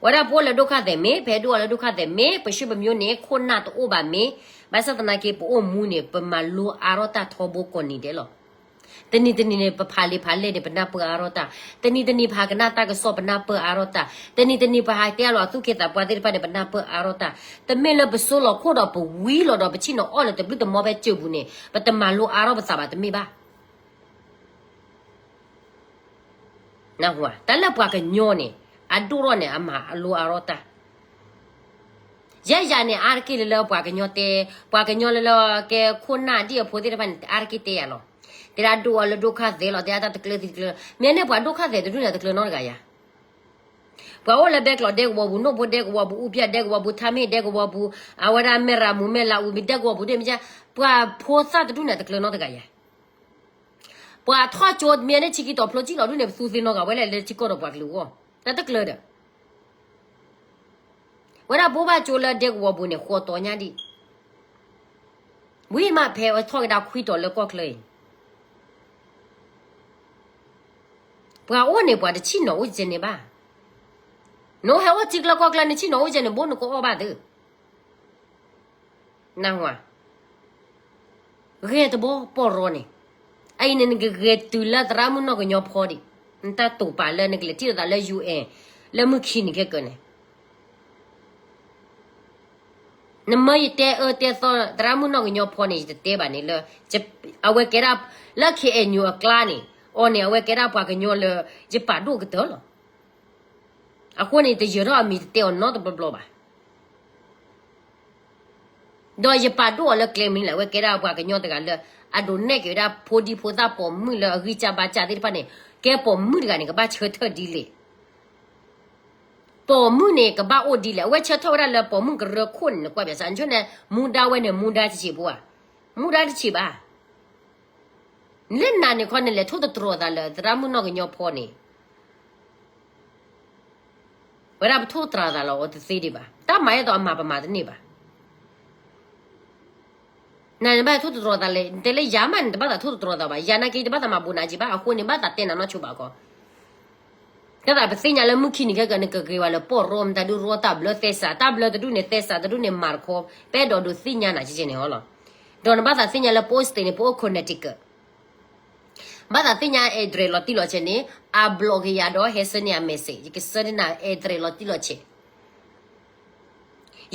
ဝဲဒၣ်ပအိၣ်လၢဒိၣ်ခါသဲးမ့ၢ် ပဟဲဒိၣ်အီၤလၢဒိၣ်ခါသဲးမ့ၢ် ပရွှေဖျိန့ၣ် ခိၣ်နၢ်တအိၣ်ဘၣ်မ့ၢ်, ဘၣ်ဆၣ်သနာ်က့ ပအိၣ်မူန့ၣ် ပမၤလိအါထီၣ်တၢ်ထီဘိကိးနံၤဒဲးလီၤ. တနံၤတနံၤန့ၣ် ပဖးလံာ်ဖးလဲၢ်န့ၣ် ပနၢ်ပၢၢ်အါထီၣ်တၢ်, တနံၤတနံၤ ပဟးကနၣ်တၢ်ကစီၣ် ပနၢ်ပၢၢ်အါထီၣ်တၢ်, တနံၤတနံၤ ပဟးတဲအလီၤသူၣ်က့သးပှၢ်သ့ၣ်တဖၣ်န့ၣ် ပနၢ်ပၢၢ်အါထီၣ်တၢ်, တမ့ၢ်လၢပစိလီၤခိၣ်ဒီးပဝံလီၤဒီး ပဆ့ၣ်နီၤအီၣ်လၢၤတဘျုးတမီဖဲစၢၤပူၤန့ၣ် ပတမၤလိအါထီၣ်ပသးဘၣ် တမ့ၢ်ဘၣ်. တၢ်လၢပှၤကညီန့ၣ် အဒိၣ်ထီၣ်န့ၣ် အမၤလိအါထီၣ်တၢ်. ယဲယၤန့ၣ် အါတက့ၢ်လၢလၢပှၤကညီတဲ, ပှၤကညီလၢလၢကဲခိၣ်နၢ်ဒ်အဖိသ့ၣ်တဖၣ်န့ၣ် အါတက့ၢ်တဲယၤလီၤ. တဲဒၣ်ဒိၣ်အီၤလၢဒိၣ်ခါသဲးလီၤ, တဲဒၣ်တၢ်တကျၢၤသံတကျၢၤ, မ့ၢ်န့ၢ်ပှၤဒိၣ်ခါသဲးတဒူၣ်န့ၣ် တကျၢၤနီတဂၤယၤ. ပှၤအိၣ်လၢဘဲကျိးဒဲကဝီၤပူၤ, နိၣ်ဖိဒဲကဝီၤပူၤ, အူပျၢ်ဒဲကဝီၤပူၤ, ထါမ့ၢ်ဒဲကဝီၤပူၤ, အဝဲဒၣ်မဲၢ်ရမူမဲၢ်လးအူမံၤဒဲကဝီၤပူၤဒ်မ့ၢ်က, ပှၤဖိသၣ်တဒူၣ်န့ၣ် တကျၢၤနီတဂၤယၤ. ပှၤထီၣ်ကၠိမ့ၢ်န့ၢ်ထံကံတီၤဖျိကံလီၤဒ်န့ၣ် ပသူသ့နီတဂၤဝဲလဲၣ်လၢထံကီၢ်ဒီးပှၤကလုာ်အဂီၢ်, တၢ်တကျၢၤဒီး ဝဲဒၣ်ဘိးဘၣ်ကၠိလၢဒဲကဝီၤပူၤန့ၣ် ဃိးတီၤညါဒံး, ဝံၤမးဖဲအထီၣ်ကဒါခွံတီၤလၢကီၢ်ချၢအံၤ, ပှၤအိၣ်န့ၣ် ပှၤတဆ့ၣ်နီၤအိၣ်ကဲန့ၣ်ဘၣ်. နအိၣ်ဟဲအိၣ်ထံကျၢကီၢ်ကျၢ နဆ့ၣ်နီၤအိၣ်ကဲန့ၣ် ဘိးနကအီၣ်ဘၣ်သု နၢ်ဟူဧါ. ဂဲၤတဘီပီၢ်ရီန့ၣ်, အအံၤန့ၣ် နကဂဲၤတုၤလၢသရၣ်မုၣ်နီၢ်ကညီဖီဒံး, နတၢ်တိာ်ပာ်လၢနကလဲၤထံၣ်လိာ်သးလၢ ယူၢ်အဲၣ် လၢမုၢ်ခံနံၤခဲကၢန့ၣ်, နမၢယတဲအၢတဲသီသရၣ်မုၣ်နီၢ်ကညီဖီန့ၣ် ယတတဲဘၣ်န့ၣ်လၢ အဝဲကဲဒၣ် လၢ ခ့ၣ်အဲၣ်ယူၣ် အကျါန့ၣ်, အီၤန့ၣ် အဝဲကဲဒၣ်ပှၤကညီလၢ ယပာ်ဒိၣ်ကတၢၢ်လီၤ. အဃိန့ၣ် တယၢၤထီၣ်အမံၤတတဲအီၤနီတဘျီဘျီဘၣ်. ဒီးယပာ်ဒိၣ်အီၤလၢကျဲမနုၤလဲၣ်, အဝဲကဲဒၣ်ပှၤကညီတဂၤလၢ အဒိးနဲၣ်က့ၤဝဲဒၣ်ဖိဒံဖိသၣ်ပိာ်မုၣ်လၢအဂံၢ်စၢ်ဘါစၢ်သ့ၣ်တဖၣ်န့ၣ်, ကဲပိာ်မုၣ်တဂၤန့ၣ် ကဘၣ်ဆၢထၢၣ်ဒ်လဲၣ်. ပိာ်မုၣ်န့ၣ် ကဘၣ်အိၣ်ဒ်လဲၣ်, အဝဲဆၢထၢၣ်ဝဲဒၣ်လၢပိာ်မုၣ်ကရၢခိၣ်န့ၣ် နကွၢ်ဘၣ်ဆၣ်, နဆိန့ၣ် မူဒါဝဲန့ၣ် မူဒါတဆံးဖိဧါ, မူဒါတဆံးဘၣ်. လၢနၤန့ၣ်ခီန့ၣ် လဲၤထိၣ်သတြီၤသးလၢသရၣ်မုၣ်နီၢ်ကညီဖီန့ၣ် ဝဲဒၣ်ပထိၣ်သတြီၤသးလီၤ အီၤတသ့ဒံးဘၣ်. တၢ်မၤအသိးအမၤပမၤတန့ၢ်ဘၣ်. နၤန့ၣ်ဘၣ်ထိၣ်သတြီၤသးလဲၣ်, နတဲလၢယၤမးန့ၣ် တဘၣ်သးထိၣ်သတြီၤသးဘၣ်. ယၤနာ်က့ တဘၣ်သးမၤဘူးနၤက့ဘၣ်. အဃိန့ၣ် ဘၣ်သးတဲနၤနီၢ်ဆိဘၣ်ကီး. တၢ်သးပသ့ၣ်ညါလၢမုၢ်ခံနံၤခဲကၢန့ၣ် ကဂ့ၤဝဲလၢပီၢ်ရီ မတၤဒုရီတၢ်ဘျၢသဲစး, တၢ်ဘျၢတဒူၣ်န့ၣ် သဲစးတဒူၣ်န့ၣ် မၤတခီ, ပအဲၣ်ဒိးဒုးသ့ၣ်ညါနၤကဲကဲန့ၣ်အီၤလီၤ. ဒီးနဘၣ်သးသ့ၣ်ညါလၢပအိၣ် state န့ၣ် ပအိၣ် Connecticut ဘၣ်သးသ့ၣ်ညါ address လီၤတံၢ်လီၤဆဲးန့ၣ် အဘျီက့ၤယၤဒီးဟဲဆှၢန့ၢ်ယၤ message, ယကဆှၢန့ၢ်နၤ address လီၤတံၢ်လီၤဆဲး.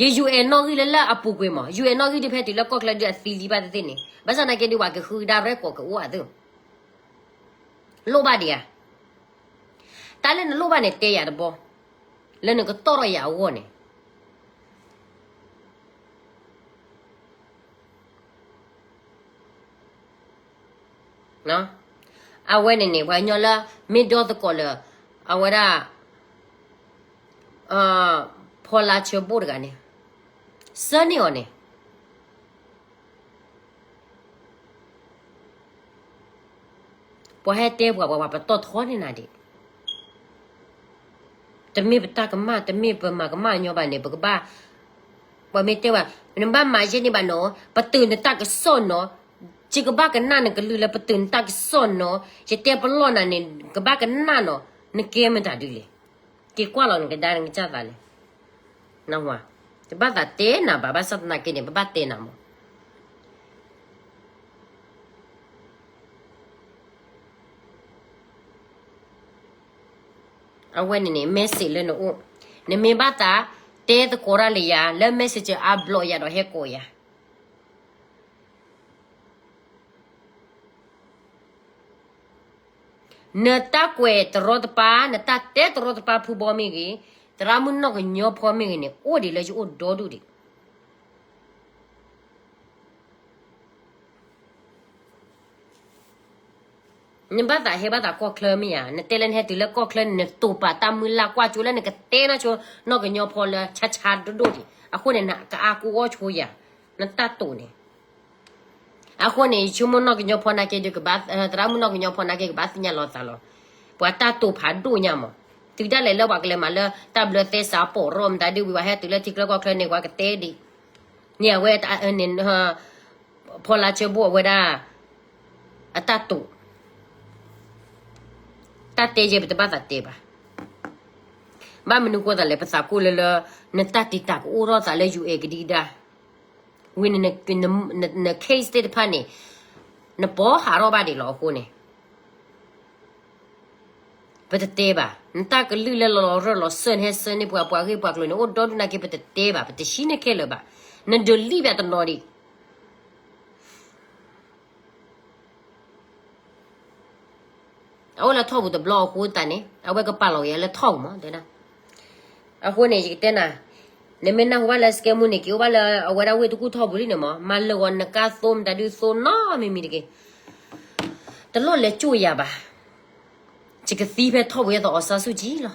ယ UN နီၣ်ဂံၢ်လၢလၢအပူၤကွံာ်မး, UN နီၣ်ဂံၢ်ဒုးဖဲတုၤလၢကီၢ်ချၢဒုးအသံလံဘၣ်တသ့န့ၣ်, ဘၣ်ဆၣ်သနာ်က့ဒုး ပှၤကဃုဒၣ်ရဲၣ်ကိးကအိၣ်အသိး, လိၣ်ဘၣ်ဒံးဧါ. တၢ်လၢနလိၣ်ဘၣ်န့ၣ် တဲယၤတဘီ, လၢနကတီၢ်ထီၣ်ယၤအဂီၢ်န့ၣ် အဝဲန့ၣ်န့ၣ် ပှၤကညီလၢ မ့ၢ်ဒီသကိးလၢ အဝဲဒၣ် ဖီလာ်ဆၢဘိၣ် တဂၤန့ၣ် ဆၢန့ၢ်အီၤန့ၣ် ပှၤဟဲတဲပှၤ ပှၤ ပှၤပတီၢ်ထီန့ၢ်နၤဒံး, တမ့ၢ်ပတၢ်ကမၣ် တမ့ၢ်ပမၤကမၣ်ညီဘၣ်န့ၣ် ပကဘၣ်, ပှၤမ့ၢ်တဲဝဲ နဘၣ်မၤယဲၢ်န့ၣ်ဘၣ်နီၤ, ပတုာ်နတၢ်ကစီၣ်နီၤ, ယကဘၣ်ကနၣ်နကလုၢ်လၢပတုာ်နတၢ်ကစီၣ်နီၤ, ယတဲပလီၢ်နၤန့ၣ် ကဘၣ်ကနၣ်နီၤ, နကဲမတၤဒုလဲၣ်, က့ၤကွၢ်လီၤနကဒါနကစၢ်သးလဲၣ်. တဘၣ်သးတဲနၤဘၣ်, ဘၣ်ဆၣ်သနာ်က့န့ၣ် ပဘၣ်တဲနၤမး. အဝဲန့ၣ်န့ၣ် message လၢနအိၣ်, နမ့ၢ်ဘၣ်သးတဲသကိးတၢ်လၢယၤ လၢ messenger အါဘျီယၤဒီးဟဲကိးယၤ နတၢ်ကွဲးတရီတပါ နတၢ်တဲတရီတပါဖုဘီမ့ၢ်ဂ့ၤ, သရၣ်မုၣ်နီၢ်ကညီဖီမ့ၢ်ဂ့ၤန့ၣ် အိၣ်ဒံးလၢယအိၣ်ဒီဒူၣ်ဒံး. နဘၣ်သးဟဲဘၣ်သးကီၢ်ချၢမ့ၢ်ဧါ, နတဲလၢနဟဲတုၤလၢကီၢ်ချၢန့ၣ် နတိာ်ပာ်တၢ်မုၢ်လၢ်ကွၢ်ကၠိလၢနကတဲနီၢ်ဆိနီၢ်ကညီဖီလၢဆါဆါဒိၣ်ဒိၣ်ဒံး, အဃိန့ၣ် နကအါကူအီၣ်ဆိယၤ, နတၢ်တိာ်န့ၣ် အဃိန့ၣ် ယဆိကမိၣ်နီၢ်ကညီဖီနာ်က့ဒုးကဘၣ်, သရၣ်မုၣ်နီၢ်ကညီဖီနာ်က့ကဘၣ်သ့ၣ်ညါလီၤသးလီၤ. ပှၤတၢ်တိာ်ဖးဒိၣ်ညါမး, တုၤဒၣ်လဲာ်လၢပှၤကလဲၤမၤလၢတၢ်ဘျၢသဲစးပိာ်ရီမတၤဒုးဝံၤ ပှၤဟဲတုၤလၢထံချၢကီၢ်ချၢန့ၣ် ပှၤကတဲဒံး, န့ၣ်အဝဲန့ၣ် ဖီလာ်ဆၢဘိၣ်အဝဲဒၣ် အတၢ်တိာ်, တၢ်တဲယဲၢ်ပတဘၣ်သးတဲဘၣ်. ဘၣ်မနုၤဃိသးလဲၣ်, ပသးကိၢ်လၢလၢ နတၢ်တံာ်တာ်ကအိၣ်ထီၣ်သးလၢ UN ကဒံကဒါ, ဝံၤန န case သ့ၣ်တဖၣ်န့ၣ် နပိာ်ဟးထီၣ်ဘၣ်ဒံးလီၤအဃိန့ၣ် ပတတဲဘၣ်. နတၢ်ကလုၢ်လၢလီၤလီၤရၢၢ်လီၤစၢၢ်န့ၣ် ဟဲဆၢန့ၢ်ပှၤပှၤဂ့ၢ်ပှၤကျိၤန့ၣ် အိၣ်ဒီဒူၣ်နာ်က့ ပတတဲဘၣ်, ပတဟံးန့ၢ်ခဲလၢာ်ဘၣ်, န delete ဘၣ်တနီၤဒံး. အအိၣ်လၢထီၣ်ပူၤတဘျီအဃိသတးန့ၣ် အဝဲကပာ်လီၤက့ၤလၢထီၣ်ပူၤမး တဲဒၣ်. အဃိန့ၣ် ယကတဲနၤ, နမ့ၢ်နၢ်ဟူဘၣ်လၢ scam မူန့ၣ် က့ၤအိၣ်ဘၣ်လၢအဝဲဒၣ်ဝ့ၢ်တကူၣ်ထီၣ်ပူၤလံန့ၣ်မး, မၤလၢာ်ဂီၤနကါသိမတၤဒုသိနီတမံၤမံၤတက့ၢ်. တလိၣ်လဲၤကၠိၣ်ယၤဘၣ်. ယကသံဖဲထီၣ်ပူၤ ယသးအီၣ်စၢ်ဆူၣ်ကံလီၤ.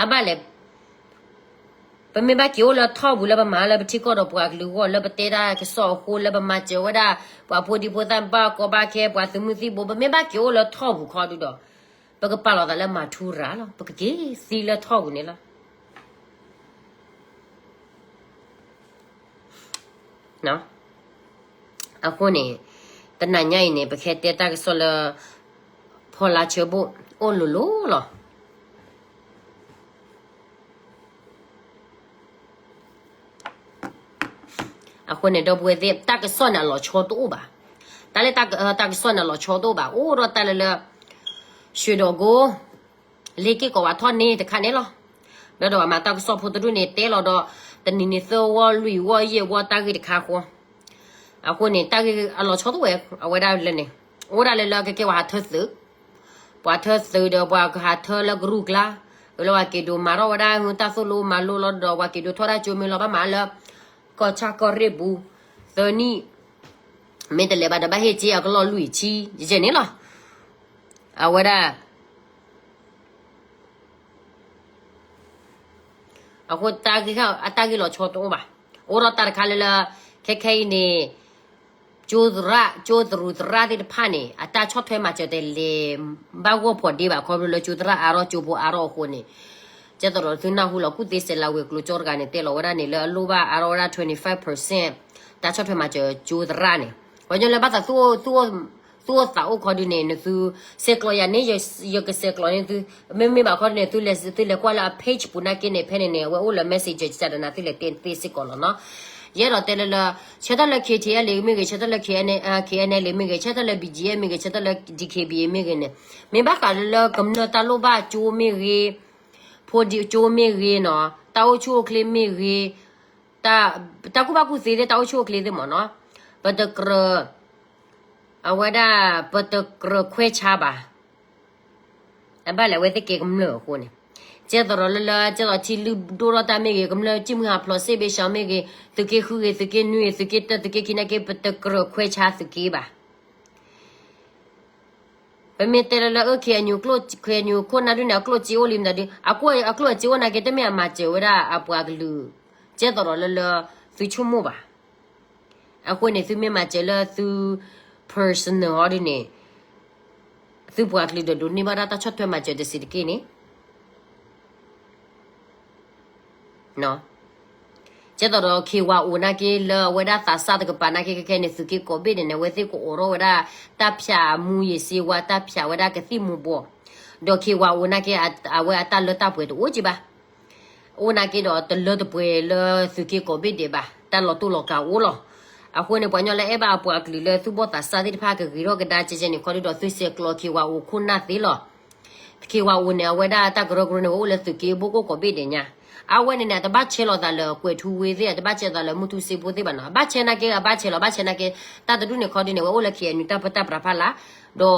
အဘၣ်လဲၣ်, ပမ့ၢ်ဘၣ်က့ၤအိၣ်လၢထီၣ်ပူၤလၢပမၤလၢပထံကီၢ်ဒီးပှၤကလုာ်အဂီၢ် လၢပတဲတၢ်ကစီၣ်အဃိ လၢပမၤစၢၤဝဲဒၣ် ပှၤဖိဒံဖိသၣ်ဘၣ်ကီဘၣ်ခဲ ပှၤသုးမုၢ်သံၣ်ဘိ ပမ့ၢ်ဘၣ်က့ၤအိၣ်လၢထီၣ်ပူၤခီဒုဒီး ပကပာ်လီၤသးလၢမၤထူရၤလီၤ. ပကက့ၤသံလၢထီၣ်ပူၤန့ၣ်လီၤ. အဃိန့ၣ် တနၤညါအံၤန့ၣ် ပကဟဲတဲတၢ်ကစီၣ်လၢ ဖီလာ်ဆၢဘိၣ် အိၣ်လိၤလိၤလီၤ. အဃိန့ၣ် ဒီပုၢ်ဝဲၢ်သ့ၣ် တၢ်ကစီၣ်န့ၣ် အလီၤဆီတအိၣ်ဘၣ်. တၢ်လၢတၢ်ကစီၣ်န့ၣ် အလီၤဆီတအိၣ်ဘၣ်. အိၣ်ဒီးတၢ်လၢလၢ ရွှေတောင်ကုန်း လ့က့ၢ်ကီးဝါထီၣ်န့ၣ်တခါန့ၣ်လီၤ. ဘျီဒီးပှၤမၤတၢ်ကစီၣ်ဖိတဒူၣ်န့ၣ် တဲလီၤဒီး တနံၤန့ၣ်သၢဝီလွံၢ်ဝီယဲၢ်ဝီတၢ်ဂ့ၢ်တခါဃီ. အဃိန့ၣ် တၢ်ဂ့ၢ်အလီၤဆီတအိၣ်ဝဲ အဝဲဒၣ်လၢန့ၣ် အိၣ်ဒၣ်လၢလၢကဲကဲပှၤဟးထၢသုး ပှၤထၢသုးဒီးပှၤကဟးထၢလၢကရူၢ်ကျါ, ဝဲလၢပှၤက့ၤဒိးမၤထီၣ်ဝဲဒၣ်ဟုတၢ်သိၣ်လိမၤလိလီၤဒီး ပှၤက့ၤဒိးထီၣ်ဒၣ်ကၠိမ့ၢ်လီၤ ဘၣ်မၤလၢ ကီၢ်ဆၣ်ကီၢ်ရ့ၣ်ပူၤ သၢနံၣ်, မ့ၢ်တလဲၤဘၣ်ဒီးဘၣ်ဟ့ၣ်က့ၤအကလီၢ်လွံၢ်ဆံ ယဲန့ၣ်လီၤ. အဝဲဒၣ် အဃိ အတၢ်ဂ့ၢ်လီၤဆီတအိၣ်ဘၣ်. အိၣ်ဒီးတၢ်တခါလၢလၢ ခဲခဲအံၤန့ၣ် ကၠိသရၣ် ကၠိသရူးသရၣ်သ့ၣ်တဖၣ်န့ၣ် အတၢ်ဆီၣ်ထွဲမၤစၢၤတလဲၤဘၣ်ဂီၢ်ဖိးဒ့ဘၣ် ခီဖျိလၢကၠိသရၣ်အါထီၣ် ကၠိဖိအါထီၣ်အဃိန့ၣ်, ကဲသိးဒီးသုနၢ်ဟူလီၤ ကူၣ်သ့စဲးလၤဝ့ၤကျိၤကၠီတဂၤန့ၣ် တဲလီၤဝဲဒၣ်န့ၣ် လၢအလိၣ်ဘၣ်အါထီၣ်ဝဲဒၣ် twenty five percent တၢ်ဆီၣ်ထွဲမၤစၢၤကၠိသရၣ်န့ၣ်, ပှၤကညီလၢဘၣ်သး သူၣ်အိၣ်သးအိၣ်ခီဒုန့ၣ် နသုဆဲးကျိးယၤန့ၣ် ယကဆဲးကျိးန့ၣ်သု, မ့မ့ၢ်ဘၣ်ခီဒုန့ၣ် သုလဲၤကွၢ်လၢအ page ပူၤနာ်က့န့ၣ် ဖဲန့ၣ်န့ၣ် အဝဲအိၣ်လၢ messenger ကစၢ်ဒီးနၤသုလဲၤတဲသ့စ့ၢ်ကီးလီၤနီၤ. ယအဲၣ်ဒိးတဲလၢလၢ ဆၢထၢၣ်လၢ K T L မ့ၢ်ဂ့ၤ ဆၢထၢၣ်လၢ K N L မ့ၢ်ဂ့ၤ ဆၢထၢၣ်လၢ B G F မ့ၢ်ဂ့ၤ ဆၢထၢၣ်လၢ D K B A မ့ၢ်ဂ့ၤန့ၣ်, မ့ၢ်ဘၣ်ဃးလၢကမျၢၢ်တၢ်လိၣ်ဘၣ်ကၠိမ့ၢ်ဂ့ၤ, ဖိဒံကၠိမ့ၢ်ဂ့ၤနီၤ, တၢ်အိၣ်ဆူၣ်အိၣ်ချ့မ့ၢ်ဂ့ၤ, တၢ်ကူၣ်ဘၣ်ကူၣ်သ့သ့ၣ် တၢ်အိၣ်ဆူၣ်အိၣ်ချ့သ့ၣ်မ့ၢ်နီၤ, ပတကြၢး, အဝဲဒၣ် ပတကြၢးခွဲးဆါဘၣ်. အဘၣ်လဲၣ် အဝဲသ့ၣ်ကဲကမျၢၢ်အဃိန့ၣ်, ကဲသိးဒီးလၢလၢ ကဲသိးထံလုၢ်ဒိၣ်ထီၣ်တၢ်မ့ၢ်ဂ့ၤ, ကမျၢၢ်ကံၣ်မုၢ်ဟးဖျိး စစ်ဘေးရှောင် မ့ၢ်ဂ့ၤ, သုးက့ဃုဂ့ၤ, သုးက့နွံဂ့ၤ, သုးက့တၢ သုးက့ခံနာ်က့ ပတကြၢးခွဲးဆါသုးက့ဘၣ်. ပမ့ၢ်တဲလၢလၢ အၢ KNU ကျိၣ် KNU ခိၣ်နၢ်ဒုန့ၣ် အကျိၣ်စ့အိၣ်လံမတၤဒု, အကျိၣ်အစ့အိၣ်နာ်က့ တမ့ၢ်အမၤစၢၤဝဲဒၣ်အပှၤကလုာ် ကဲသိးဒီးလၢလၢ သုဆိကမိၣ်ဘၣ်. အဃိန့ၣ် သုမ့ၢ်မၤစၢၤလၢသု personal အီၤဒုန့ၣ် သုပှၤကလုာ်ဒီးဒိးန့ၢ်ဘၣ်ဒၣ်တၢ်ဆီၣ်ထွဲမၤစၢၤတစဲးတက့ၢ်န့ၣ် ကဲသိးဒီး KYO နာ်က့ လၢအဝဲဒၣ်သးစၢ်တကပၤနာ်က့ ခဲခဲန့ၣ် သုးက့ကိးဘ့ၣ်ဒဲးန့ၣ် အဝဲသ့ၣ်ကအိးထီၣ်ဝဲဒၣ် တၢ်ဖၠးမူးယစ်ဆေးဝါး တၢ်ဖၠးဝဲဒၣ်ကသံၣ်မူၤဘှီး, ဒီး KYO နာ်က့ အဝဲအတၢ်လၢတၢ်ပှဲၤတအိၣ်က့ဘၣ်. အိၣ်နာ်က့ဒီးတလၢတပှဲၤလၢသုးက့ကိးဘ့ၣ်ဒဲးဘၣ်, တၢ်လီၤတိၢ်လီၤကးအိၣ်လီၤ. အဃိန့ၣ် ပှၤကညီလၢအဲၣ်ဘၣ်အပှၤကလုာ်လၢသူၣ်ဘီၣ်သးစၢ်သ့ၣ်တဖၣ်ကဂ့ၤထီၣ်ကဒါကဲကဲန့ၣ် ခီဒုဒီးသုဆဲးကျိး KYO ခိၣ်နၢ်သ့လီၤ. KYO န့ၣ် အဝဲဒၣ်တၢ်ကရၢကရိန့ၣ် အအိၣ်လၢသုးက့ဘိၣ်ကိၣ်ကိးဘ့ၣ်ဒဲးညါ. အဝဲန့ၣ်န့ၣ် အတဘၣ်ဆဲးလီၤသးလၢကွဲးထူဝ့သ့ၣ်, အတဘၣ်ဆဲးသးလၢမုၢ်ထူစ့ဖိသ့ၣ်ဘၣ်နီၤ. အဘၣ်ဆဲးနာ်က့ အဘၣ်ဆဲးလီၤ, ဘၣ်ဆဲးနာ်က့ တၢ်တဒူၣ်န့ၣ်ခီဒုန့ၣ် အဝဲအိၣ်လၢ KNU တၢ်ပၢတၢ်ပြးဖးလာ်, ဒီး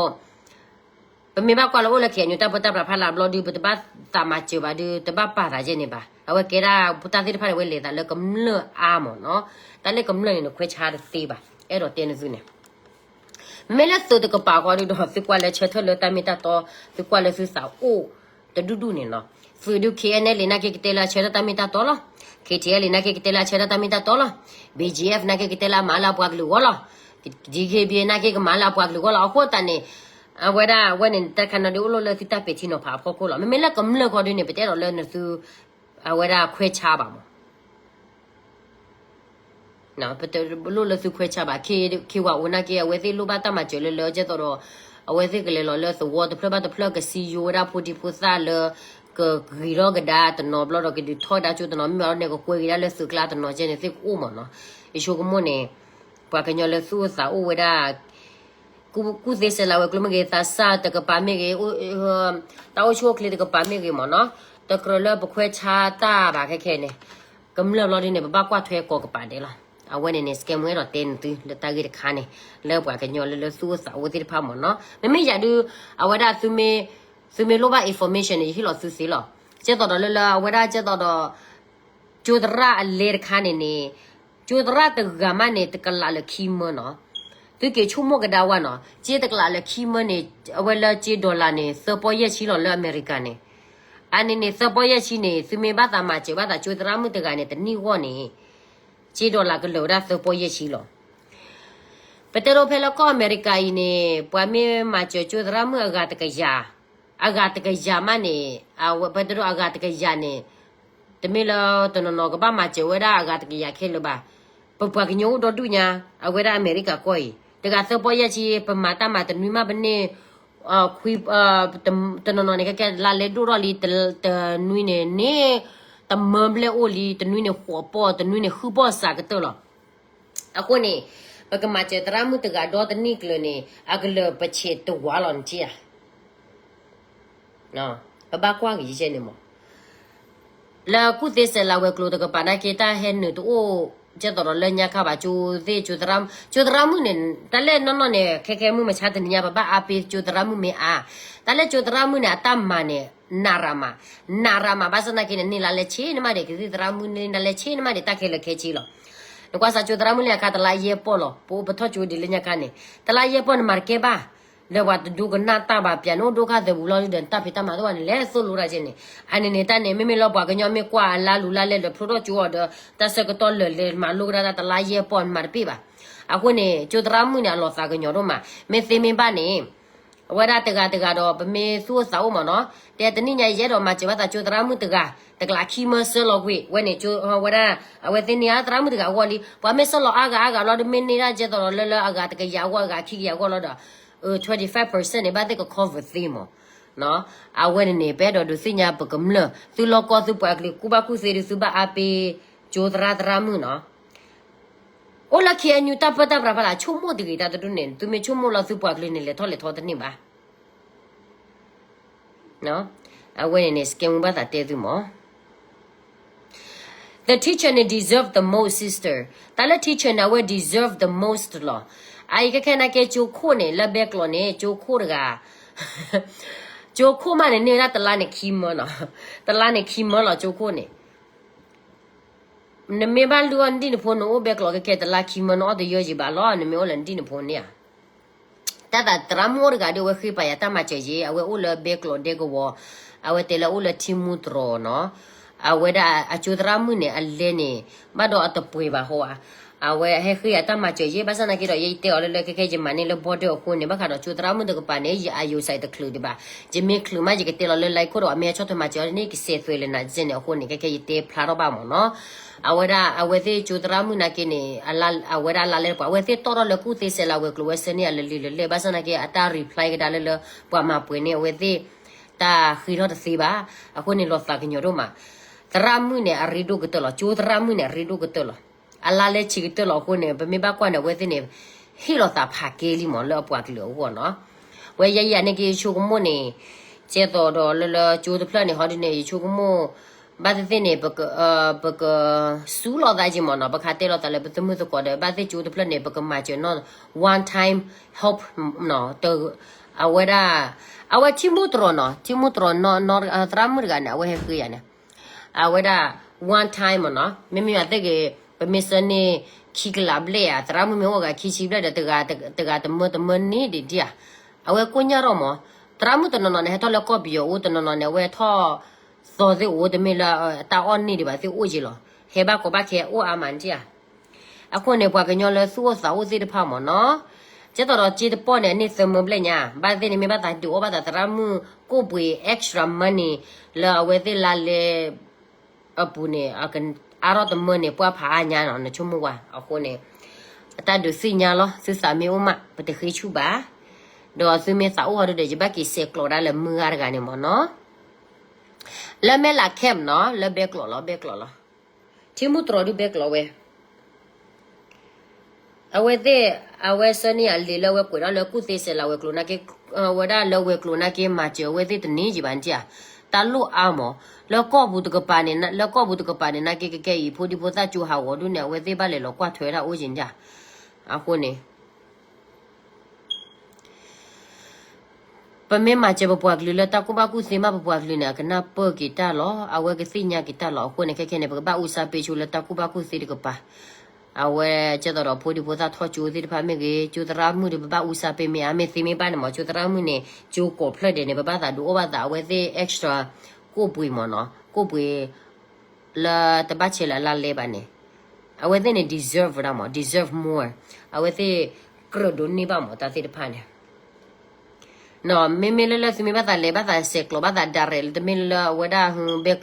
ပမ့ၢ်ဘၣ်ကွၢ်လၢအိၣ်လၢ KNU တၢ်ပၢတၢ်ပြးဖးလာ်ဘျီဒု ပတဘၣ်သးမၤစၢၤဘၣ်ဒု တဘၣ်ပာ်သးယဲၢ်န့ၣ်ဘၣ်. အဝဲကဲဒၣ်ပတၢ်သ့ၣ်တဖၣ်န့ၣ် အဝဲလဲၤသးလၢကမျၢၢ်အါမးနီၤ. တၢ်လၢကမျၢၢ်န့ၣ် နခွဲးဆါတသ့ဘၣ်. အဲၣ်ဒိးတဲနသုန့ၣ် မ့မ့ၢ်လၢသုးတကပၤဃီဒုဒီး သုကွၢ်လၢဆၢထၢၣ်လၢတၢ်မ့ၢ်တၢ်တီ, သုကွၢ်လၢသုသးအိၣ်တဒူၣ်ဒူၣ်န့ၣ်နီၤ. သုးဒု KNLA နာ်က့ကတဲလၢအဆၢထၢၣ်တၢ်မ့ၢ်တၢ်တီလီၤ. KTLA နာ်က့ကတဲလၢအဆၢထၢၣ်တၢ်မ့ၢ်တၢ်တီလီၤ. BGF နာ်က့ကတဲလၢအမၤလၢအပှၤကလုာ်ဂီၢ်လီၤ. DKBA နာ်က့ကမၤလၢအပှၤကလုာ်ဂီၢ်လီၤ. အဃိသတးန့ၣ် အဝဲဒၣ်အဝဲန့ၣ် တၢ်ခါနီၤဒုအိၣ်လီၤလၢသုတၢ်ပဲာ်ထံနီၤဖးအဖီခိၣ်လီၤ. မ့မ့ၢ်လၢကမျၢၢ်ဃီဒုန့ၣ် ပတဲဒီးလၢနသု အဝဲဒၣ်ခွဲးဆါဘၣ်မး ပတလိၣ်လၢသုခွဲးဆါဘၣ်. KYO နာ်က့ အဝဲသ့ၣ်လိၣ်ဘၣ်တၢ်မၤစၢၤလၢလၢကဲသိးဒီး အဝဲသ့ၣ်ကလဲၤလီၤလၢသဝီတဖျၢၣ်ဘၣ်တဖျၢၣ် ကစံယိဝဲဒၣ်ဖိဒံဖိသၣ်လၢ ကဂ့ၤထီၣ်ကဒါတနီၤဘျီဒီး ကဒုးထီၣ်ဒါကၠိတနီၤ မ့ၢ်ဘၣ်လီၤန့ၣ် ကကွဲးက့ၤဒၣ်လၢသုးကျါတနီၤကဲန့ၣ် သ့ၣ်ကအိၣ်မးနီၤ. ယဆိကမိၣ်န့ၣ် ပှၤကညီလၢသူၣ်အိၣ်သးအိၣ်ဝဲဒၣ် ကူၣ်သ့စဲးလၤဝဲၤကျိၤမ့ၢ်ဂ့ၤ, သးစၢ်တကပၤမ့ၢ်ဂ့ၤ, တၢ်အိၣ်ဆူၣ်အိၣ်ချ့တကပၤမ့ၢ်ဂ့ၤမးနီၤ, တကြၢးလၢပခွဲးဆါတၢ်ဘၣ်ခဲခဲန့ၣ်, ကမျၢၢ်ဘျီဒုန့ၣ် ပဘၣ်ကွၢ်ထွဲကိးကပၤဒဲးလီၤ. အဝဲန့ၣ်န့ၣ် စကဲမူအဲၣ်ဒိးတဲနသုလၢတၢ်ဂ့ၢ်တခါန့ၣ် လၢပှၤကညီလၢလၢသူၣ်အိၣ်သးအိၣ်သ့ၣ်တဖၣ်မးနီၤ. မ့မ့ၢ်ယၤဒု အဝဲဒၣ် သုမ့ၢ်လိၣ်ဘၣ် information န့ၣ် ယဟ့ၣ်လီၤသုသ့လီၤ. ကဲသိးဒီးလၢလၢအဝဲဒၣ်ကဲသိးဒီး ကၠိသရၣ်အလဲတခါန့ၣ်န့ၣ်, ကၠိသရၣ်တဂၤမးန့ၣ် တကလးလၢခံမၢနီၤ. သုက့ၤဆိကမိၣ်ကဒါဝဲနီၤ, ကၠိတကလးလၢခံမၢန့ၣ် အဝဲလၢကၠိ dollar န့ၣ် သၢပီၢ်ယဲၢ်ဆံလီၤလၢအမဲရကၤန့ၣ်. အန့ၣ်န့ၣ် သၢပီၢ်ယဲၢ်ဆံန့ၣ် သုမ့ၢ်ဘၣ်သးမၤစၢၤဘၣ်သးကၠိသရၣ်မုၣ်တဂၤန့ၣ် တနံၣ်ဂီၢ်န့ၣ် ကၠိ dollar ကလၢာ်ဝဲဒၣ်သၢပီၢ်ယဲၢ်ဆံလီၤ. ပတဲဒိဖဲလၢကီၢ်အမဲရကၤအံၤန့ၣ် ပှၤမ့ၢ်မၤစၢၤကၠိသရၣ်မုၣ်အဂၤတကယၤ, အဂၤတကယၤမးန့ၣ်, ပတဲဒိအဂၤတကယၤန့ၣ်, တမ့ၢ်လၢတနီၤနီၤကဘၣ်မၤစၢၤဝဲဒၣ်အဂၤတကယၤခဲလၢာ်ဘၣ်. ပပှၤကညီအိၣ်ဒီဒူၣ်ညါ, အဝဲဒၣ်အမဲရကၤကီၢ်အံၤ တဂၤသၢပီၢ်ယဲၢ်ဆံ, ပမၤတၢ်မၤတနွံမးပန့ၢ် ခွံ, တနီၤနီၤန့ၣ် ခဲကဲလါလဲဒိၣ်ထီၣ်လံ, တနွံန့ၣ်န့ၣ်, တမၢဘျဲၣ်အိၣ်လံ, တနွံန့ၣ်ဃိးပီၢ်, တနွံန့ၣ်ဃုပီၢ်စးကတၢၢ်လီၤ. အဃိန့ၣ် ပကမၤစၢၤသရၣ်မုၣ်တဂၤဒီတနံၣ်ကျၢၤန့ၣ် အကလၢာ်ပဆဲးတဝးလီၤနထံၣ်ဧါ. ပဘၣ်ကွၢ်က့ၤယဲၢ်န့ၣ်မး လၢကူၣ်သ့စဲးလၤဝဲၤကျိၤတကပၤနာ်က့ တၢ်ဟဲနုာ်တအိၣ် ကဲသိးဒီးလၢညါခါဘၣ် ကၠိသ့ၣ် ကၠိသရၣ်မုၣ်, ကၠိသရၣ်မုၣ်န့ၣ် တၢ်လဲၣ်နီၢ်နီၢ်န့ၣ် ခဲခဲမုၢ်မဆါတနံၤညါ ပဘၣ်အါပ့ၤကၠိသရၣ်မုၣ်မ့ၢ်အါ, တၢ်လၢကၠိသရၣ်မုၣ်န့ၣ် အတၢ်မၤန့ၣ် နးရၤမး, နးရၤမး ဘၣ်ဆၣ်သနာ်က့န့ၣ် န့ၢ်လါလဲဆ့န့ၣ်မးဒံး ကသံၣ်သရၣ်မုၣ်န့ၢ်လါလဲဆ့န့ၣ်မးဒံး တၢ်ခဲလၢာ်ခဲဆ့လီၤ. နကွၢ်စးကၠိသရၣ်မုၣ်လၢအခါ တလါယဲၢ်ပီၢ်လီၤ, ပအိၣ်ပထီၣ်ကၠိဒံးလၢညါခါန့ၣ် တလါယဲၢ်ပီၢ်န့ၣ် မၤတကဲဘၣ် လၢပှၤတဒိကနၣ်တၢ်ဘၣ်ပၠးန့ၣ် အိၣ်ဒိၣ်ခါသၢပူၤလီၤဒုဒီး တၢ်ဖံးတၢ်မၤတအိၣ်ဘၣ်န့ၣ် လဲၤသိၣ်လိတၢ်ကဲန့ၣ်, အန့ၣ်န့ၣ် တၢ်န့ၣ် မ့မ့ၢ်လၢပှၤကညီမ့ၢ်ကွၢ်အလါလူၤလါလဲဒီး ဖျိထီၣ်ကၠိအီၤဒီး တၢ်ဆၢကတီၢ်လၢာ်လဲၤမၤလိကဒါတၢ် တလါယဲၢ်ပီၢ်န့ၣ် မၤတပ့ၢ်ဘၣ်. အဃိန့ၣ် ကၠိသရၣ်မုၣ်န့ၣ် အလီၤသးကညီၤဒိၣ်မး, မ့ၢ်သ့မ့ၢ်ဘၣ်န့ၣ် အဝဲဒၣ်တဂၤတဂၤဒီး ပမ့ၢ်သူၣ်အိၣ်သးအိၣ်မးနီၤ, တဲတနံၣ်ညါယအဲၣ်ဒိးမၤစၢၤဘၣ်သးကၠိသရၣ်မုၣ်တဂၤ, တကလးခံမၢဆှၢလီၤကွံာ်, ဝဲန့ၣ်ကၠိဝဲဒၣ်, အဝဲသ့ၣ်န့ၢ်အါသရၣ်မုၣ်တဂၤအဂီၢ်လံ, ပှၤမ့ၢ်ဆှၢလီၤအါဂၤအါဂၤလီၤဒီး မ့ၢ်န့ၢ်ဒၣ်ကဲသိးဒီးလၢလၢအဂၤတကယၤအဂီၢ် အဂၤခံကယၤအဂီၢ်လီၤဒီး twenty five percent န့ၣ် ဘၣ်သ့ၣ်က cover သ့မး, အဝဲန့ၣ်န့ၣ် ပအဲၣ်ဒိးဒုးသ့ၣ်ညါပကမျၢၢ်, သုလီၢ်ကီၢ်သုပှၤကလုာ်ကူၣ်ဘၣ်ကူၣ်သ့ဒုး သုဘၣ်အါပ့ၤကၠိသရၣ်သရၣ်မုၣ်နီၤ အိၣ်လၢ KNU တၢ်ပၢတၢ်ပြးဖးလၢ် ဆိကမိၣ်တဂ့ၤတၢ်တဒူၣ်န့ၣ်, သုမ့ၢ်ဆိကမိၣ်လီၤသုပှၤကလုာ်န့ၣ် လဲၤထီၣ်လဲၤထီတန့ၢ်ဘၣ်. အဝဲန့ၣ်န့ၣ် စကဲမူဘၣ်သးတဲသုမး. teacher န့ၣ် deserve the most, sister. တၢ်လၢ teacher န့ၣ် အဝဲ deserve the most လီၤ. အအံၤခဲခဲနာ်က့ ကၠိခိၣ်န့ၣ် လၢဘဲကျိးန့ၣ် ကၠိခိၣ်တဂၤ ကၠိခိၣ်မးန့ၣ် န့ၢ်ဝဲဒၣ်တလါန့ၣ်ခံမၢလီၤ. တလါန့ၣ်ခံမၢလီၤ ကၠိခိၣ်န့ၣ်. နမ့ၢ်ဘၣ်လုၢ်အီၣ်နဒံၣ်နဖိ နအိၣ်ဘဲကျိးခဲခဲ တလါခံမၢ နအီၣ်တယၢယံၤဘၣ်လီၤ နမ့ၢ်အိၣ်လၢနဒံၣ်နဖိန့ၣ်ဧါ. တၢ်သးသရၣ်မုၣ်အိၣ်တဂၤဒီး အဝဲဃ့ပာ်ယၤတၢ်မၤစၢၤယ့ၣ် အဝဲအိၣ်လၢဘဲကျိးဒဲကဝီၤ, အဝဲတဲလၢအိၣ်လၢထံမူတြီၤနီၤ. အဝဲဒၣ်အကၠိသရၣ်မုၣ်န့ၣ် အလဲန့ၣ် ဘၣ်ဒီးအတပှဲၤဘၣ်ဟီဧါ. အဝဲဟဲဃ့ယၤတၢ်မၤစၢၤယ့ၣ် ဘၣ်ဆၣ်နာ်က့ဒီး ယတဲအီၤလၢလၢခဲခဲ ယမၤန့ၢ်လၢ border အဃိန့ၣ် ဘၣ်ဃးဒီးကၠိသရၣ်မုၣ်တကပၤန့ၣ် ယအယိၤစဲးတချုးဒံးဘၣ်. ယမ့ၢ်ချုးမး ယကတဲလီၤလၢ လဲခိၣ်ဒီး အမ့ၢ်အဆီၣ်ထွဲမၤစၢၤအီၤန့ၣ် ကစဲးသွဲးလၢနၤစဲန့ၣ်အဃိန့ၣ် ခဲခဲယတဲဖျါထီၣ်ဘၣ်မၢ်နီၤ. အဝဲဒၣ် အဝဲသ့ၣ်ကၠိသရၣ်မုၣ်နာ်က့န့ၣ် အဝဲဒၣ်လါလဲပှၤ အဝဲသ့ၣ်တီၣ်ထီၣ်လၢကူၣ်သ့စဲးလၤဝဲၤကျိၤ ဝဲဆှၢန့ၢ်အလၢလံာ်လၢလဲၣ် ဘၣ်ဆၣ်နာ်က့ အတၢ် reply ကဒါလၢလၢ ပှၤမၤပှဲၤန့ၢ်အဝဲသ့ၣ် တၢ်ဃ့ထီၣ်တသ့ဘၣ်. အဃိန့ၣ် လီၤသးကညီၤဒိၣ်မး. သရၣ်မုၣ်န့ၣ် အရ့ဒိၣ်ကတၢၢ်လီၤ. ကၠိသရၣ်မုၣ်န့ၣ် အရ့ဒိၣ်ကတၢၢ်လီၤ. အလါလဲဆံးကတၢၢ်လီၤအဃိန့ၣ် ပမ့ၢ်ဘၣ်ကွၢ်န့ၣ် အဝဲသ့ၣ်န့ၣ် ဟ့ၣ်လီၤသးဖးကဲလံမၢ် လၢအပှၤကလုာ်အဂီၢ်နီၤ. ဝဲယဲယၤန့ၣ်က့ ယဆိကမိၣ်န့ၣ် ကဲသိးဒီးလၢလၢကၠိတဖျၢၣ်န့ၣ် ဟီဒုန့ၣ် ယဆိကမိၣ် ဘၣ်သ့ၣ်သ့ၣ်န့ၣ် ပက ပကစူလီၤသးက့မၢ်နီၤ. ပခးတဲလီၤသးလၢပသုးမုၢ်သကိးဒီး ဘၣ်သ့ၣ်ကၠိတဖျၢၣ်န့ၣ် ပကမၤစၢၤနီၤ one time help နီၤ. အဝဲဒၣ် အဝဲထံမူတြီၤနီၤ ထံမူတြီၤနီၤ သရၣ်မုၣ်တဂၤန့ၣ် အဝဲဟဲဃ့ယၤန့ၣ် အဝဲဒၣ် one time မၢ်နီၤ. မ့မ့ၢ်အသ့ၣ်ဂ့ၤ ပမ့ၢ်ဆှၢန့ၢ်ခံကလးဘျဲၣ်ဧါ သရၣ်မုၣ်မ့ၢ်အိၣ်ဂၤခံဆံဘျဲၣ်ဒီး တဂၤတမၢတမၢန့ၣ်ဒံးဒံးဧါ. အဝဲကိၣ်ညါထီၣ်မၢ် သရၣ်မုၣ်တနီၤနီၤန့ၣ် ဟဲထီၣ်လၢကီၢ်ပယီၤအိၣ် တနီၤနီၤန့ၣ် အဝဲထီၣ်သီသ့ၣ်အိၣ် တမ့ၢ်လၢတၢ်အီၣ်န့ၢ်ဒံးဘၣ်သ့ၣ်အိၣ်က့လီၤ. ဟဲဘၣ်ကီဘၣ်ခဲအိၣ်အါမးဒံးဧါ. အဃိန့ၣ် ပှၤကညီလၢသူၣ်အိၣ်သးအိၣ်သ့ၣ်တဖၣ်မၢ်နီၤ ကဲသိးဒီးကၠိတပီၢ်န့ၣ် အန့ၢ်သၢမၢဘျဲၣ်ညါ ဘၣ်သ့ၣ်န့ၣ် မ့ၢ်ဘၣ်သးဒုးအိၣ်ဘၣ်သးသရၣ်မုၣ်ကိၣ်ပှ့ၤ extra money လၢအဝဲသ့ၣ်လါလဲ အပူၤန့ၣ် အါထီၣ်တမၢန့ၣ် ပှၢ်ဖးအါညါနီၤ နဆိကမိၣ်ဝဲ အဃိန့ၣ် အတၢ်ဒုးသ့ၣ်ညါလီၤ သုသးမ့ၢ်အိၣ်မး ပတဃ့ဆူၣ်ဘၣ်. ဒီးသုမ့ၢ်သးအိၣ်ဟီဒုဒီး ယဘၣ်က့ၤဆဲးကျိးဒၣ်လၢမုၢ်ဂၤတဂၤန့ၣ်မၢ်နီၤ. လၢမဲၢ်လး camp နီၤ လၢဘဲကျိးလီၤ ဘဲကျိးလီၤ. ထံမူတြီၤဒုးဘဲကျိးဝဲ အဝဲသ့ၣ် အဝဲဆှၢန့ၢ်အလံာ်လၢအဝဲကွဲးထီၣ်လၢကူၣ်သ့စဲးလၤဝဲၤကျိၤနာ်က့ ဝဲဒၣ်လၢဝဲၤကျိၤနာ်က့ မၤစၢၤအဝဲသ့ၣ်တန့ၢ်ယံၤဘၣ်န့ၣ်ဧါ. တၢ်လိၣ်အါမၢ် လၢကီၢ်ပူၤတကပၤန့ၣ် လၢကီၢ်ပူၤတကပၤန့ၣ် နာ်က့ကကဲအံၤ ဖိဒံဖိသၣ်ကၠိဟးဂီၤဒုန့ၣ် အဝဲသ့ၣ်ဘၣ်လဲၤလီၤကွၢ်ထွဲဒၣ်အိၣ်ယံၤန့ၣ်ဧါ. အဃိန့ၣ် ပမ့ၢ်မၤစၢၤပပှၤကလုာ်လၢတၢ်ကူၣ်ဘၣ်ကူၣ်သ့မး ပပှၤကလုာ်န့ၣ် အကနၢ်ပၢၢ်က့ၤတၢ်လီၤ အဝဲကသ့ၣ်ညါက့ၤတၢ်လီၤ. အဃိန့ၣ် ခဲခဲန့ၣ် ပကဘၣ်အူစၢ်ပ့ဆိလၢတၢ်ကူၣ်ဘၣ်ကူၣ်သ့တကပၤ အဝဲကဲသိးဒီးဖိဒံဖိသၣ်ထီၣ်ကၠိသ့ၣ်တဖၣ်မ့ၢ်ဂ့ၤ ကၠိသရၣ်မုၣ်ဒီး ပဘၣ်အူစၢ်ပ့မ့ၢ်အါ မ့ၢ်သ့မ့ၢ်ဘၣ်န့ၣ်မၢ် ကၠိသရၣ်မုၣ်န့ၣ် ကၠိကိးဖျၢၣ်ဒဲးန့ၣ် ပဘၣ်သးဒုးအိၣ်ဘၣ်သးအဝဲသ့ၣ် extra ကိၣ်ပှ့ၤမၢ်နီၤ ကိၣ်ပှ့ၤ လၢတဘၣ်ဆဲးလၢအလါလဲဘၣ်န့ၣ် အဝဲသ့ၣ်န့ၣ် deserve ဒၣ်မၢ် deserve more အဝဲသ့ၣ်ကြၢးဒိးန့ၢ်ဘၣ်မၢ်တၢ်သ့ၣ်တဖၣ်န့ၣ် မ့မ့ၢ်လၢလၢသုမ့ၢ်ဘၣ်သးလဲၤ ဘၣ်သးဆဲးကျိး ဘၣ်သး direct လၢတမ့ၢ်လၢအဝဲဒၣ်ဟဘဲ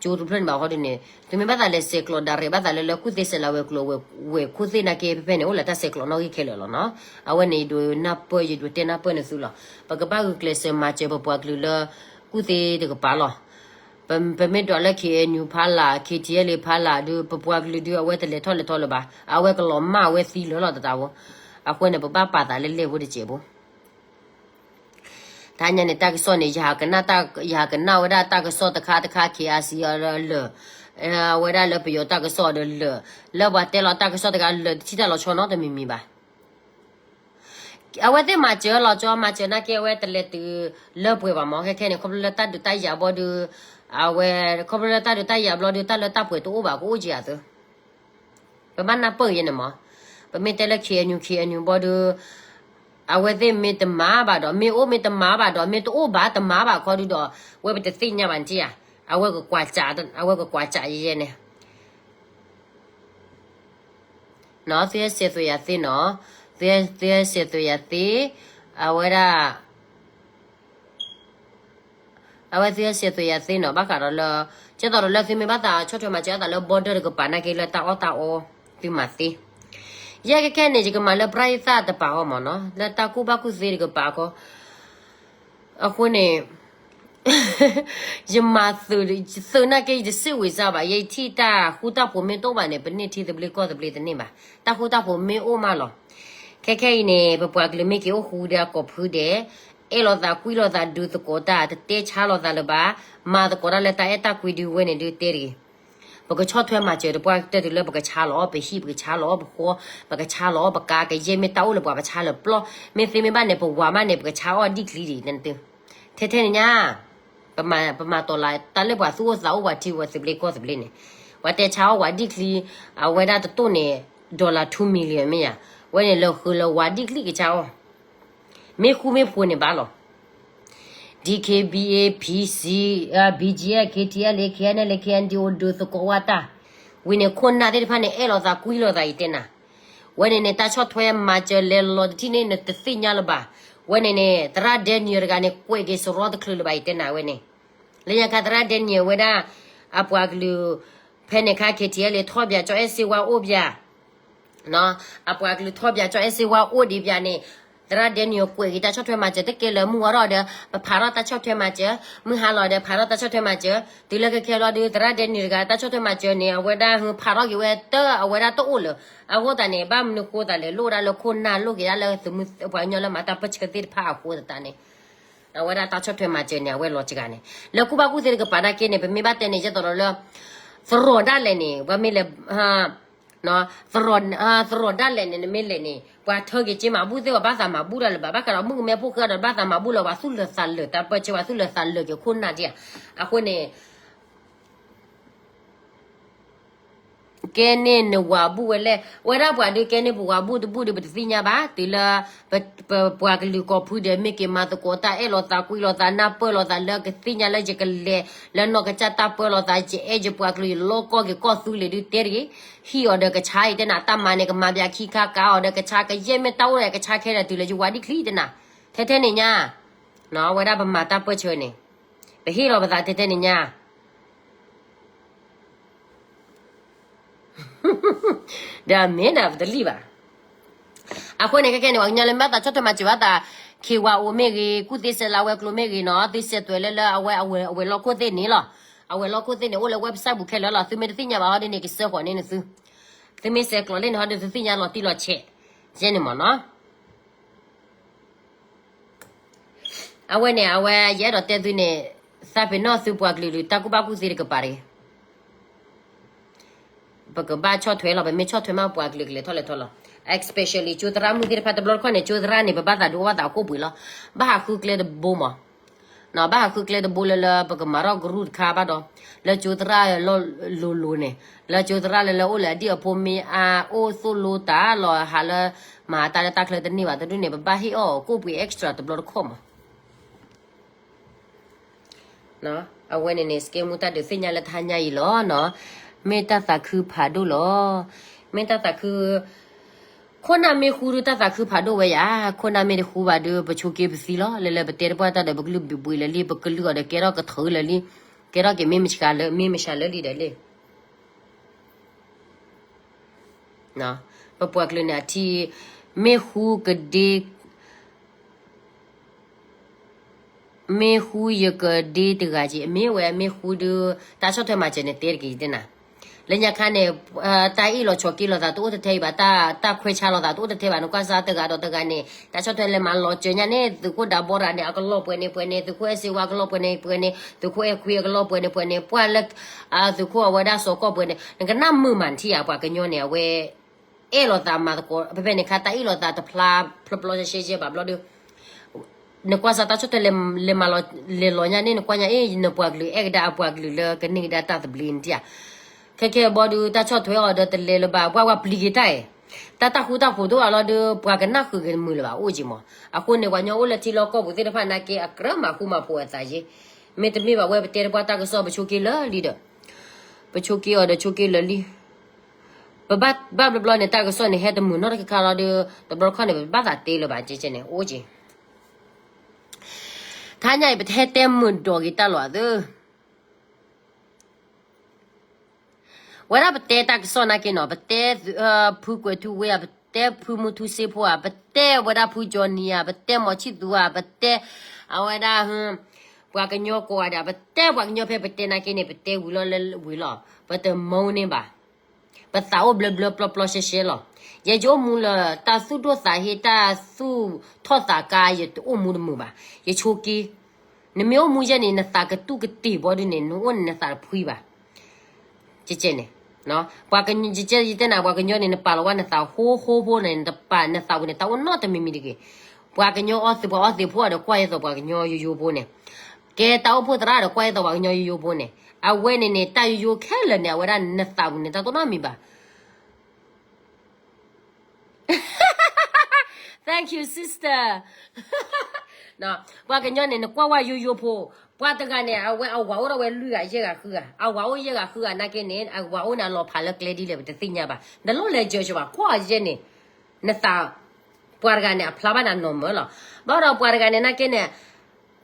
ကျိးကၠိတဖျၢၣ်န့ၣ်ဘၣ်ဃီဒုန့ၣ် သုမ့ၢ်ဘၣ်သးလဲၤဆဲးကျိး direct ဘၣ်သးလၢလၢကူၣ်သ့စဲးလၤဝဲၤကျိၤဝဲၤခိၣ်သ့ၣ်နာ်က့ ဖဲဖဲန့ၣ် အိၣ်လၢတၢ်ဆဲးကျိးနီၣ်ဂံၢ်ခဲလၢာ်လီၤနီၤ. အဝဲန့ၣ် ယဒိးနၢ်ပၢၢ် ယဒိးတဲနၢ်ပၢၢ်နသုလီၤ. ပကဘၣ်ဂုာ်ကျဲးစၢးမၤစၢၤပပှၤကလုာ်လၢ ကူၣ်သ့တကပၤလီၤ. ပမ့ၢ်ဒွးလၢ K N U ဖးလာ် K T L A ဖးလာ်ဒု ပပှၤကလုာ်ဒု အဝဲတလဲၤထီၣ်လဲၤထီလၢၤဘၣ်. အဝဲကလီၤမၢ်အဝဲသံလၢာ်လီၤတတးဖိ. အဃိန့ၣ် ပဘၣ်ပာ်သးလၢလဲၢ်ဖိတစဲးဖိ တဟါညါန့ၣ် တၢ်ကစီၣ်န့ၣ် ယဟးကနၣ် ယဟးကနၣ်ဝဲဒၣ်တၢ်ကစီၣ်တခါတခါ K R C အီၤဒီးလၢာ်, အဝဲဒၣ်လၢပယီၤတၢ်ကစီၣ်ဒီးလၢာ်, လၢပှၤတဲလီၤတၢ်ကစီၣ်တခါလၢာ် တထံၣ်တၢ်လီၤဆီနီတမံၤမံၤဘၣ်. အဝဲသ့ၣ်မၤစၢၤလီၤ ကၠီမၤစၢၤနာ်က့ အဝဲတလဲၤတုၤလၢပှဲၤဘၣ်မၢ်. ခဲခဲန့ၣ် ခီဖျိလၢတၢ်ဒုးတၢ်ယၤဘျီဒု အဝဲ ခီဖျိလၢတၢ်ဒုးတၢ်ယၤဘျီဒု တၢ်လၢတၢ်ပှဲၤတအိၣ်ဘၣ် ကအိၣ်က့ၤအသး ပဘၣ်နၢ်ပၢၢ်ယဲန့ၣ်မၢ်. ပမ့ၢ်တဲလၢ K N U K N U ဘီဒု အဝဲသ့ၣ်မ့ၢ်တမၤဘၣ်ဒီး မ့ၢ်အိၣ်မ့ၢ်တမၤဘၣ်ဒီး မ့ၢ်တအိၣ်ဘၣ်တမၤဘၣ်ခီဒုဒီး ဝဲပတသ့ၣ်ညါဘၣ်န့ၣ်ဧါ. အဝဲကကွၢ်စး အဝဲကကွၢ်စးယဲယဲန့ၣ် သုဟဲစဲးသွဲးယၤသ့နီၤ, သုဟဲစဲးသွဲးယၤသ့, အဝဲဒၣ် အဝဲသုဟဲစဲးသွဲးယၤသ့နီၤ, ဘၣ်ဃးဒီးလၢ ကဲသိးဒီးလၢသုမ့ၢ်ဘၣ်သးဆီၣ်ထွဲမၤစၢၤအသးလၢ border တကပၤနာ်က့လၢတၢ်အီၣ်တၢ်အီ သုမၤသ့. ယဲခဲခဲန့ၣ် ယကမၤလၢ ပရၢဟိတတပၤဃီမၢ်နီၤ, လၢတၢ်ကူၣ်ဘၣ်ကူၣ်သ့တကပၤဃီ အဃိန့ၣ် ယမၤသုး သုးနာ်က့ ယတစံးဝံၤစၢ်ဘၣ်, ယထံၣ်တၢ်ဃူတၢ်ဖိးမ့ၢ်တအိၣ်ဘၣ်န့ၣ် ပန့ၢ်ထံသဘျ့ကီၢ်သဘျ့တန့ၢ်ဘၣ်, တၢ်ဃူတၢ်ဖိးမ့ၢ်အိၣ်မးလီၤ. ခဲခဲအံၤန့ၣ် ပပှၤကလုာ်မ့ၢ်က့ၤအိၣ်ဃူဒီးအကိာ်ဖုဒဲး, အဲၣ်လိာ်သးကွံလိာ်သးဒုးသကိးတၢ် တတဲဆါလိာ်သးလၢၤဘၣ်, မၤသကိးတၢ်လၢတၢ်အဲၣ်တၢ်ကွံဒုးဝဲန့ၣ်ဒုးတဲတဂ့ၤ. ပကဆီၣ်ထွဲမၤစၢၤတပှၢ်တၢၢ်တုၤလၢပကဆါလီၤအီၣ်ပဟံၣ် ပကဆါလီၤအီၣ်ပဃီ, ပကဆါလီၤအီၣ်ပကါ ကယဲၢ်မ့ၢ်တၢ်အိၣ်လၢပှၤပဆါလၢပျီ, မ့ၢ်သ့မ့ၢ်ဘၣ်န့ၣ် ပဝၤမးန့ၣ် ပကဆါအီၣ်ဒံၣ်ချံဒံး ထဲထဲန့ၣ်ညါ, ပမၤတီၢ်လၢတၢ်လၢပှၤသူၣ်အိၣ်သးအိၣ် ပှၤထံဝဲသဘျ့ကီၢ်သဘျ့န့ၣ်, ပှၤတဲဆါအီၣ်ဝၤဒံၣ်ချံ, အဝဲဒၣ်တတိၢ်န့ၣ် dollar two million မ့ၢ်ဧါ, ဝဲန့ၣ်လၢဃုာ်လၢဝၤဒံၣ်ချံကဆါအီၣ်, မ့ၢ်ဃူမ့ၢ်ဖိးန့ၣ်ဘၣ်လီၤ. D K B A, P C, B G F, K T L A, K N L A, K N D O ဒုးသကိးဝါတၢ်, ဝံၤန့ၣ်ခိၣ်နၢ်သ့ၣ်တဖၣ်န့ၣ် အဲၣ်လိာ်သးကွံလိာ်သးအံၤတဲနၤ, ဝဲန့ၣ်န့ၣ် တၢ်ဆီၣ်ထွဲမၤစၢၤလဲၤလီၤတထံၣ်န့ၣ် နတသ့ၣ်ညါလၢၤဘၣ်, ဝဲန့ၣ်န့ၣ် သရၣ်ဒဲနံၣ်တဂၤန့ၣ် ကွဲးက့ၤစရီတချုးလၢၤဘၣ်အံၤတဲနၤဝဲန့ၣ်, လၢညါခါသရၣ်ဒဲနံၣ်ဝဲဒၣ်, အပှၤကလုာ်, ဖဲန့ၣ်ခါ K T L A ထီၣ်ဘၣ်ကၠီအဲၣ်စ့ဝါအိၣ်ဘၣ် အပှၤကလုာ်ထီၣ်ဘၣ်ကၠီအဲၣ်စ့ဝါအိၣ်ဒံးဘၣ်န့ၣ်, သရၣ်ဒဲနံၣ်ကွဲးက့ၤတၢ်ဆီၣ်ထွဲမၤစၢၤတကဲလၢမုၢ်ဝါထီၣ်ဒီး ပဖးထီၣ်တၢ်ဆီၣ်ထွဲမၤစၢၤ, မုၢ်ဟါလီၤဒီးဖးထီၣ်တၢ်ဆီၣ်ထွဲမၤစၢၤ, တုၤလၢခဲခဲလီၤဒုး သရၣ်ဒဲနံၣ်တဂၤ တၢ်ဆီၣ်ထွဲမၤစၢၤန့ၣ် အဝဲဒၣ်ဟဲဖးထီၣ်က့ၤဝဲတၢ် အဝဲဒၣ်တအိၣ်လၢၤ, အဃိသတးန့ၣ် ဘၣ်မနုၤဃိသးလဲၣ် လိၣ်ဝဲဒၣ်လၢခိၣ်နၢ်လိၣ်က့ၤဒၣ်လၢသုးမုၢ်ပှၤကညီလၢမၤတၢ်ပၢၢ်ဆၢသ့ၣ်တဖၣ်အဃိသတးန့ၣ် အဝဲဒၣ်တၢ်ဆီၣ်ထွဲမၤစၢၤန့ၣ် အဝဲလီၤစှၤန့ၣ် လၢကူၣ်ဘၣ်ကူၣ်သ့တကပၤနာ်က့န့ၣ် ပမ့ၢ်ဘၣ်တဲန့ၣ် ယဲသိးဒီးလၢ သရိာ်ဒၣ်လဲာ်န့ၣ် ပှၤမ့ၢ်လဲၤ သရိာ်ဒၣ်လဲာ်န့ၣ် နမ့ၢ်လဲၤန့ၣ် ပှၤထၢက့ၤက့မၤဘူၣ်သ့ၣ် ပှၤဘၣ်သးမၤဘူၣ်တၢ်လၢၤဘၣ် ဘၣ်ဃးဒီးမုၣ်ကမဲဖိဃဲဒီး ဘၣ်သးမၤဘူၣ်လၢၤ ပှၤသူၣ်လၢာ်သးလၢာ်တၢ်ပၢၢ်ဆၢ ပှၤသူၣ်လၢာ်သးလၢာ်က့ၤခိၣ်နၢ်ဒ်ဧါ, အဃိန့ၣ် ကဲန့ၣ်နဝၤဘူၣ်ဝဲလဲၣ်, ဝဲဒၣ်ပှၤဒုးကဲန့ၣ်ပဝၤဘူၣ်တဘူၣ်ဒီး ပတသ့ၣ်ညါဘၣ်, တုၤလၢ ပပှၤကလုာ်ကိးဖုဒီး မ့ၢ်က့ၤမၤသကိးတၢ်အဲၣ်လိာ်သးကွံလိာ်သး နၢ်ပၢၢ်လိာ်သးလၢကသ့ၣ်ညါလၢယကလဲၤ လၢနီၢ်ကစၢ်တၢ်ပၢလီၤသး ယအဲၣ်ယပှၤကလုာ် ယလီၢ်ကီၢ်က့ၤကီၢ်သူလ့ၤဒုးတဲတဂ့ၤ, ဟံၣ်အီၤဒီးကဆါအံၤတဲနၤ တၢ်မၤန့ၣ် ကမၤဘၣ်ခံခါကါအီၤဒီးကဆါ ကယဲၢ်မ့ၢ်တၢ်အိၣ်ဒီးကဆါခဲဒီး တုၤလၢယဝၤဒံၣ်ချံတဲနၤ, ထဲထဲန့ၣ်ညါ, ဝဲဒၣ်ပမၤတၢ်ပၢၢ်ဆၢန့ၣ်, ပဟ့ၣ်လီၤပသးထဲထဲန့ၣ်ညါ ဒီးမ့ၢ်ဒၣ်ပတလံၣ်ဘၣ်. အဃိန့ၣ် ခဲခဲန့ၣ် ပှၤကညီလၢမ့ၢ်ဘၣ်သးဆီၣ်ထွဲမၤစၢၤဘၣ်သး ခ့ဝါအိၣ်မ့ၢ်ဂ့ၤ ကူၣ်သ့စဲးလၤဝဲၤကျိၤမ့ၢ်ဂ့ၤနီၤ သုဆဲးသွဲးလၢလၢအဝဲအဝဲၤလီၢ်ခိၣ်သ့ၣ်န့ၣ်လီၤ. အဝဲၤလီၢ်ခိၣ်သ့ၣ်န့ၣ် အိၣ်လၢ website ပူၤခဲလၢာ်လီၤ. သုမ့ၢ်တသ့ၣ်ညါဘၣ်ဟီဒ်န့ၣ် ကစၢဃီၤန့ၢ်နသု, သုမ့ၢ်ဆဲးကျိးလၢန့ၣ်ဟီဒ် သုသ့ၣ်ညါလီၤတံၢ်လီၤဆဲး, ယဲန့ၣ်မ့ၢ်နီၤ အဝဲန့ၣ် အဝဲယအဲၣ်ဒိးတဲသုန့ၣ်, သးပ့ၤနီၣ်သုပှၤကလုာ်ဒုး တၢ်ကူၣ်ဘၣ်ကူၣ်သ့တကပၤတဂ့ၤ. ပကဘၣ်ဆီၣ်ထွဲလီၤ, ပမ့ၢ်ဆီၣ်ထွဲမး ပှၤကလုာ်ကလဲၤထီၣ်လဲၤထီလီၤ. Especially ကၠိသရၣ်မုၣ်သ့ၣ်တဖၣ် တဘျီတခီၣ်န့ၣ် ကၠိသရၣ်န့ၣ် ပဘၣ်သးဒုးအိၣ်ဘၣ်သးအကိၣ်ပှ့ၤလီၤ. ဘၣ်ဟးဃုကျဲတဘိမး, ဘၣ်ဟးဃုကျဲတဘိလၢလၢ ပကမၤထီၣ်ကရူၢ်တခါဘၣ်ဒီး, လၢကၠိသရၣ်လီၤလိၤလိၤန့ၣ်, လၢကၠိသရၣ်လၢလၢအိၣ်လၢအဒံၣ်အဖိမ့ၢ်အါ အိၣ်သိၣ်လိတၢ်လီၤ ဟးလၢမၤတၢ်လၢတၢ်ချၢတန့ၢ်ဘၣ်တဒူၣ်န့ၣ် ပဘၣ်ဟ့ၣ်အီၣ်အကိၣ်ပှ့ၤ extra တဘျီတခီၣ်မး. အဝဲန့ၣ်န့ၣ် စကဲမူတၢ်ဒုးသ့ၣ်ညါလၢတဟါညါအံၤလီၤနီၤ. မ့ၢ်တၢ်သးခုဖးဒိၣ်လီၤ. မ့ၢ်တၢ်သးခု, ခိၣ်နၢ်မ့ၢ်ဃူဒုးတၢ်သးခုဖးဒိၣ်ဝဲယၤ, ခိၣ်နၢ်မ့ၢ်တဃူဘၣ်ဒုး ပဆိးက့ပသံလီၤ. လၢလၢပတဲတပှၢ်တၢ်ဒီး ပကလုၢ်ဘံးဘှံးလၢာ်လံ, ပကလုၢ်အီၤဒီးကဲထီၣ်ကထၢလၢာ်လံ, ကဲထီၣ်က့ၤမ့ၢ်မဆှးလၢ မ့ၢ်မဆှးလၢာ်လံဒီးလံ ပပှၤကလုာ်န့ၣ်အထံ, မ့ၢ်ဃူကဒ့, မ့ၢ်ဃူယကဒ့တဂၤက့ၤ, မ့ၢ်ဝဲမ့ၢ်ဃူဒုး တၢ်ဆီၣ်ထွဲမၤစၢၤန့ၣ်တဲတက့ၤယတဲနၤ. လၢညါခါန့ၣ်, တၢ်အ့ၣ်လိာ်ဆိးက့လိာ်သးတအိၣ်တထဲအံၤဘၣ်, တၢ်ခွဲးဆါလိာ်သးတအိၣ်တထဲဘၣ်, နကွၢ်စၢ်တဂၤဒီးတဂၤန့ၣ် တၢ်ဆီၣ်ထွဲလဲၤမၤလီၤစၢၤညါန့ၣ် သုးခိၣ်ဒးဘီရၤန့ၣ် အကလီၤပှဲၤန့ၣ်ပှဲၤန့ၣ်, သုးခိၣ်အဲၣ်စ့ဝါအကလီၤပှဲၤန့ၣ်ပှဲၤန့ၣ်, သုးခိၣ်အဲၣ်ခွံအကလီၤပှဲၤန့ၣ်ပှဲၤန့ၣ်, ပှၢ်လၢ သုးခိၣ်အဝဲဒၣ်စီၤကီၢ်ပှဲၤန့ၣ်, နကနၣ်မုာ်မးနထံၣ်ဧါ, ပှၤကညီန့ၣ် အဝဲ အဲၣ်လိာ်သးမၤသကိး, ဖဲဖဲန့ၣ်ခါတၢ်အ့ၣ်လိာ်သးတဖျါဖျီဖျီရှဲရှဲဘၣ်ဘျီဒီး နကွၢ်စၢ်တၢ်ဆီၣ်ထွဲလဲၤမၤလီၤလဲၤလီၤညါန့ၣ် နကွၢ်ညါအ့ၣ် နပှၤကလုာ်အဲၣ်ကဒါအပှၤကလုာ်လၢကန့ၢ်ကဒါတၢ်သဘျ့နထံၣ်ဧါ. ခဲခဲဘီဒုး တၢ်ဆီၣ်ထွဲအီၤဒီးတလဲၤလၢၤဘၣ် ပှၤပှၤပျံၤက့ၤတၢ်အံၤ, တၢ်တၢ်ဃူတၢ်ဖိးဒိၣ်အလီၤဒီး ပှၤကနၣ်ဃုာ်က့ၤတမုာ်လၢၤဘၣ် အိၣ်က့ၤမး. အဃိန့ၣ် ပှၤကညီအိၣ်လၢထံလီၢ်ကီၢ်ပူၤသ့ၣ်တဖၣ်နာ်က့ အကြၢးမၤဃူမၤဖိးအသးယ့ၣ်, မ့တမ့ၢ်ဘၣ်ဝဲပတဲတပှၢ်တၢ်ကစီၣ် ပဆိးက့လၢာ်လံဒီး, ပဆိးက့အီၤဒီးဆိးက့လၢာ်လံ ပဘၣ်ဘျီဘျီန့ၣ် တၢ်ကစီၣ်န့ၣ် ဟဲတမုာ်နီတခါခါလီၤဒီး တဘျီတခီၣ်န့ၣ် ပဘၣ်သးတဲလၢၤဘၣ် ကဲကဲန့ၣ် အိၣ်က့ၤ. တဟါညါအံၤ ပတဟဲတဲမုာ်ဒိးက့ၤတၢ်လီၤသု, ဝဲဒၣ်ပတဲတၢ်ကစီၣ်နာ်က့နီၤ, ပတဲဖုကွဲးထူဝ့ဧါ, ပတဲဖုမုၢ်ထူစ့ဖိဧါ, ပတဲဝဲဒၣ်ဖုကၠီနံၤဧါ, ပတဲမီၤဆံၣ်သူဧါ, ပတဲ အဝဲဒၣ် ပှၤကညီကိးဂၤဒဲး, ပတဲပှၤကညီဖဲပတဲနာ်က့န့ၣ် ပတဲဝံၤလီၤလၢဝံၤလီၤ, ပတမုာ်န့ၢ်ဘၣ်. ပသးအိၣ်ဘျၢဘျၢပျီပျီရှဲရှဲလီၤ. ယယအိၣ်မူလၢတၢ်သူၣ်ဒိၣ်သးဟ့ တၢ်သူၣ်ထီၣ်သးကါ ယတအိၣ်မူတမုာ်ဘၣ်. ယဆိးက့, နမ့ၢ်အိၣ်မူယဲန့ၣ် နသးကတူၢ်ကတ့ၢ်ဘီဒုန့ၣ် နအိၣ်န့ၣ်နသးတဖှံဘၣ်. ကဲန့ၣ်, ပှၤကညီ ယတဲနၤ ပှၤကညီန့ၣ် နပာ်လီၤဝဲနသးဟိဟိဖိန့ၣ် နတပာ်နသးဝံၤန့ၣ် တၢ်အိၣ်နီတမံၤမံၤတဂ့ၤ. ပှၤကညီအီသံး ပှၤအီသံးဖိဒီးကွၢ်ယဲသိးပှၤကညီယိယိဖိန့ၣ်, ကဲတၢ်အိၣ်ဖှိၣ်သရၣ်ဒီးကွၢ်ယဲသိးပှၤကညီယိယိဖိန့ၣ်, အဝဲန့ၣ်န့ၣ် တၢ်ယိယိခဲလၢာ်န့ၣ် အဝဲဒၣ်နသးဝံၤန့ၣ် တၢ်တအိၣ်နီတမံၤဘၣ်. Thank you, sister. ပှၤကညီန့ၣ် နကွၢ်ဝဲယိယိဖိ, ပှၤတဂၤန့ၣ် အဝဲအဝၤအိၣ်ထီၣ်ဝဲလွံၢ်ဂၤယဲၢ်ဂၤဃုဂၤ, အဝၤအိၣ်ယဲၢ်ဂၤဃုဂၤနာ်က့န့ၣ် အဝၤအိၣ်န့ၣ် အလီၤဖးလၢကျဲဒ်လဲၣ် ပတသ့ၣ်ညါဘၣ်. နလိၣ်လဲၤစၢၤဘၣ် ကွၢ်ယဲန့ၣ်, နသး, ပှၤတဂၤန့ၣ် အဖျါဘၣ်နနီၢ်မၢလီၤ. ဘၣ်ဒီးပှၤတဂၤန့ၣ်နာ်က့န့ၣ်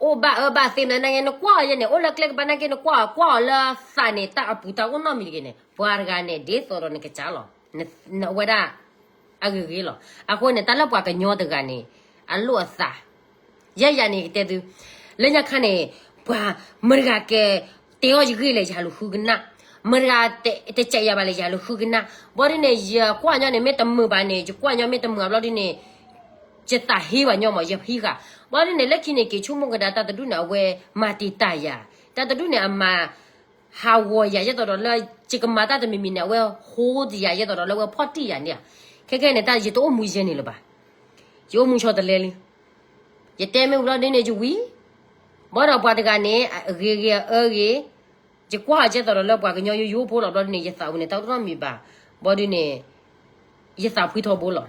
အိၣ်ဘၣ်အၢဘၣ်သီမနုၤနာ်က့ နကွၢ်အီၤယဲန့ၣ် အိၣ်လၢကျဲကပၤနာ်က့ နကွၢ်အီၤ ကွၢ်အီၤလၢသးန့ၣ် တၢ်အပူၤတၢ်အိၣ်နီတမံၤတဂ့ၤန့ၣ် ပှၤတဂၤန့ၣ် ဒ်သိးဒီးနကစၢ်လီၤ. နဝဲဒၣ် အဂ့ၤဂ့ၤလီၤ. အဃိန့ၣ် တၢ်လၢပှၤကညီတဂၤန့ၣ် အလိၣ်အသး ယဲယၤန့ၣ်ကတဲသု, လၢညါခါန့ၣ် ပှၤမတၤတဂၤကဲ တဲအီၣ်ယဂ့ၢ်လဲၣ် ယၤလူၤဃုကနၣ်, မတၤတဂၤတစဲးယၤဘၣ်လဲၣ် ယၤလူၤဃုကနၣ်. ဘၣ်ဒ်န့ၣ် ယကွၢ်ညီန့ၣ် မ့ၢ်တမုာ်ဘၣ်န့ၣ် ယကွၢ်ညီမ့ၢ်တမုာ်ဘၣ်ဘျီဒ်န့ၣ် ယသးဟ့ဘၣ်ညီမး ယဟံးဃာ်. ဘၣ်ဒ်န့ၣ် လၢခံန့ၣ် က့ၤဆိကမိၣ်ကဒါတၢ်တဒူၣ်န့ၣ် အဝဲမၤတံာ်တာ်ယၤ, တၢ်တဒူၣ်န့ၣ် အမၤ ဟးဂီၤယၤ ယဲသိးဒီးလၢ ယကမၤတၢ်တမံၤမံၤန့ၣ် အဝဲဟိတယၤ ယဲသိးဒီးလၢအဝဲဖီၣ်တံၢ်ယၤန့ၣ်ဧါ. ခဲခဲန့ၣ် တၢ်ယတအိၣ်မူယဲန့ၣ်လၢၤဘၣ်. ယအိၣ်မူဆီတလဲလံ. ယတဲမ့ၢ်ဝံၤဘျီဒ်န့ၣ် ယဝံၤ, ဘၣ်ဒီးပှၤတဂၤန့ၣ် အဂ့ၤဂ့ၤအအၢဂ့ၤ, ယကွၢ်အီၤယဲသိးဒီးလၢပှၤကညီယိယိဖိလီၤ ဘျီဒ်န့ၣ် ယသးဝံၤန့ၣ် တၢ်တနီတမံၤဘၣ်. ဘၣ်ဒ်န့ၣ် ယသးဖှံထီဘိလီၤ.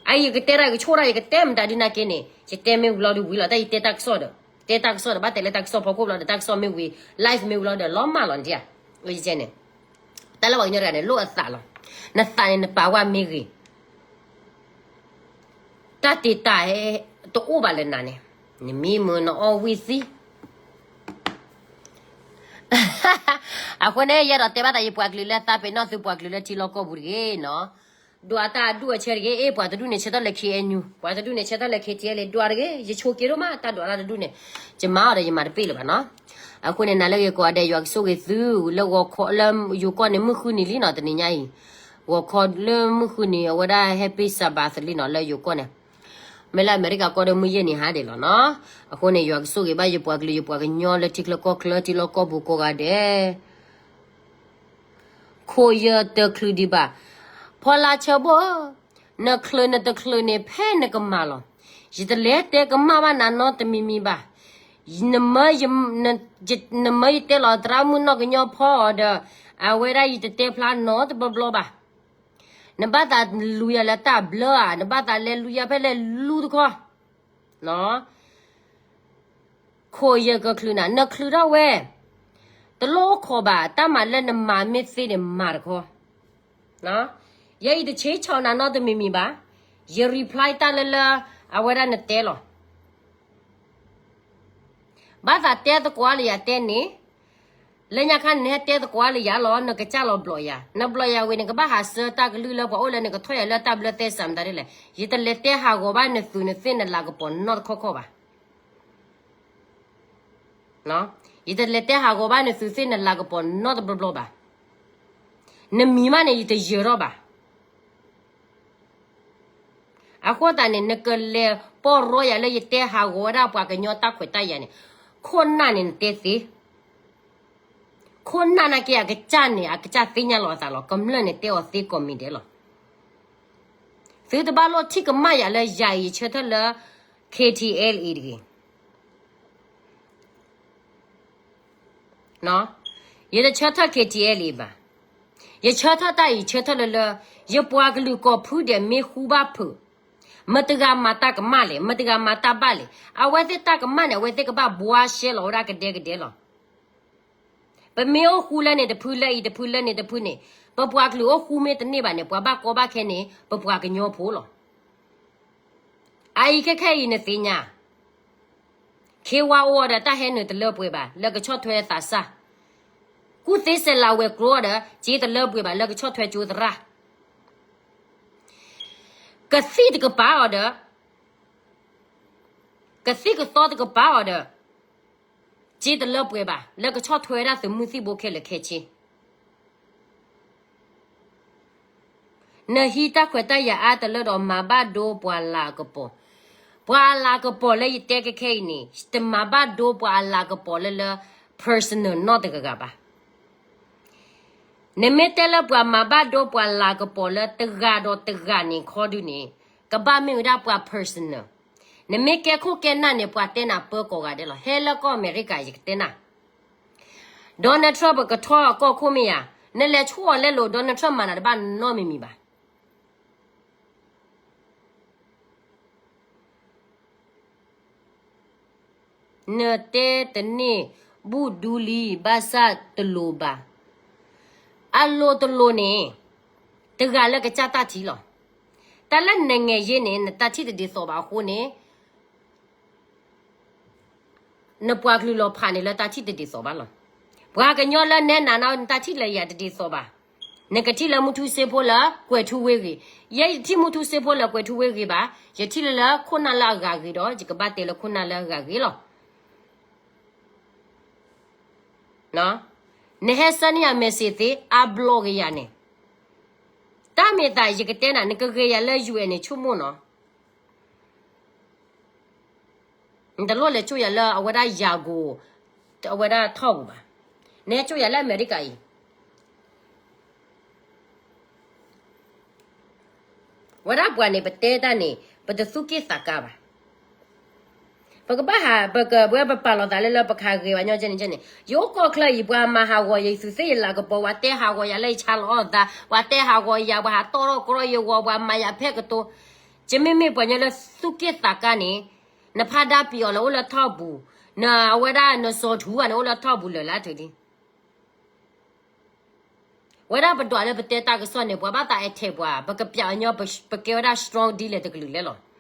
အအံၤယကတဲတၢ် ယကဆိၣ်တၢ် ယကတဲမတၤဒ်နာ်က့န့ၣ် ယတဲမ့ၢ်ဝံၤဘျီဒ်ဝံၤလီၤ. တၢ်ယတဲတၢ်ကစီၣ်ဒီး တဲတၢ်ကစီၣ်ဒီး ဘၣ်တဲလၢတၢ်ကစီၣ်ဖီခိၣ်ဘျီဒီး တၢ်ကစီၣ်မ့ၢ်ဝံၤ live မ့ၢ်ဝံၤလီၤဒီး လီၤမၢ်လီၤဒ်ဧါ. န့ၣ် တၢ်လၢပှၤကညီတဂၤန့ၣ် လိၣ်အသးလီၤ. နသးန့ၣ် နပာ်ဝဲမ့ၢ်ဂ့ၤ တၢ်တ့တၢ်ဟဲ တအိၣ်ဘၣ်လၢနၤန့ၣ်, နမံမုာ်နအီၣ်ဝံၣ်သံ. အဃိန့ၣ် ယအဲၣ်ဒိးတဲဘၣ်သး ယပှၤကလုာ်လၢသးပ့ၤနီၣ်သုပှၤကလုာ်လၢထံလီၢ်ကီၢ်ပူၤတဂ့ၤနီၤ, ဒွးတၢ်အဒူၣ်အဆၢတဂ့ၤ, အ့ၣ် ပှၤတဒူၣ်န့ၣ်ဆၢထၢၣ်လၢ K N U, ပှၤတဒူၣ်န့ၣ်ဆၢထၢၣ်လၢ K T L A ဒွးတဂ့ၤ, ယဆိးက့ဒိၣ်မး တၢ်ဒွးတၢ်တဒူၣ်န့ၣ်, ယမၤအီၤဒီးယမၤတပ့ၢ်လၢၤဘၣ်နီၤ. အဃိန့ၣ် နၤလၢဂ့ၤကိးဂၤဒဲး ယွၤကဆိၣ်ဂ့ၤသု, လၢဂီၤခီလၢယိၤကီၢ်န့ၣ် မုၢ်ဃုနံၤလံနီၤ တနံၤညါအံၤ, ဂီၤခီလၢမုၢ်ဃုနံၤ အဝဲဒၣ် Happy Sabbath လံနီၤ လၢယိၤကီၢ်န့ၣ်, မ့ၢ်လၢအမဲရကၤကီၢ်ဒီး မုၢ်ယဲၢ်နံၤဟါဒဲးလီၤနီၤ. အဃိန့ၣ် ယွၤကဆိၣ်ဂ့ၤဘၣ်ယပှၤကလုာ် ယပှၤကညီလၢထံချၢကီၢ်ချၢ ထံလီၢ်ကီၢ်ပူၤကိးဂၤဒဲး ခိၣ်ယတချုးဒံးဘၣ်. ဖီလာ်ဆၢဘိ, နချုးနတချုးန့ၣ် ဖဲနကမၣ်လီၤ. ယတလဲၤတဲကမၣ်ဘၣ်နၤနီတမံၤမံၤဘၣ်. နမၢယတဲလီၤသရၣ်မုၣ်နီၢ်ကညီဖီအီၤဒီး အဝဲဒၣ်ယတတဲဖျါနီတဘျီဘျီဘၣ်. နဘၣ်သးလူၤယၤလၢတၢ်ဘျၢဧါ, နဘၣ်သးလဲၤလူၤယၤဖဲလဲၣ်လူၤတခီ. ခိၣ်ယကချုးနၤ, နချုးထီၣ်ဝဲ, တလိၣ်အိၣ်ခိးဘၣ်, တၢ်မၤလၢနမၤမ့ၢ်သ့န့ၣ် မၤတခီ. ယဲအံၤတဆ့ဆီၣ်နၤနီတမံၤမံၤဘၣ်, ယ reply တၢ်လၢလၢ အဝဲဒၣ်နတဲလီၤ. ဘၣ်သးတဲသကိးလၢယၤတဲန့ၣ်, လၢညါခါန့ၣ် နဟဲတဲသကိးလၢယၤလီၤ, နကစၢ်လီၤဘျီၣ်ယၤ, နဘျီၣ်ယၤဝံၤန့ၣ် ကဘၣ်ဟးဆှၢတၢ်ကလုၢ်လၢပှၤအိၣ်လၢနကထီၣ်ယၤလၢတၢ်ဘျၢသဲစးမတၤဒ်လဲၣ်, ယတလဲၤတဲဟးဂီၤဘၣ်နသုးနသ့ၣ်နလၤကပီၤနီတခီခီဘၣ်. ယတလဲၤတဲဟးဂီၤဘၣ်နသုးသ့ၣ်နလၤကပီၤနီတဘျီဘျီဘၣ်. နမံၤမးန့ၣ် ယတယၢၤထီၣ်ဘၣ်. အဃိသတးန့ၣ် နကလဲၤပီၢ်ရီယၤလၢယတဲဟးဂီၤဝဲဒၣ်ပှၤကညီတၢ်ခွဲးတၢ်ယာ်န့ၣ်, ခိၣ်နၢ်န့ၣ်နတဲသ့, ခိၣ်နၢ်နာ်က့အကစၢ်န့ၣ် အကစၢ်သ့ၣ်ညါလီၤအသးလီၤ, ကမျၢၢ်န့ၣ်တဲအီၤသ့ကိးမံၤဒဲးလီၤ. သုတဘၣ်လိၣ်ထံၣ်ကမၣ်ယၤလၢယၤအံၤယဆၢထၢၣ်လၢ K T L A တဂ့ၤ. ယတဆၢထၢၣ် K T L A ဘၣ်. ယဆၢထၢၣ်တၢ်အံၤ ဆၢထၢၣ်လၢလၢ ယပှၤကလုာ်ကိးဖုဒဲးမ့ၢ်ဃူဘၣ်ဖုး, မတၤတဂၤမၤတၢ်ကမၣ်လဲၣ်, မတၤတဂၤမၤတၢ်ဘၣ်လဲၣ်, အဝဲသ့ၣ်တၢ်ကမၣ်န့ၣ် အဝဲသ့ၣ်ကဘၣ်ဘှါရှဲလီၤဝဲဒၣ်ကဒဲကဒဲလီၤ. ပမ့ၢ်အိၣ်ဃူလၢန့ၣ်တဖုလၢအံၤတဖုလၢန့ၣ်တဖုန့ၣ်, ပပှၤကလုာ်အိၣ်ဃူမ့ၢ်တန့ၢ်ဘၣ်န့ၣ် ပှၤဘၣ်ကီဘၣ်ခဲန့ၣ် ပပှၤကညီဖိလီၤ. အအံၤခဲခဲအံၤနသ့ၣ်ညါ, ခ့ဝါအိၣ်ဒီးတၢ်ဟဲနုာ်တလၢပှဲၤဘၣ် လၢကဆီၣ်ထွဲသးစၢ်, ကူၣ်သ့စဲးလးဝဲၤကျိၤဒီး စ့တလၢပှဲၤဘၣ် လၢကဆီၣ်ထွဲကၠိသရၣ်, ကသံၣ်တကပၤအီၤဒီး ကသံၣ်ကသီတကပၤအီၤဒီး စ့တလၢပှဲၤဘၣ် လၢကဆီၣ်ထွဲဝဲဒၣ်သုးမုၢ်သံၣ်ဘိခဲလၢာ်ခဲဆ့. နဟံးတၢ်ခွဲးတၢ်ယာ်အါတလၢဒီးမၤဘၣ်ဒိပှၤလၤကပီၤ, ပှၤအလၤကပီၤလၢယတဲခဲခဲအံၤန့ၣ် တမၤဘၣ်ဒိပှၤအလၤကပီၤလၢလၢ personal နီတဂၤဂၤဘၣ်. နမ့ၢ်တဲလၢပှၤမၤဘၣ်ဒိပှၤလၤကပီၤလၢတဂၤဒီးတဂၤန့ၣ်ခီဒုန့ၣ် ကဘၣ်မ့ၢ်ဝဲဒၣ်ပှၤ personal. နမ့ၢ်ကဲခိၣ်ကဲနၢ်န့ၣ် ပှၤတဲနၤပၢကိးဂၤဒဲးလီၤ. ဟဲလၢကီၢ်အမဲရကၤ ယကတဲနၤ, Donald Trump ပကထီၣ်ကီၢ်ခိၣ်မ့ၢ်ယၤ, နလဲၤဆိၣ်အီၤလဲလိာ် Donald Trump မၤနၤတဘၣ်နီတမံၤမံၤဘၣ်. နတဲတန့ၢ်ဘူၣ်ဒူလံ ဘၣ်ဆၣ်တလိၤဘၣ်. အလိၤတလိၤန့ၣ် တဂၤလၢကစၢ်တၢ်ထံၣ်လီၤ. တၢ်လၢနငဲၤယ့န့ၣ် နတၢ်ထံၣ်တဒ်သိးဘၣ်အဃိန့ၣ် နပှၤကလုာ်လီၤဖးန့ၣ်လၢတၢ်ထံၣ်တဒ်သိးဘၣ်လီၤ. ပှၤကညီလၢနဲနၤနီၤ နတၢ်ထံၣ်လၢယၤတဒ်သိးဘၣ်. နကထံၣ်လၢမူထူစ့ဖိလၢကွဲၤထူဝ့ဂ့ၤ, ယဲယထံၣ်မူထူစ့ဖိလၢကွဲၤထူဝ့ဂ့ၤဘၣ်, ယထံၣ်လၢလၢခိၣ်နၢ်လၢအဂၤဂ့ၤဒီး ယကဘၣ်တဲလၢခိၣ်နၢ်လၢအဂၤဂ့ၤလီၤ. နဟဲဆှၢန့ၢ်ယၤ message သ့ အါဘျီက့ၤယၤန့ၣ်, တၢ်မ့ၢ်သးယကတဲနၤ နကဂ့ၤယၤလၢ ယူၢ်အဲၣ် န့ၣ် ဆိကမိၣ်နီၤ. နတလိၣ်လဲၤကၠိၣ်ယၤလၢအဝဲဒၣ်ယၤကိၤ, အဝဲဒၣ်ထီၣ်ပူၤဘၣ်. နဟဲကၠိၣ်ယၤလၢအမဲရကၤအံၤ ဝဲဒၣ်ပှၤန့ၣ် ပတဲတၢ်န့ၣ် ပတသူၣ်က့ၣ်သးကါဘၣ်. ပကဘၣ်ဟး ပကဝဲပပာ်လီၤသးလၢလၢပကဟးဂဲၤဝဲညီကဲန့ၣ်ကဲန့ၣ်, ယအိၣ်ကီၢ်ချၢအံၤ ပှၤမၤဟးဂီၤယၤ ယသူးသ့ၣ်ယလၤကပီၤ, ပှၤတဲဟးဂီၤယၤလၢယဆါလီၤအီၣ်သး, ပှၤတဲဟးဂီၤယၤ, ပှၤဟးတီၢ်ထီၣ်ကြီယဂီၤ, ပှၤမၤယၤဖဲကတိၤ. ယမ့မ့ၢ်ပှၤညီလၢသူၣ်က့ၣ်သးကါန့ၣ်, နဖးဒါပံာ်အီၤလၢအိၣ်လၢထီၣ်ပူၤ, နအဝဲဒၣ်နစီၤထူဂၤန့ၣ် အိၣ်လၢထီၣ်ပူၤလၢာ်လၢအထုးဒံး ဝဲဒၣ်ပဒွးလၢပတဲတၢ်ကစီၣ်န့ၣ် ပှၤဘၣ်သး attack ပှၤ, ပကပျးအညီ, ပကဲဝဲဒၣ် strong ဒ်လဲၣ်တကလုာ်လဲၣ်လီၤ.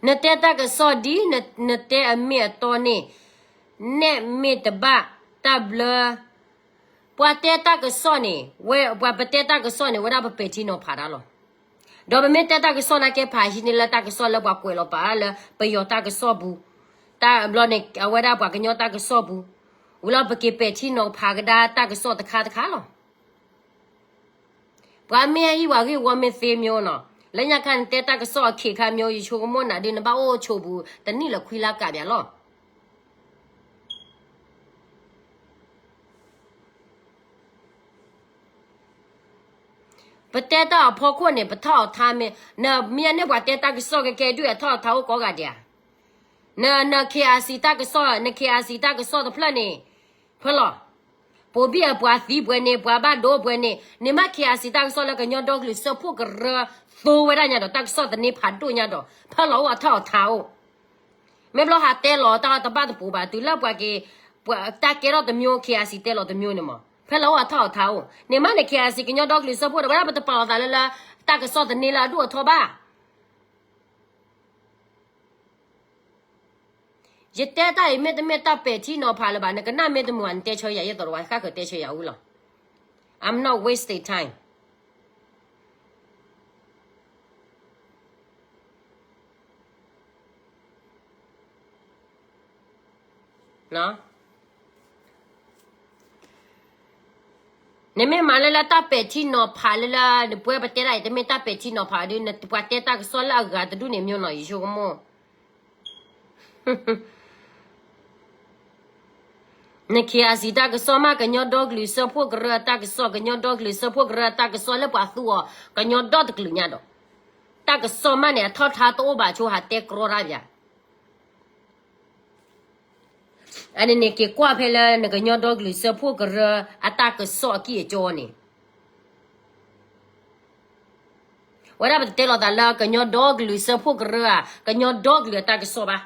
နတဲတၢ်ကစီၣ်ဒ် နတဲအမ့ၢ်အတီန့ၣ်, နဲၣ်မ့ၢ်တဘၣ်တၢ်ဘျၢ ပှၤတဲတၢ်ကစီၣ်န့ၣ်, ဝဲပှၤပတဲတၢ်ကစီၣ်န့ၣ် ဝဲဒၣ်ပပဲာ်ထံနီၤဖးတၢ်လီၤ. ဒီးပမ့ၢ်တဲတၢ်ကစီၣ်နာ်က့ ဖးဟံးန့ၢ်လၢတၢ်ကစီၣ်လၢပှၤကွဲးလီၤပာ်လၢပယီၤတၢ်ကစီၣ်ပူၤ, တၢ်ဘျီန့ၣ် အဝဲဒၣ်ပှၤကညီတၢ်ကစီၣ်ပူၤ, ဝံၤလီၤပကပဲာ်ထံနီၤဖးကဒါတၢ်ကစီၣ်တခါတခါလီၤ. ပှၤမ့ၢ်ဟံၣ်ဝဲဂ့ၢ်ဝီမ့ၢ်သ့မ့ၢ်နီၤ, လၢညါခါနတဲတၢ်ကစီၣ်အခ့အခါမ့ၢ် ယဆိကမိၣ်နၤဒုး နဘၣ်အိၣ်ဆိးပူၤ တနံၣ်လၢခွံလါကးပၠးလီၤ. ပတဲတၢ်အဖီခိၣ်န့ၣ် ပထီၣ်အထါမ့ၢ်, နမ့ၢ်န့ၢ်ပှၤတဲတၢ်ကစီၣ်ကကဲဒုၣ်အထီၣ်အထါအိၣ်ကိးဂၤဒဲးဧါ. န န KIC တၢ်ကစီၣ်, န KIC တၢ်ကစီၣ်တဖျၢၣ်န့ၣ်, ဖဲလီၤ, ပိာ်ဘံၣ်အပှၤသံပှဲၤန့ၣ်, ပှၤဘၣ်ဒိပှဲၤန့ၣ်, န့ၣ်မး KIC တၢ်ကစီၣ်လၢကညီဒီကလုာ်စၢဖှိၣ်ကရၢသိဝဲဒၣ်ညါဒီး တၢ်ကစီၣ်သန့ဖးဒိၣ်ညါဒီး ဖဲလီၤအိၣ်အထီၣ်အထါအိၣ်. မ့ၢ်ဘျီဟးတဲလီၤတၢ်တဘၣ်တပိၤဘၣ် တုၤလၢပှၤက့ၤ, ပှၤတၢ်ကဲထီၣ်တမျိုး KIC တဲလီၤတမျိုးန့ၣ်မး ဖဲလီၤအိၣ်အထီၣ်အထါအိၣ်. န့ၣ်မးန့ၣ် KIC ကညီဒီကလုာ်စၢဖှိၣ်ဒီး ဝဲဒၣ်ပတပာ်လီၤသးလၢလၢ တၢ်ကစီၣ်သန့လၢအဒိၣ်အထီဘၣ်. ယတဲတၢ်အံၤမ့တမ့ၢ်တၢ်ပဲာ်ထံနီၤဖးလၢၤဘၣ်, နကနၣ်မ့ၢ်တမုာ် နတဲဆၢယၤ ယဲသိးဒီးဝဲဃၣ်ဃၢၤတဲဆၢယၤအူလီၤ. I'm not wasting time. နမ့ၢ်မၤလၢလၢတၢ်ပဲာ်ထံနီၤဖးလၢလၢ နပှဲပတဲဒၣ်အံၤ တမ့ၢ်တၢ်ပဲာ်ထံနီၤဖးဒုး နပှၤတဲတၢ်ကစီၣ်လၢအဂၤတဒူၣ်န့ၣ် မျိုးနီၤ ယဆိကမိၣ် န KIC တၢ်ကစီၣ်မး ကညီဒီကလုာ်စၢဖှိၣ်ကရၢအတၢ်ကစီၣ်, ကညီဒီကလုာ်စၢဖှိၣ်ကရၢအတၢ်ကစီၣ်လၢပှၤသူအီၤ ကညီဒီတကလုာ်ညါဒီး တၢ်ကစီၣ်မးန့ၣ် အထီၣ်ထါတအိၣ်ဘၣ်ဆိ ဟးတဲကြီတၢ်ပၠး အန့ၣ်န့ၣ် က့ၤကွၢ်ဖဲလၢနကညီဒီကလုာ်စၢဖှိၣ်ကရၢအတၢ်ကစီၣ်အကံၢ်အကီန့ၣ် ဝဲဒၣ်ပတတဲလီၤသးလၢကညီဒီကလုာ်စၢဖှိၣ်ကရၢဧါ, ကညီဒီကလုာ်အတၢ်ကစီၣ်ဘၣ်.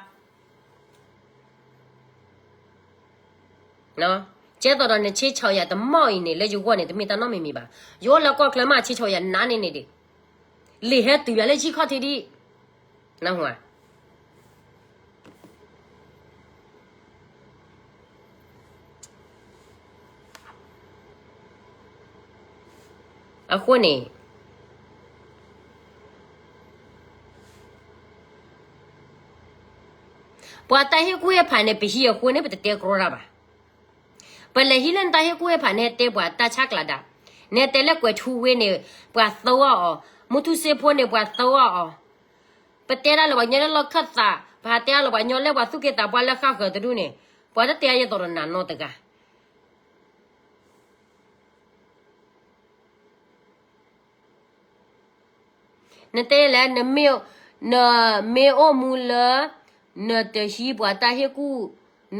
ကဲသိးဒီးနဆ့ဆီၣ်ယၤတမီၢ်အံၤန့ၣ် လၢယဂီၢ်န့ၣ် တမ့ၢ်တၢ်နီတမံၤမံၤဘၣ်. ယအိၣ်လၢကီၢ်ချၢမး ဆ့ဆီၣ်ယၤနးန့ၣ်န့ၣ်ဒံး, လံာ်ဟဲတုၤယၤလၢဆံခီၣ်ထံးဒံး အဃိန့ၣ် ပှၤတၢ်ဟ့ၣ်ကူၣ်ဟ့ၣ်ဖးန့ၣ် ပဟံးအဃိန့ၣ် ပတတဲကြီတၢ်ဘၣ်. ပလဲၤဟံးလၢနတၢ်ဟ့ၣ်ကူၣ်ဟ့ၣ်ဖးန့ၣ် ဟဲတဲပှၤတၢ်ဆါကျးဒၣ်, နဟဲတဲလၢကွဲၤထူဝ့န့ၣ် ပှၤသၢဂီၢ်အီၤ, မူထူစ့ဖိန့ၣ် ပှၤသၢဂီၢ်အီၤ, ပ ပတဲဒၣ်လၢပှၤကညီလၢလီၢ်ခၢၣ်သး, ပဟးတဲအါလၢပှၤကညီလၢပှၤသူၣ်က့သးပှၢ်လၢဃၣ်ဃၢၤတဒူၣ်န့ၣ်, ပှၤတတဲအါယသိးဒီးနၤနီတဂၤ. နတဲလဲၣ်, နမ့ၢ်အိၣ်မူလၢ နတဟံးပှၤတၢ်ဟ့ၣ်ကူၣ်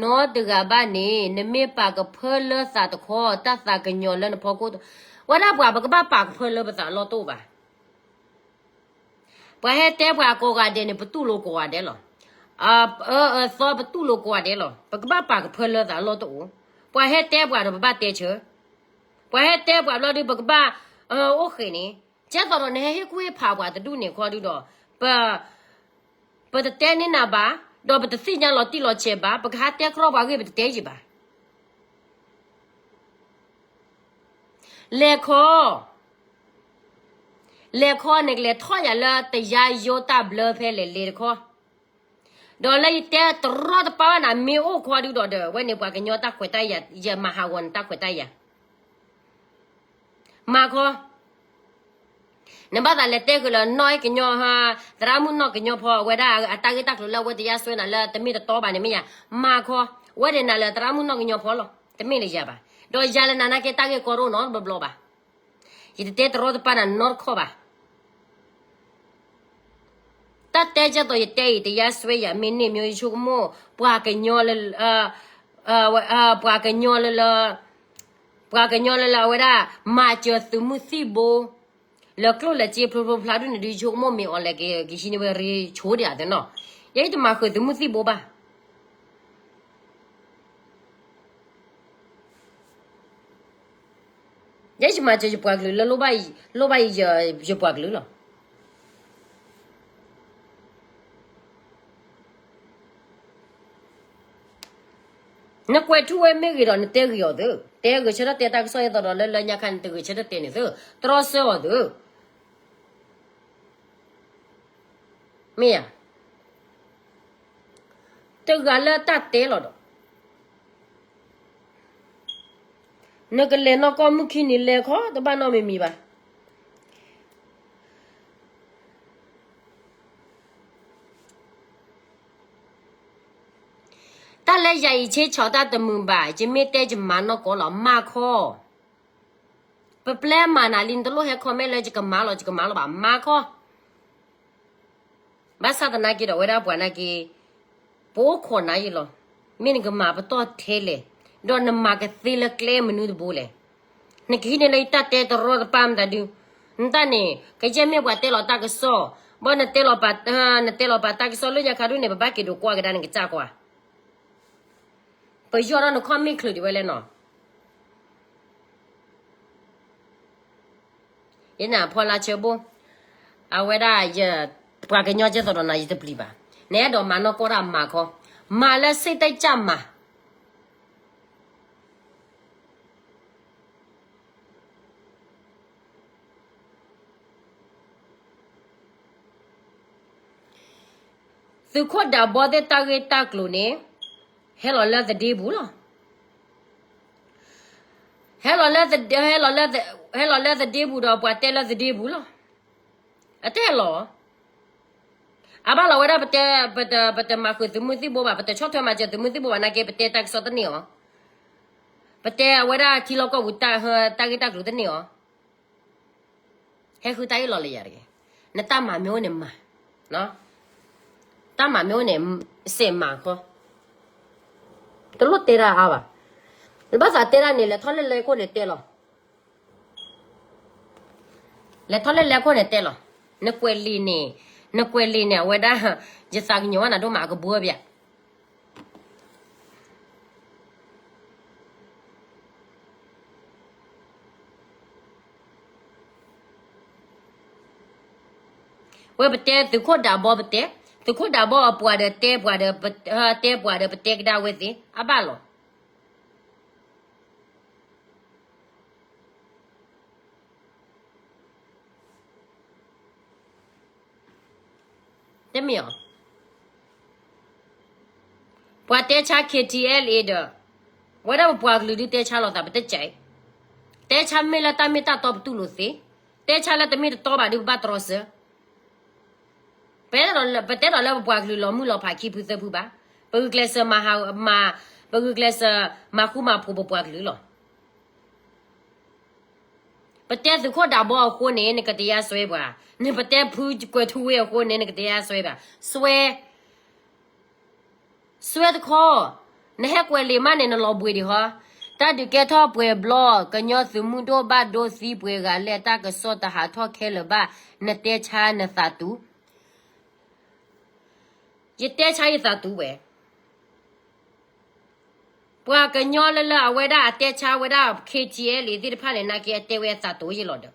နီတဂၤဘၣ်န့ၣ်, နမ့ၢ်ပာ်ကဖၢလၢသးတခီ, တၢ်သးကညီၤလၢနဖီခိၣ်, ဝဲဒၣ်ပှၤပကဘၣ်ပာ်ကဖၢလၢပသးအလီၢ်တအိၣ်ဘၣ်. ပှၤဟဲတဲပှၤကိးဂၤဒဲးန့ၣ် ပတူၢ်လိာ်ကိးဂၤဒဲးလီၤ. အၢအၢသီပတူၢ်လိာ်ကိးဂၤဒဲးလီၤ. ပကဘၣ်ပာ်ကဖၢလၢသးအလီၢ်တအိၣ်. ပှၤဟဲတဲပှၤဒီးပဘၣ်တဲဆၢ, ပှၤဟဲတဲပှၤဘျီဒုး ပကဘၣ်အၢအိၣ်ဃ့န့ၣ်, ကဲသိးဒီးနဟဲဟ့ၣ်ကူၣ်ဟ့ၣ်ဖးပှၤတဒူၣ်န့ၣ်ခီဒုဒီး, ပ ပတတဲန့ၢ်နၤဘၣ်, ဒီးပတသ့ၣ်ညါလီၤတံၢ်လီၤဆဲးဘၣ်, ပကဟးတဲကြီပှၤဂ့ၢ်ပတတဲယံၤဘၣ်. လဲၤခီ, လဲၤခီန့ၣ် ကလဲၤထီၣ်ယၤလၢတယါယိတၢ်ဘျၢဖဲလဲၣ်လဲၤတခီ, ဒီးလၢယတဲတရီတပါဘၣ်နၤ မ့ၢ်အိၣ်ခီဒုဒီးဒီး ဝဲန့ၣ်ပှၤကညီတၢ်ခွဲးတၢ်ယာ် ယမၤဟးဂီၤန့ၣ်တၢ်ခွဲးတၢ်ယာ် မၤခီ, နဘၣ်သးလဲၤတဲဃုာ်လၢနီၢ်အဲၣ်ကညီ, သရၣ်မုၣ်နီၢ်ကညီဖီ အဝဲဒၣ်အတၢ်ဂ့ၢ်တၢ်ကျိၤလၢအဝဲတယါစွဲနၤလၢတမ့ၢ်တတီဘၣ်န့ၣ်မ့ၢ်ယၤ, မၤခီ, ဝဲဒၣ်နၤလၢသရၣ်မုၣ်နီၢ်ကညီဖီလီၤ, တမ့ၢ်လၢယၤဘၣ်, ဒီးယၤလၢနၤနာ်က့တၢ်ဂ့ၢ်ကီတအိၣ်နီတဘျီဘျီဘၣ်. ယတတဲတရီတပါနၤနီတခီဘၣ်. တၢ်တဲကဲသိးယတဲအံၤ တယါစွဲယၤ မ့ၢ်န့ၣ်မ့ၢ်ယဆိကမိၣ် ပှၤကညီလၢ ပှၤကညီလၢလၢ ပှၤကညီလၢလၢအဝဲဒၣ် မၤစၢၤသုးမုၢ်သံၣ်ဘိ လၢကျိၣ်လၢစ့ဖျိဖျိဖျါဒ်န့ၣ်ဒုး ယဆိကမိၣ်မ့ၢ်အီၤလဲၣ်က့ၤ ကဟံးန့ၢ်ဝဲရ့ဆိဒံးအသးနီၤ, ယဲယတမၤဃုာ်သုးမုၢ်သံၣ်ဘိဘၣ်. ယဲယမၤစၢၤယပှၤကလုာ်လၢ လိၣ်ဘၣ်ယပှၤကလုာ်လီၤ. နကွဲးထူဝဲမ့ၢ်ဂ့ၤဒီး နတဲဂ့ၤအီၤသု, တဲဂ့ၤဆၢထၢၣ်တဲတၢ်ကစီၣ် ယဲသိးဒီးလၢလၢညါခါ နတဂ့ၤဆၢထၢၣ်တဲန့ၣ်သု, တြီဆၢအီၤသု, မ့ၢ်ဧါ. တဂၤလၢတၢ်တဲလီၤဒီး နကလဲၤနီၢ်ကီၢ်မုၢ်ခံနံၤ လဲၤခီတဘၣ်နီတမံၤမံၤဘၣ်. တၢ်လၢယၤအံၤ ဆ့ဆီတၢ်တမုာ်ဘၣ်, ယမ့ၢ်တဲယမၤနီၢ်ကီၢ်လီၤ, မၤခီ. ပပျဲမၤနၤလံ နတလိၣ်ဟဲ comment လၢယကမၤလီၤ ယကမၤလီၤဘၣ်, မၤခီ. ဘၣ်ဆၣ်သနာ်က့ဒီး အဝဲဒၣ်ပှၤနာ်က့ ပအိၣ်ခိးနၤယံလီၤ, မ့ၢ်နကမၤပတီၢ်ထဲလဲၣ်, ဒီးနမၤကသ့လၢကျဲမနုၤတဘိလဲၣ်. နကဟံးန့ၢ်လၢယတၢ်တဲတရီတပါမတၤဒု, နတၢ်န့ၣ် ကယဲၢ်မ့ၢ်ပှၤတဲလီၤတၢ်ကစီၣ်, ဘၣ်နတဲလီၤပာ်, နတဲလီၤပာ်တၢ်ကစီၣ်လၢညါခါဒုန့ၣ် ပဘၣ်က့ၤဒိးကွၢ်ကဒါနကစၢ်ကွၢ် ပယီၢ်ဒီးန comment ချုးဒံးဝဲလဲၣ်နီၤ. ယနၢ်ဖီလာ်ဆၢဘိ, အဝဲဒၣ်ယ, ပှၤကညီကဲသိးဒီးနၤ ယတပျံၤဘၣ်. နအဲၣ်ဒိးမၤနီၢ်ကီၢ်တၢ်မၤခီ, မၤလၢစ့တၢ်ကၢ်မၤ သုးခိၣ်ဒးဘီသ့ၣ်တၢ်ဂ့ၢ်တၢ်ကျိၤန့ၣ် ဟဲလီၤလၢသဒ့ပူၤလီၤ. ဟဲလီၤလၢသ, ဟဲလီၤလၢသ, ဟဲလီၤလၢသဒ့ပူၤဒီး ပှၤတဲလၢသဒ့ပူၤလီၤ. အတဲလီၤ. အဘၣ်လီၤဝဲဒၣ်ပတဲ, ပတ, ပတမၤဃုာ်သုးမုၢ်သံၣ်ဘိဘၣ်, ပတဆီၣ်ထွဲမၤစၢၤသုးမုၢ်သံၣ်ဘိဘၣ်နာ်က့ ပတဲတၢ်ကစီၣ်တန့ၢ်အီၤ, ပတဲအဝဲဒၣ်ထံလီၢ်ကီၢ်ပူၤ တၢ်ဂ့ၢ်တၢ်ကျိၤတန့ၢ်အီၤ. ဟဲဃုတၢ်အ့ၣ်လိာ်လၢယၤတဂ့ၤ. နတၢ်မၤမ့ၢ်အိၣ်န့ၣ်မၤ, တၢ်မၤမ့ၢ်အိၣ်န့ၣ် စဲးမၤခီ, တလိၣ်တဲတၢ်အါဘၣ်. နဘၣ်သးတဲတၢ်န့ၣ် လဲၤထီၣ်လၢလဲၤခိၣ်န့ၣ်တဲလီၤ. လဲၤထီၣ်လၢလဲၤခိၣ်န့ၣ်တဲလီၤ. နကွဲးလံာ်န့ၣ်, နကွဲးလံာ်န့ၣ် အဝဲဒၣ်, ယသးကညီၤဝဲနၤဒိၣ်မး အကဘှီပျး ဝဲပတဲသုးခိၣ်ဒးဘီပတဲ, သုးခိၣ်ဒးဘီအပှၤဒီးတဲပှၤဒီး, တဲပှၤဒီးပတဲကဒါဝဲသ့ၣ် အဘၣ်လီၤ. တမ့ၢ်အီၤ, ပှၤတဲဆါ ခ့ထံအဲလ်အ့ဒီး, ဝဲဒၣ်ပပှၤကလုာ်ဒုးတဲဆါလိာ်သး ပတကဲ, တဲဆါမ့ၢ်လၢတၢ်မ့ၢ်တၢ်တီပတူၢ်လိာ်သ့, တဲဆါလၢတမ့ၢ်တတီဘၣ်ဒုးပဘၣ်တြီဆၢ ပတဲဒီးလၢ ပတဲဒီးလၢပပှၤကလုာ်လီၤမုၢ်လီၤဖးခံဖုသၢဖုဘၣ်. ပဂုာ်ကျဲးစၢးမၤဟးမၤ, ပဂုာ်ကျဲးစၢးမၤဃူမၤဖိးပပှၤကလုာ်လီၤ. ပတဲသုးခိၣ်ဒးဘီအဃိန့ၣ် နကတရားစွဲပှၤ, နပတဲဖုကွဲၤထူဝ့အဃိန့ၣ် နကတရားစွဲပှၤ, စွဲ စွဲတခီ, နဟဲကွဲးလံာ်မးန့ၣ် နလီၤဘှံးဒံးဟီ, တၢ်ဒုးကဲထီၣ်ပှဲၤဘျီ ကညီသုးမုၢ်ဒိၣ်ဘၣ်ဒိသံပှဲၤဂၤလဲၣ် တၢ်ကစီၣ်တဟးထီၣ်ခဲလၢာ်ဘၣ်, နတဲဆါနသးတူာ်, ယတဲဆါယသးတူာ်ဝဲ ပှၤကညီလၢလၢအဝဲဒၣ်အတဲဆါဝဲဒၣ် KTLA သ့ၣ်တဖၣ်န့ၣ် နာ်က့အတဲဝဲအသးတိၤယ့ၢ်လီၤဒီး,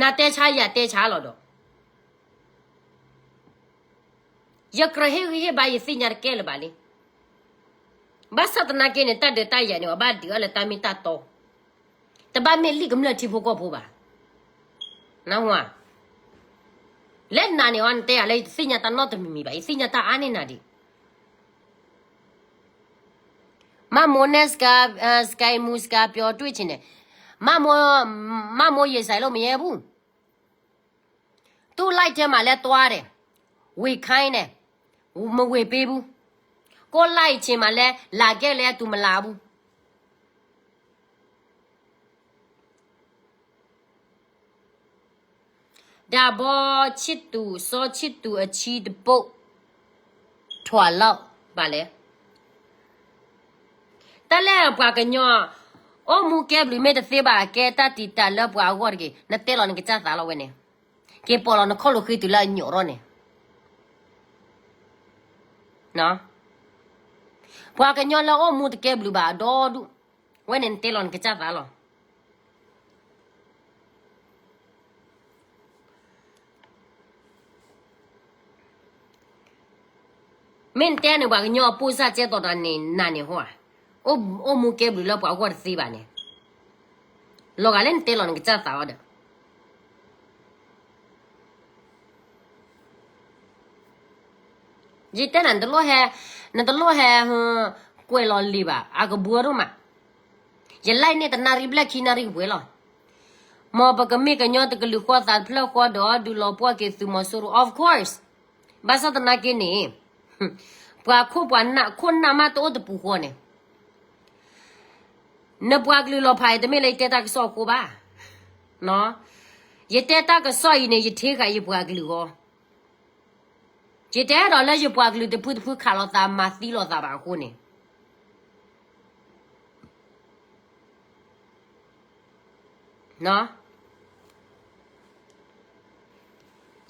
နတဲဆါယၤတဲဆါလီၤဒီး, ယကြၢးဟ့ၣ်ဂံၢ်ဟ့ၣ်ဘါယသ့ၣ်ညါတကဲလၢၤဘၣ်လံ. ဘၣ်ဆၣ်သနာ်က့န့ၣ် တၢ်ဒုးတၢ်ယၤန့ၣ် အဘၣ်ဒုးအီၤလၢတၢ်မ့ၢ်တၢ်တီ, တဘၣ်မ့ၢ်လံာ်ကမျၢၢ်ထံဖိကီၢ်ဖိဘၣ်. နဝၤ, လဲၣ်နၤန့ၣ်အီၤ နတဲယၤလၢယတသ့ၣ်ညါတၢ်နီတမံၤမံၤဘၣ်, ယသ့ၣ်ညါတၢ်အါန့ၢ်နၤဒံး. မမိၢ်နဲၣ်စကၤ, စကၤမူစကၤပျီတွံၢ်ဆ့န့ၣ်, မမိၢ်, မမိၢ်ယဲစဲးလိာ်မယဲဘူး, တူၢ်လိုက်ထဲမှာလဲၤသွားတယ်, ဝေခိုင်းတယ်, မဝင်ပေးဘူး, ကိုယ့်လိုက်ချိန်မှာလဲလာခဲ့လဲသူမလာဘူး. ဒၣ်ဘီချစ်သူ, စီချစ်သူအချံတပုတ်, ထွာလောက်ဘၣ်လဲၣ်. တၢ်လဲၣ်ပှၤကညီ, အိၣ်မူကဲဘျုးမ့ၢ်တသ့ဘၣ်အကဲတၢ်တံာ်တာ်လၢပှၤအဂီၢ်တဂ့ၤ, နတဲလီၤနကစၢ်သးလီၤဝဲန့ၣ်, က့ၤပိာ်လီၤနခီၣ်လိာ်ဃံတုၤလၢအညိးထီၣ်န့ၣ် ပှၤကညီလၢအိၣ်မူတကဲဘျုးဘၣ်အဒီဒူၣ်, ဝဲန့ၣ်နတဲလီၤနကစၢ်သးလီၤ. မ့ၢ်နတဲန့ၣ် ပှၤကညီအပိၢ်စၢ်ကဲသိးဒီးနၤန့ၣ်ဟီဧါ, အိၣ်မူကဲဘျုးလၢပှၤဂီၢ်တသ့ဘၣ်န့ၣ်, လီၤဂာ်လၢနတဲလီၤနကစၢ်သးအီၤဒီး ယတဲနၤ နတလိၣ်ဟဲ, နတလိၣ်ဟဲ, ကွဲးလီၤလံာ်ဘၣ်, အကဘှီဒိၣ်မး, ယlikeန့ၢ်တနၣ်ရံၣ်ဘျဲၣ်ခံနၣ်ရံၣ်ကပှဲၤလီၤ. မ်ပကမ့ၢ်ကညီတကလုာ်ဃီသးတဖျၢၣ်ဃီဒီး ဒုးလီၤပှီၢ်က့ၤသုးမီၤစိရိၤ of course. ဘၣ်ဆၣ်သနာ်က့န့ၣ်, ပှၤခိၣ်ပှၤနၢ်ခိၣ်နၢ်မးတအိၣ်တပူၤဃီန့ၣ် နပှၤကလုာ်လီၤဖးအံၤ တမ့ၢ်လၢယတဲတၢ်ကစီၣ်အဃိဘၣ်. ယတဲတၢ်ကစီၣ်အံၤန့ၣ် ယထံဃာ်ယပှၤကလုာ်ဃီ, ယတအဲၣ်ဒိးလၢယပှၤကလုာ်တဖုတဖုခးလိာ်သး မၤသံလိာ်သးဘၣ်အဃိန့ၣ်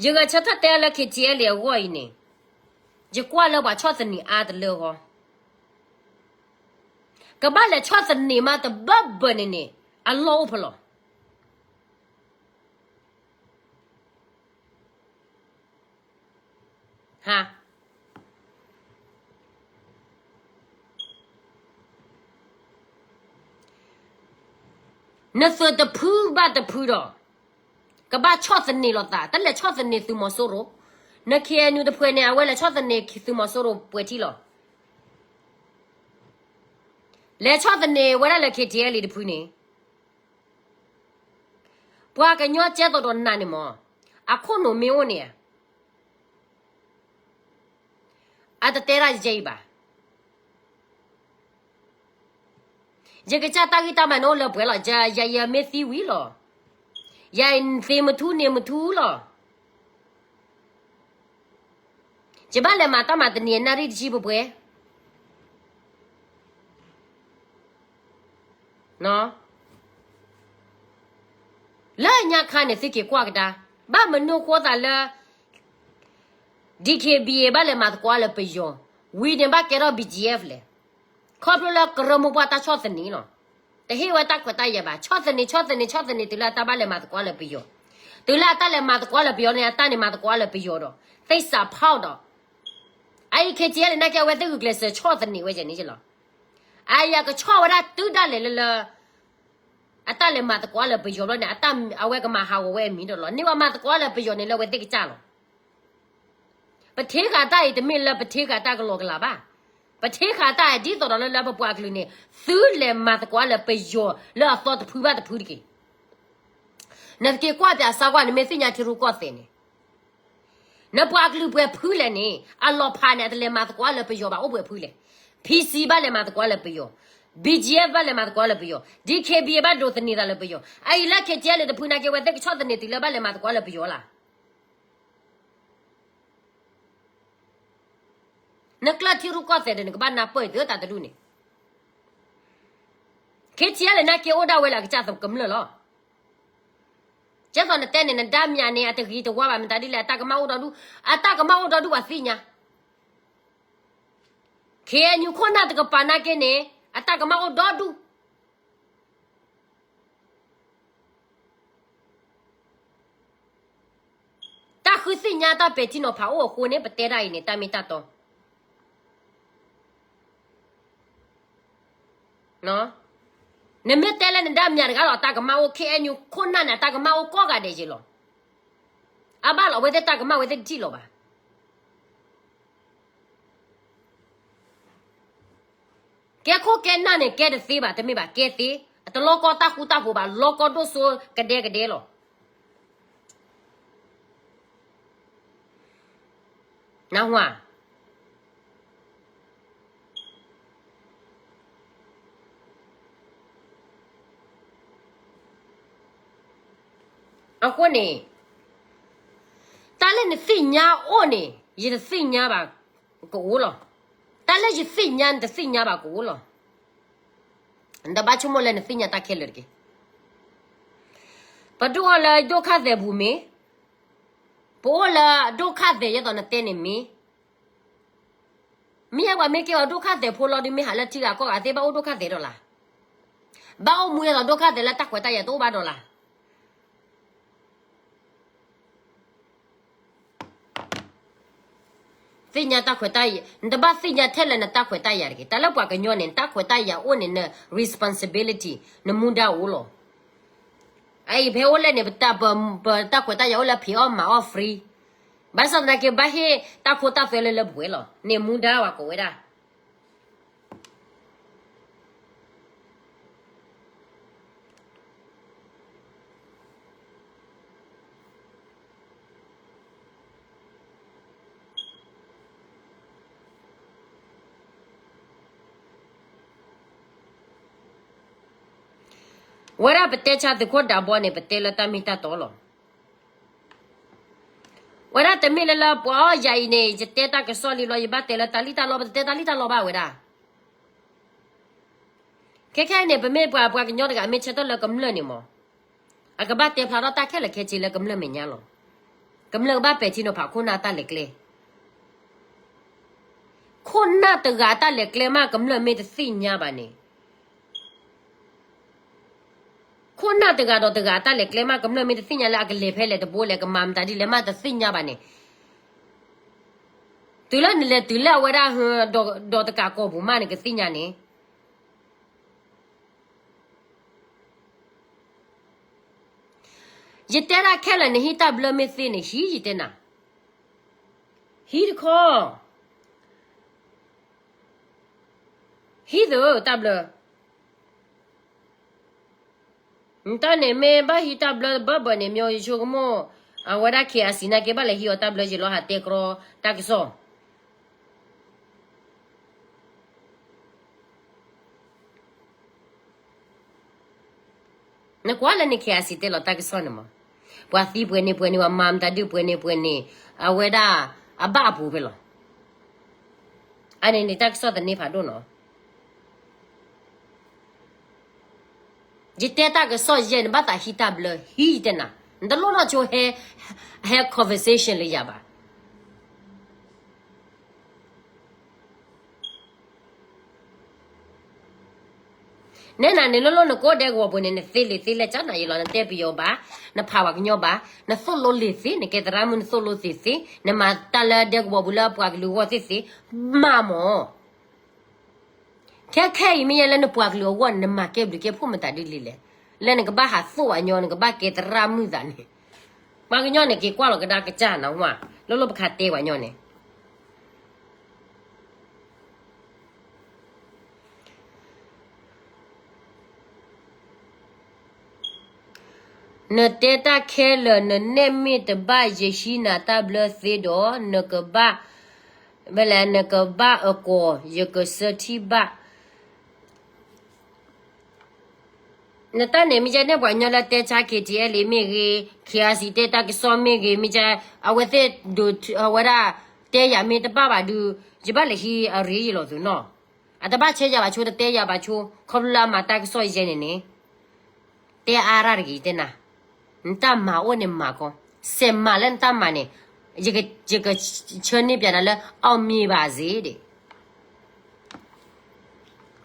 ယဂဲၤဆၢထၢၣ်တဲလၢ KTLA အဂီၢ်အံၤန့ၣ်, ယကွၢ်လၢပှၤဆီၣ်သနံးအါတလၢဃီ, ကဘၣ်လဲၤဆီၣ်သနံးမးတဘၢဘၢန့ၣ်န့ၣ် အလီၢ်အိၣ်ဖဲလဲၣ်. နသုးတဖုဘၣ်တဖုဒီး ကဘၣ်ဆီၣ်သနံးလိာ်သး, တၢ်လဲၤဆီၣ်သနံးသုးမီၤစိရိၤ, န KNU တဖုန့ၣ် အဝဲလဲၤဆီၣ်သနံးသုးမီၤစိရိၤပှဲၤထံလီၤ. လဲၤဆီၣ်သနံးဝဲဒၣ်လၢ KTLA တဖုန့ၣ် ပှၤကညီကဲသိးဒီးနၤန့ၣ်မး, အခိၣ်နူာ်မ့ၢ်အိၣ်န့ၣ်, အတတဲဒၣ်ယဲအံၤဘၣ်. ယကစၢ်တၢ်ဂံၢ်တၢ်ဘါန့ၣ်အိၣ်လၢပှဲၤလီၤ, ယၤယမ့ၢ်သံဝံၤလီၤ, ယၤသ့မထူန့ၣ်မထူလီၤ. ယဘၣ်လဲၤမၤတၢ်မၤတနံၤအနၣ်ရံၣ်တဆံပှဲၤပှဲၤ လၢညါခါန့ၣ် သုက့ၤကွၢ်ကဒါ, ဘၣ်မနုၤဃိသးလၢ DKBA ဘၣ်လဲၤမၤသကိးလၢပယီၤ, ဝံၤန့ၣ်ဘၣ်ကဲထီၣ် BGF လဲၣ်. ခီဖျိလၢကရၢမိၢ်ပှၢ်တၢ်ဆီၣ်သနံးလီၤ. တဟ့ၣ်ဝဲတၢ်ခွဲးတၢ်ယာ်ဘၣ်, ဆီၣ်သနံး ဆီၣ်သနံး ဆီၣ်သနံး တုၤလၢအတၢ်ဘၣ်လဲၤမၤသကိးလၢပယီၤ, တုၤလၢအတၢ်လဲၤမၤသကိးလၢပယီၤန့ၣ် အတၢ်န့ၣ်မၤသကိးလၢပယီၤဒီး သ့ၣ်စးဖီၣ်ဒီး အအံၤ KTLA န့ၣ်ကဲဝဲသ့ၣ်ဂုာ်ကျဲးစၢးဆီၣ်သနံးဝဲဒ်န့ၣ်လီၤ. အယကဆီၣ်ဝဲဒၣ်တုၤဒၣ်လဲာ်လၢလၢ အတၢ်လဲၤမၤသကိးလၢပယီၤဘျီန့ၣ် အဝဲကမၤဟးဂီၤဝဲအမံၤဒီးလီၤ. န့ၢ်ဝဲမၤသကိးလၢပယီၤန့ၣ်လၢဝဲသ့ၣ်ကစၢ်လီၤ. ပထံဃာ်တၢ်အံၤတမ့ၢ်လၢပထံဃာ်တၢ်ကလီကလးဘၣ်. ပထံဃာ်တၢ်အံၤဒ်သိးဒီးလၢလၢပပှၤကလုာ်န့ၣ် သုလဲၤမၤသကိးလၢပယီၤလၢအသီတဖုဘၣ်တဖုတက့ၢ်. နတက့ၤကွၢ်ပၠးစါကွၢ် နမ့ၢ်သ့ၣ်ညါထံရူၢ်ကီၢ်သဲးန့ၣ် နပှၤကလုာ်ပှဲၤဖုလဲၣ်န့ၣ် အလီၤဖးန့ၣ် အတလဲၤမၤသကိးလၢပယီၤဘၣ် အိၣ်ပှဲၤဖုလဲၣ်. PC ဘၣ်လဲၤမၤသကိးလၢပယီၤ, BGF ဘၣ်လဲၤမၤသကိးလၢပယီၤ, DKBA ဘၣ်ဒိးသန့ၤသးလၢပယီၤ. အအံၤလၢ KTLA တဖုနာ်က့ အဝဲသ့ၣ်ကဆီၣ်သနံးတုၤလၢဘၣ်လဲၤမၤသကိးလၢပယီၤလၢ နကျၢၢ်ထံရူၢ်ကီၢ်သဲးဒီး နကဘၣ်နၢ်ပၢၢ်အံၤသုတၢ်တဒူၣ်န့ၣ်, KTLA နာ်က့အိၣ်ဒၣ်ဝဲလၢအကစၢ်ကမျၢၢ်လီၤ. ကဲသိးနတဲန့ၣ် နဒါမၠးန့ၣ် အတဂ့ၤတဝါဘၣ် မတၤဒ်လဲၣ် အတၢ်ကမၣ်အိၣ်ဒီဒူၣ်, အတၢ်ကမၣ်အိၣ်ဒီဒူၣ်ပှၤသ့ၣ်ညါ, KNU ခိၣ်နၢ်တကပၤနာ်က့န့ၣ် အတၢ်ကမၣ်အိၣ်ဒီဒူၣ် တၢ်ဃုသ့ၣ်ညါတၢ်ပဲာ်ထံနီၤဖးအိၣ်အဃိန့ၣ် ပတဲဒၣ်အံၤန့ၣ် တၢ်မ့ၢ်တၢ်တီ. နမ့ၢ်တဲလၢနဒါမၠးတဂၤဒီး အတၢ်ကမၣ်အိၣ် KNU ခိၣ်နၢ်န့ၣ် အတၢ်ကမၣ်အိၣ်ကိးဂၤဒဲးယ့ၤလီၤ. အဘၣ်လီၤ အဝဲသ့ၣ်တၢ်ကမၣ်ဝဲသ့ၣ်တထံၣ်လီၤဘၣ်. ကဲခိၣ်ကဲနၢ်န့ၣ် ကဲတသ့ဘၣ် တမ့ၢ်ဘၣ် ကဲသ့, အတလီကီတၢ်ဃူတၢ်ဖိးဘၣ် လီကီဒိၣ်စိကဒဲကဒဲလီၤ. နၢ်ဟူဧါ. အဃိန့ၣ် တၢ်လၢနသ့ၣ်ညါအိၣ်န့ၣ် ယတသ့ၣ်ညါဘၣ်ကအိၣ်လီၤ. တၢ်လၢယသ့ၣ်ညါနတသ့ၣ်ညါဘၣ်ကအိၣ်လီၤ. နတဘၣ်ဆိကမိၣ်လၢနသ့ၣ်ညါတၢ်ခဲလၢာ်တက့ၢ်. ပဒိၣ်အီၤလၢဒိၣ်ခါသဲးပူၤမ့ၢ်, ပအိၣ်လၢဒိၣ်ခါသဲးယဲသိးနတဲန့ၣ်မ့ၢ်, မ့ၢ်ပှၤမ့ၢ်ကဲအီၤဒိၣ်ခါသဲးဖိလီၤဒုး မ့ၢ်ဟးလၢထံဂၤကီၢ်ဂၤသ့ ဘၣ်အိၣ်ဒိၣ်ခါသဲးဒီးလၢ်. ဘၣ်အိၣ်မူအသိးဒိၣ်ခါသဲးလၢတၢ်ခွဲးတၢ်ယာ်တအိၣ်ဘၣ်ဒီးလၢ်. သ့ၣ်ညါတၢ်ခွဲးတၢ်ယာ်, နတဘၣ်သ့ၣ်ညါထဲလၢနတၢ်ခွဲးတၢ်ယာ်တဂ့ၤ. တၢ်လၢပှၤကညီန့ၣ် နတၢ်ခွဲးတၢ်ယာ်အိၣ်န့ၣ် န responsibility နမူဒါအိၣ်လီၤ. အအံၤဖဲအိၣ်လဲၣ်န့ၣ် ပတၢ်ခွဲးတၢ်ယာ်အိၣ်လၢဖံးအီၣ်မၤအီၣ် free. ဘၣ်ဆၣ်သနာ်က့ ဘၣ်ဟ့ၣ်တၢ်ခိတၢ်သွဲလၢလၢပှဲၤပှဲၤလီၤ. န့ၣ်မူဒါဝဲကိးဝဲဒၣ် ဝဲဒၣ်ပတဲဆါသုးခိၣ်ဒးဘီန့ၣ် ပတဲလၢတၢ်မ့ၢ်တၢ်တီလီၤ. ဝဲဒၣ်တမ့ၢ်လၢလၢပှၤအီၣ်ယၤအံၤန့ၣ် ယတဲတၢ်ကစီၣ်လံလီၤ ယဘၣ်တဲလၢတၢ်လံၣ်တၢ်လီ ပတတဲတၢ်လံၣ်တၢ်လီဘၣ်ဝဲဒၣ်. ခဲခဲအံၤန့ၣ် ပမ့ၢ်ပှၤပှၤကညီတဂၤ မ့ၢ်ဆၢထၢၣ်လၢကမျၢၢ်န့ၣ်မး, အကဘၣ်တဲဖျါထီၣ်တၢ်ခဲလၢာ်ခဲဆ့လၢကမျၢၢ်မဲာ်ညါလီၤ. ကမျၢၢ်ကဘၣ်ပဲာ်ထံနီၤဖးခိၣ်နၢ်တၢ်လဲၤကျဲ, ခိၣ်နၢ်တဂၤအတၢ်လဲၤကျဲမး ကမျၢၢ်မ့ၢ်တသ့ၣ်ညါဘၣ်န့ၣ် ခိၣ်နၢ်တဂၤဒီးတဂၤအတၢ်လဲၤကျဲမး ကမျၢၢ်မ့ၢ်တသ့ၣ်ညါလၢအကလဲၤဖဲလဲၣ်တဘိလဲၣ် ကမၤမတၤဒ်လဲၣ်မးတသ့ၣ်ညါဘၣ်န့ၣ်, တုၤလၢနလဲၤတုၤလၢအဝဲဒၣ် ဒီးတကးကိာ်ပူၤမးန့ၣ်ကသ့ၣ်ညါန့ၣ် ယတဲဒၣ်ခဲလၢာ် နဟံးတၢ်ဘျၢမ့ၢ်သ့န့ၣ် ဟံးယတဲနၤ, ဟံးတခီ, ဟံးသၢတၢ်ဘျၢ, နတၢ်န့ၣ်မ့ၢ်ဘၣ်ဟံးတၢ်ဘျၢဘၣ်ဘၣ်န့ၣ် မ့ၢ်ယဆိကမိၣ်, အဝဲဒၣ် KIC နာ်က့ဘၣ်လဲၤဟံးအီၤတၢ်ဘျၢယံာ်လီၤ ဟးတဲကြီတၢ်ကစီၣ် နကွၢ်လၢန့ၣ် KIC တဲလီၤတၢ်ကစီၣ်န့ၣ်မး, ပှၤသံပှဲၤန့ၣ်ပှဲၤန့ၣ် ပှၤမၤမတၤဒုးပှဲၤန့ၣ်ပှဲၤန့ၣ်, အဝဲဒၣ်အဘၣ်အပူၤဖဲလီၤ. အန့ၣ်န့ၣ်တၢ်ကစီၣ်သန့ဖးဒိၣ်နီၤ. ယတဲတၢ်ကစီၣ်ယဲ နဘၣ်သးဟံးတၢ်ဘျၢ ဟံးယတဲနၤ, နတလိၣ်နီၢ်ဆိဟဲ ဟဲ conversation လၢယၤဘၣ်. နဲနၤန့ၣ် လိၣ်လိၣ်နကိးဒဲကဝီၤပူၤန့ၣ် နသ့လံာ်သ့လဲၢ်ကၠၢ်နၤယံာ်လီၤ နတဲပယီၤဘၣ်, နဖးပှၤကညီဘၣ်, နသိၣ်လိလံာ်သ့ နကဲသရၣ်မုၣ်နသိၣ်လိသ့သ့, နမၤတၢ်လၢဒဲကဝီၤပူၤလၢပှၤကလုာ်အဂီၢ်သ့သ့, မၤမၢ်. ခဲခဲအံၤမ့ၢ်ယဲလၢနပှၤကလုာ်အဂီၢ်န့ၣ် နမၤကဲဘျုးကဲဖှိၣ်မတၤဒ်လဲၣ်, လၢနကဘၣ်ဟးသိၣ်ပှၤကညီ နကဘၣ်ကဲသရၣ်မုၣ်သးန့ၣ်, ပှၤကညီန့ၣ် က့ၤကွၢ်လီၤကဒါကစၢ်နၤဝါ, လိၣ်လိၣ်ပခးတဲပှၤကညီန့ၣ် ပ နတဲတၢ်ခဲလၢာ် နနဲၣ်မ့ၢ်တဘၣ် ယဟံးနၤတၢ်ဘျၢသ့ဒီး နကဘၣ်, ဝဲလဲၣ် နကဘၣ်အကိာ် ယကစၢထံၣ်ဘၣ်. နတၢ်န့ၣ် မ့ၢ်ကဲနဲၣ်ပှၤကညီလၢတဲဆါ K T L A မ့ၢ်ဂ့ၤ, K R C တဲတၢ်ကစီၣ်မ့ၢ်ဂ့ၤ, မ့ၢ်ကဲ အဝဲသ့ၣ်ဒိး အဝဲဒၣ်တဲယၤမ့ၢ်တဘၣ်ဘၣ်ဒုး, ယဘၣ်လဲၤဟံးအရ့ယလီၤသုနီၤ. အတဘၣ်ဆဲးယၤဘၣ်ဆိ တတဲယၤဘၣ်ဆိ, ခီဖျိလၢအမၤတၢ်ကစီၣ်ယဲန့ၣ်န့ၣ် တဲအါရၣ်တဂ့ၤတဲနၤ, နတၢ်မၤအိၣ်န့ၣ်မၤကီ, စဲးမၤလၢနတၢ်မၤန့ၣ်, ယကဆၢန့ၢ်ပျးနၤလၢ အောင်မြင်ပါစေ ဒၣ်.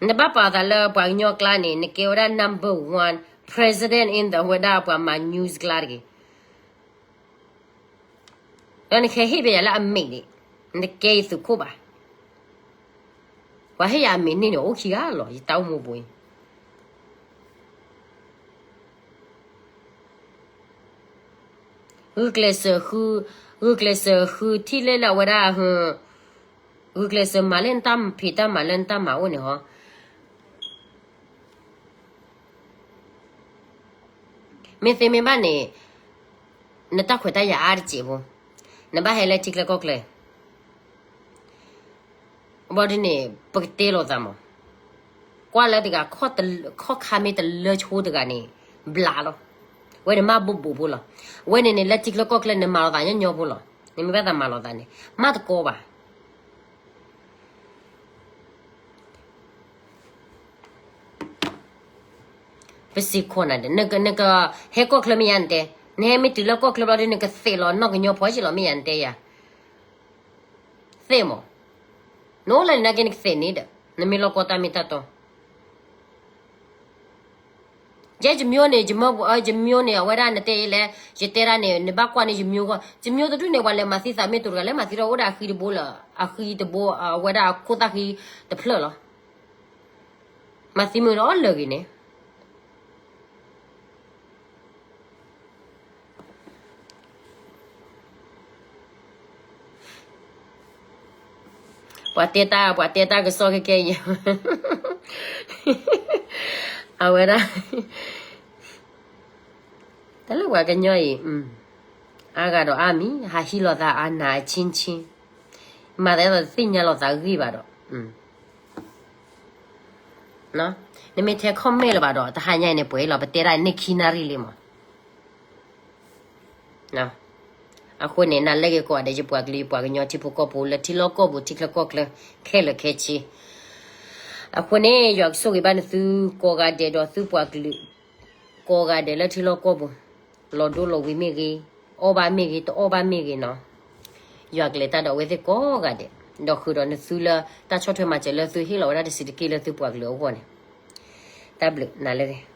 နဘၣ်ပာ်သးလၢပှၤကညီကျါန့ၣ် နကဲဝဲဒၣ် number one president in the ဝဲဒၣ်ပှၤမၤ news ကျါတဂ့ၤ. ဒီးနကဟဲဟ့ၣ်ပျးယၤလၢအမံၤန့ၣ်, နကဲယသုးခိၣ်ဘၣ်. ပှၤဟ့ၣ်ယၤအမံၤန့ၣ်န့ၣ် အိၣ်ခံဂၤလီၤ ယတၢ်အိၣ်မူပူၤအံၤ ဂုာ်ကျဲးစၢးဃု, ဂုာ်ကျဲးစၢးဃုထံၣ်လၢလၢအဝဲဒၣ်, ဂုာ်ကျဲးစၢးမၤလၢနတၢ်ဖံးတၢ်မၤလၢနတၢ်မၤအိၣ်န့ၣ်ဟီ. မ့ၢ်သ့မ့ၢ်ဘၣ်န့ၣ်, နတၢ်ခွဲးတၢ်ယာ်အါတစဲးဖိ, နဘၣ်ဟဲလၢထံချၢကီၢ်ချၢ ဘၣ်ဒ်န့ၣ် ပကတဲလိာ်သးမး, ကွၢ်လၢတဂၤ, ခီၣ်ခါမ့ၢ်တလၢဆိတဂၤန့ၣ်, ဘျးလီၤ. ဝဲန့ၣ်မ့ၢ်ဘူးဘူးဖိလီၤ. ဝဲန့ၣ်န့ၣ် လၢထံချၢကီၢ်ချၢန့ၣ် မၤလိာ်သးညီညီဖိလီၤ. နမ့ၢ်ဘၣ်သးမၤလိာ်သးန့ၣ် မ့ၢ်တကီဘၣ်. ပစံးခိၣ်နၤဒီး, နကဟဲကီၢ်ချၢမ့ၢ်ယါနတဲ, နဟဲမ့ၢ်တုၤလၢကီၢ်ချၢဘျီဒ် နကသ့ၣ်လီၤနီၢ်ကညီဖိက့လီၤ မ့ၢ်ယါနတဲယၤ. သ့ၣ်မး, နအိၣ်လၢနက့နကသ့ၣ်န့ၣ်ဒီး နမ့ၢ်လီၢ်ကီၢ်တၢ်မ့ၢ်တၢ်တီ ယဲယမိၢ်န့ၣ်, ယမိၢ်န့ၣ် အဝဲဒၣ်နတဲလဲၣ်, ယတဲဒၣ်န့ၣ် နဘၣ်ကွၢ်န့ၢ်ယမိၢ်ဂီၢ်, ယမိၢ်တဒူၣ်န့ၣ် ပှၤလဲၤမၤသံသးမ့ၢ်တိၤတဂၤ လဲၤမၤသံဒီးအိၣ်ဒီးအဃံတဘိလၢ, အဃံတဘိ, အဝဲဒၣ်အခိၣ်သၣ်ဃံတဖျၢၣ်လီၤ. မၤသံမုၢ်ဒီးအီၣ်လၢာ်ဂ့ၤန့ၣ် ပှၤတဲတၢ်, ပှၤတဲတၢ်ကစီၣ်ခဲခဲအံၤ, အဝဲဒၣ်, တၢ်လၢပှၤကညီအံၤ, အါဂၤဒီးအါမံၤ, ဟးဟံးလိာ်သးအနၢ်အဆ့ဆ့, မၤသးဒ်သိးတသ့ၣ်ညါလိာ်သးအဂ့ၢ်ဘၣ်ဒီး, နမ့ၢ်ထဲ comment လၢၤဘၣ်ဒီး တဟါညါအံၤန့ၣ် ပှဲၤလီၤ ပတဲဒၣ်န့ၢ်ခံနၣ်ရံၣ်လံမး. အဃိန့ၣ် နၤလၢဂ့ၤကိးဂၤဒဲး ယပှၤကလုာ် ယပှၤကညီထံဖိကီၢ်ဖိ လၢထံလီၢ်ကီၢ်ပူၤ ထံချၢကီၢ်ချၢ ခဲလၢာ်ခဲဆ့. အဃိန့ၣ် ယွၤကဆိၣ်ဂ့ၤဘၣ်နသုကိးဂၤဒဲးဒီးသုပှၤကလုာ် ကိးဂၤဒဲးလၢထံလီၢ်ကီၢ်ပူၤ, လီၤဒိလီၤဝ့ၤမ့ၢ်ဂ့ၤ, အီၣ်ဘၣ်မ့ၢ်ဂ့ၤ, တအီၣ်ဘၣ်မ့ၢ်ဂ့ၤနီၤ, ယွၤကလဲၤတၢ်ဒီးအဝဲသ့ၣ်ကိးဂၤဒဲး, ဒီးဃုာ်ဒီးနသုလၢတၢ်ဆီၣ်ထွဲမၤစၢၤလၢသုဟ့ၣ်လီၤဝဲဒၣ် တဆံးတက့ၢ်လၢသုပှၤကလုာ်အဂီၢ်န့ၣ်, တၢ်ဘျုးနၤလၢဂ့ၤ.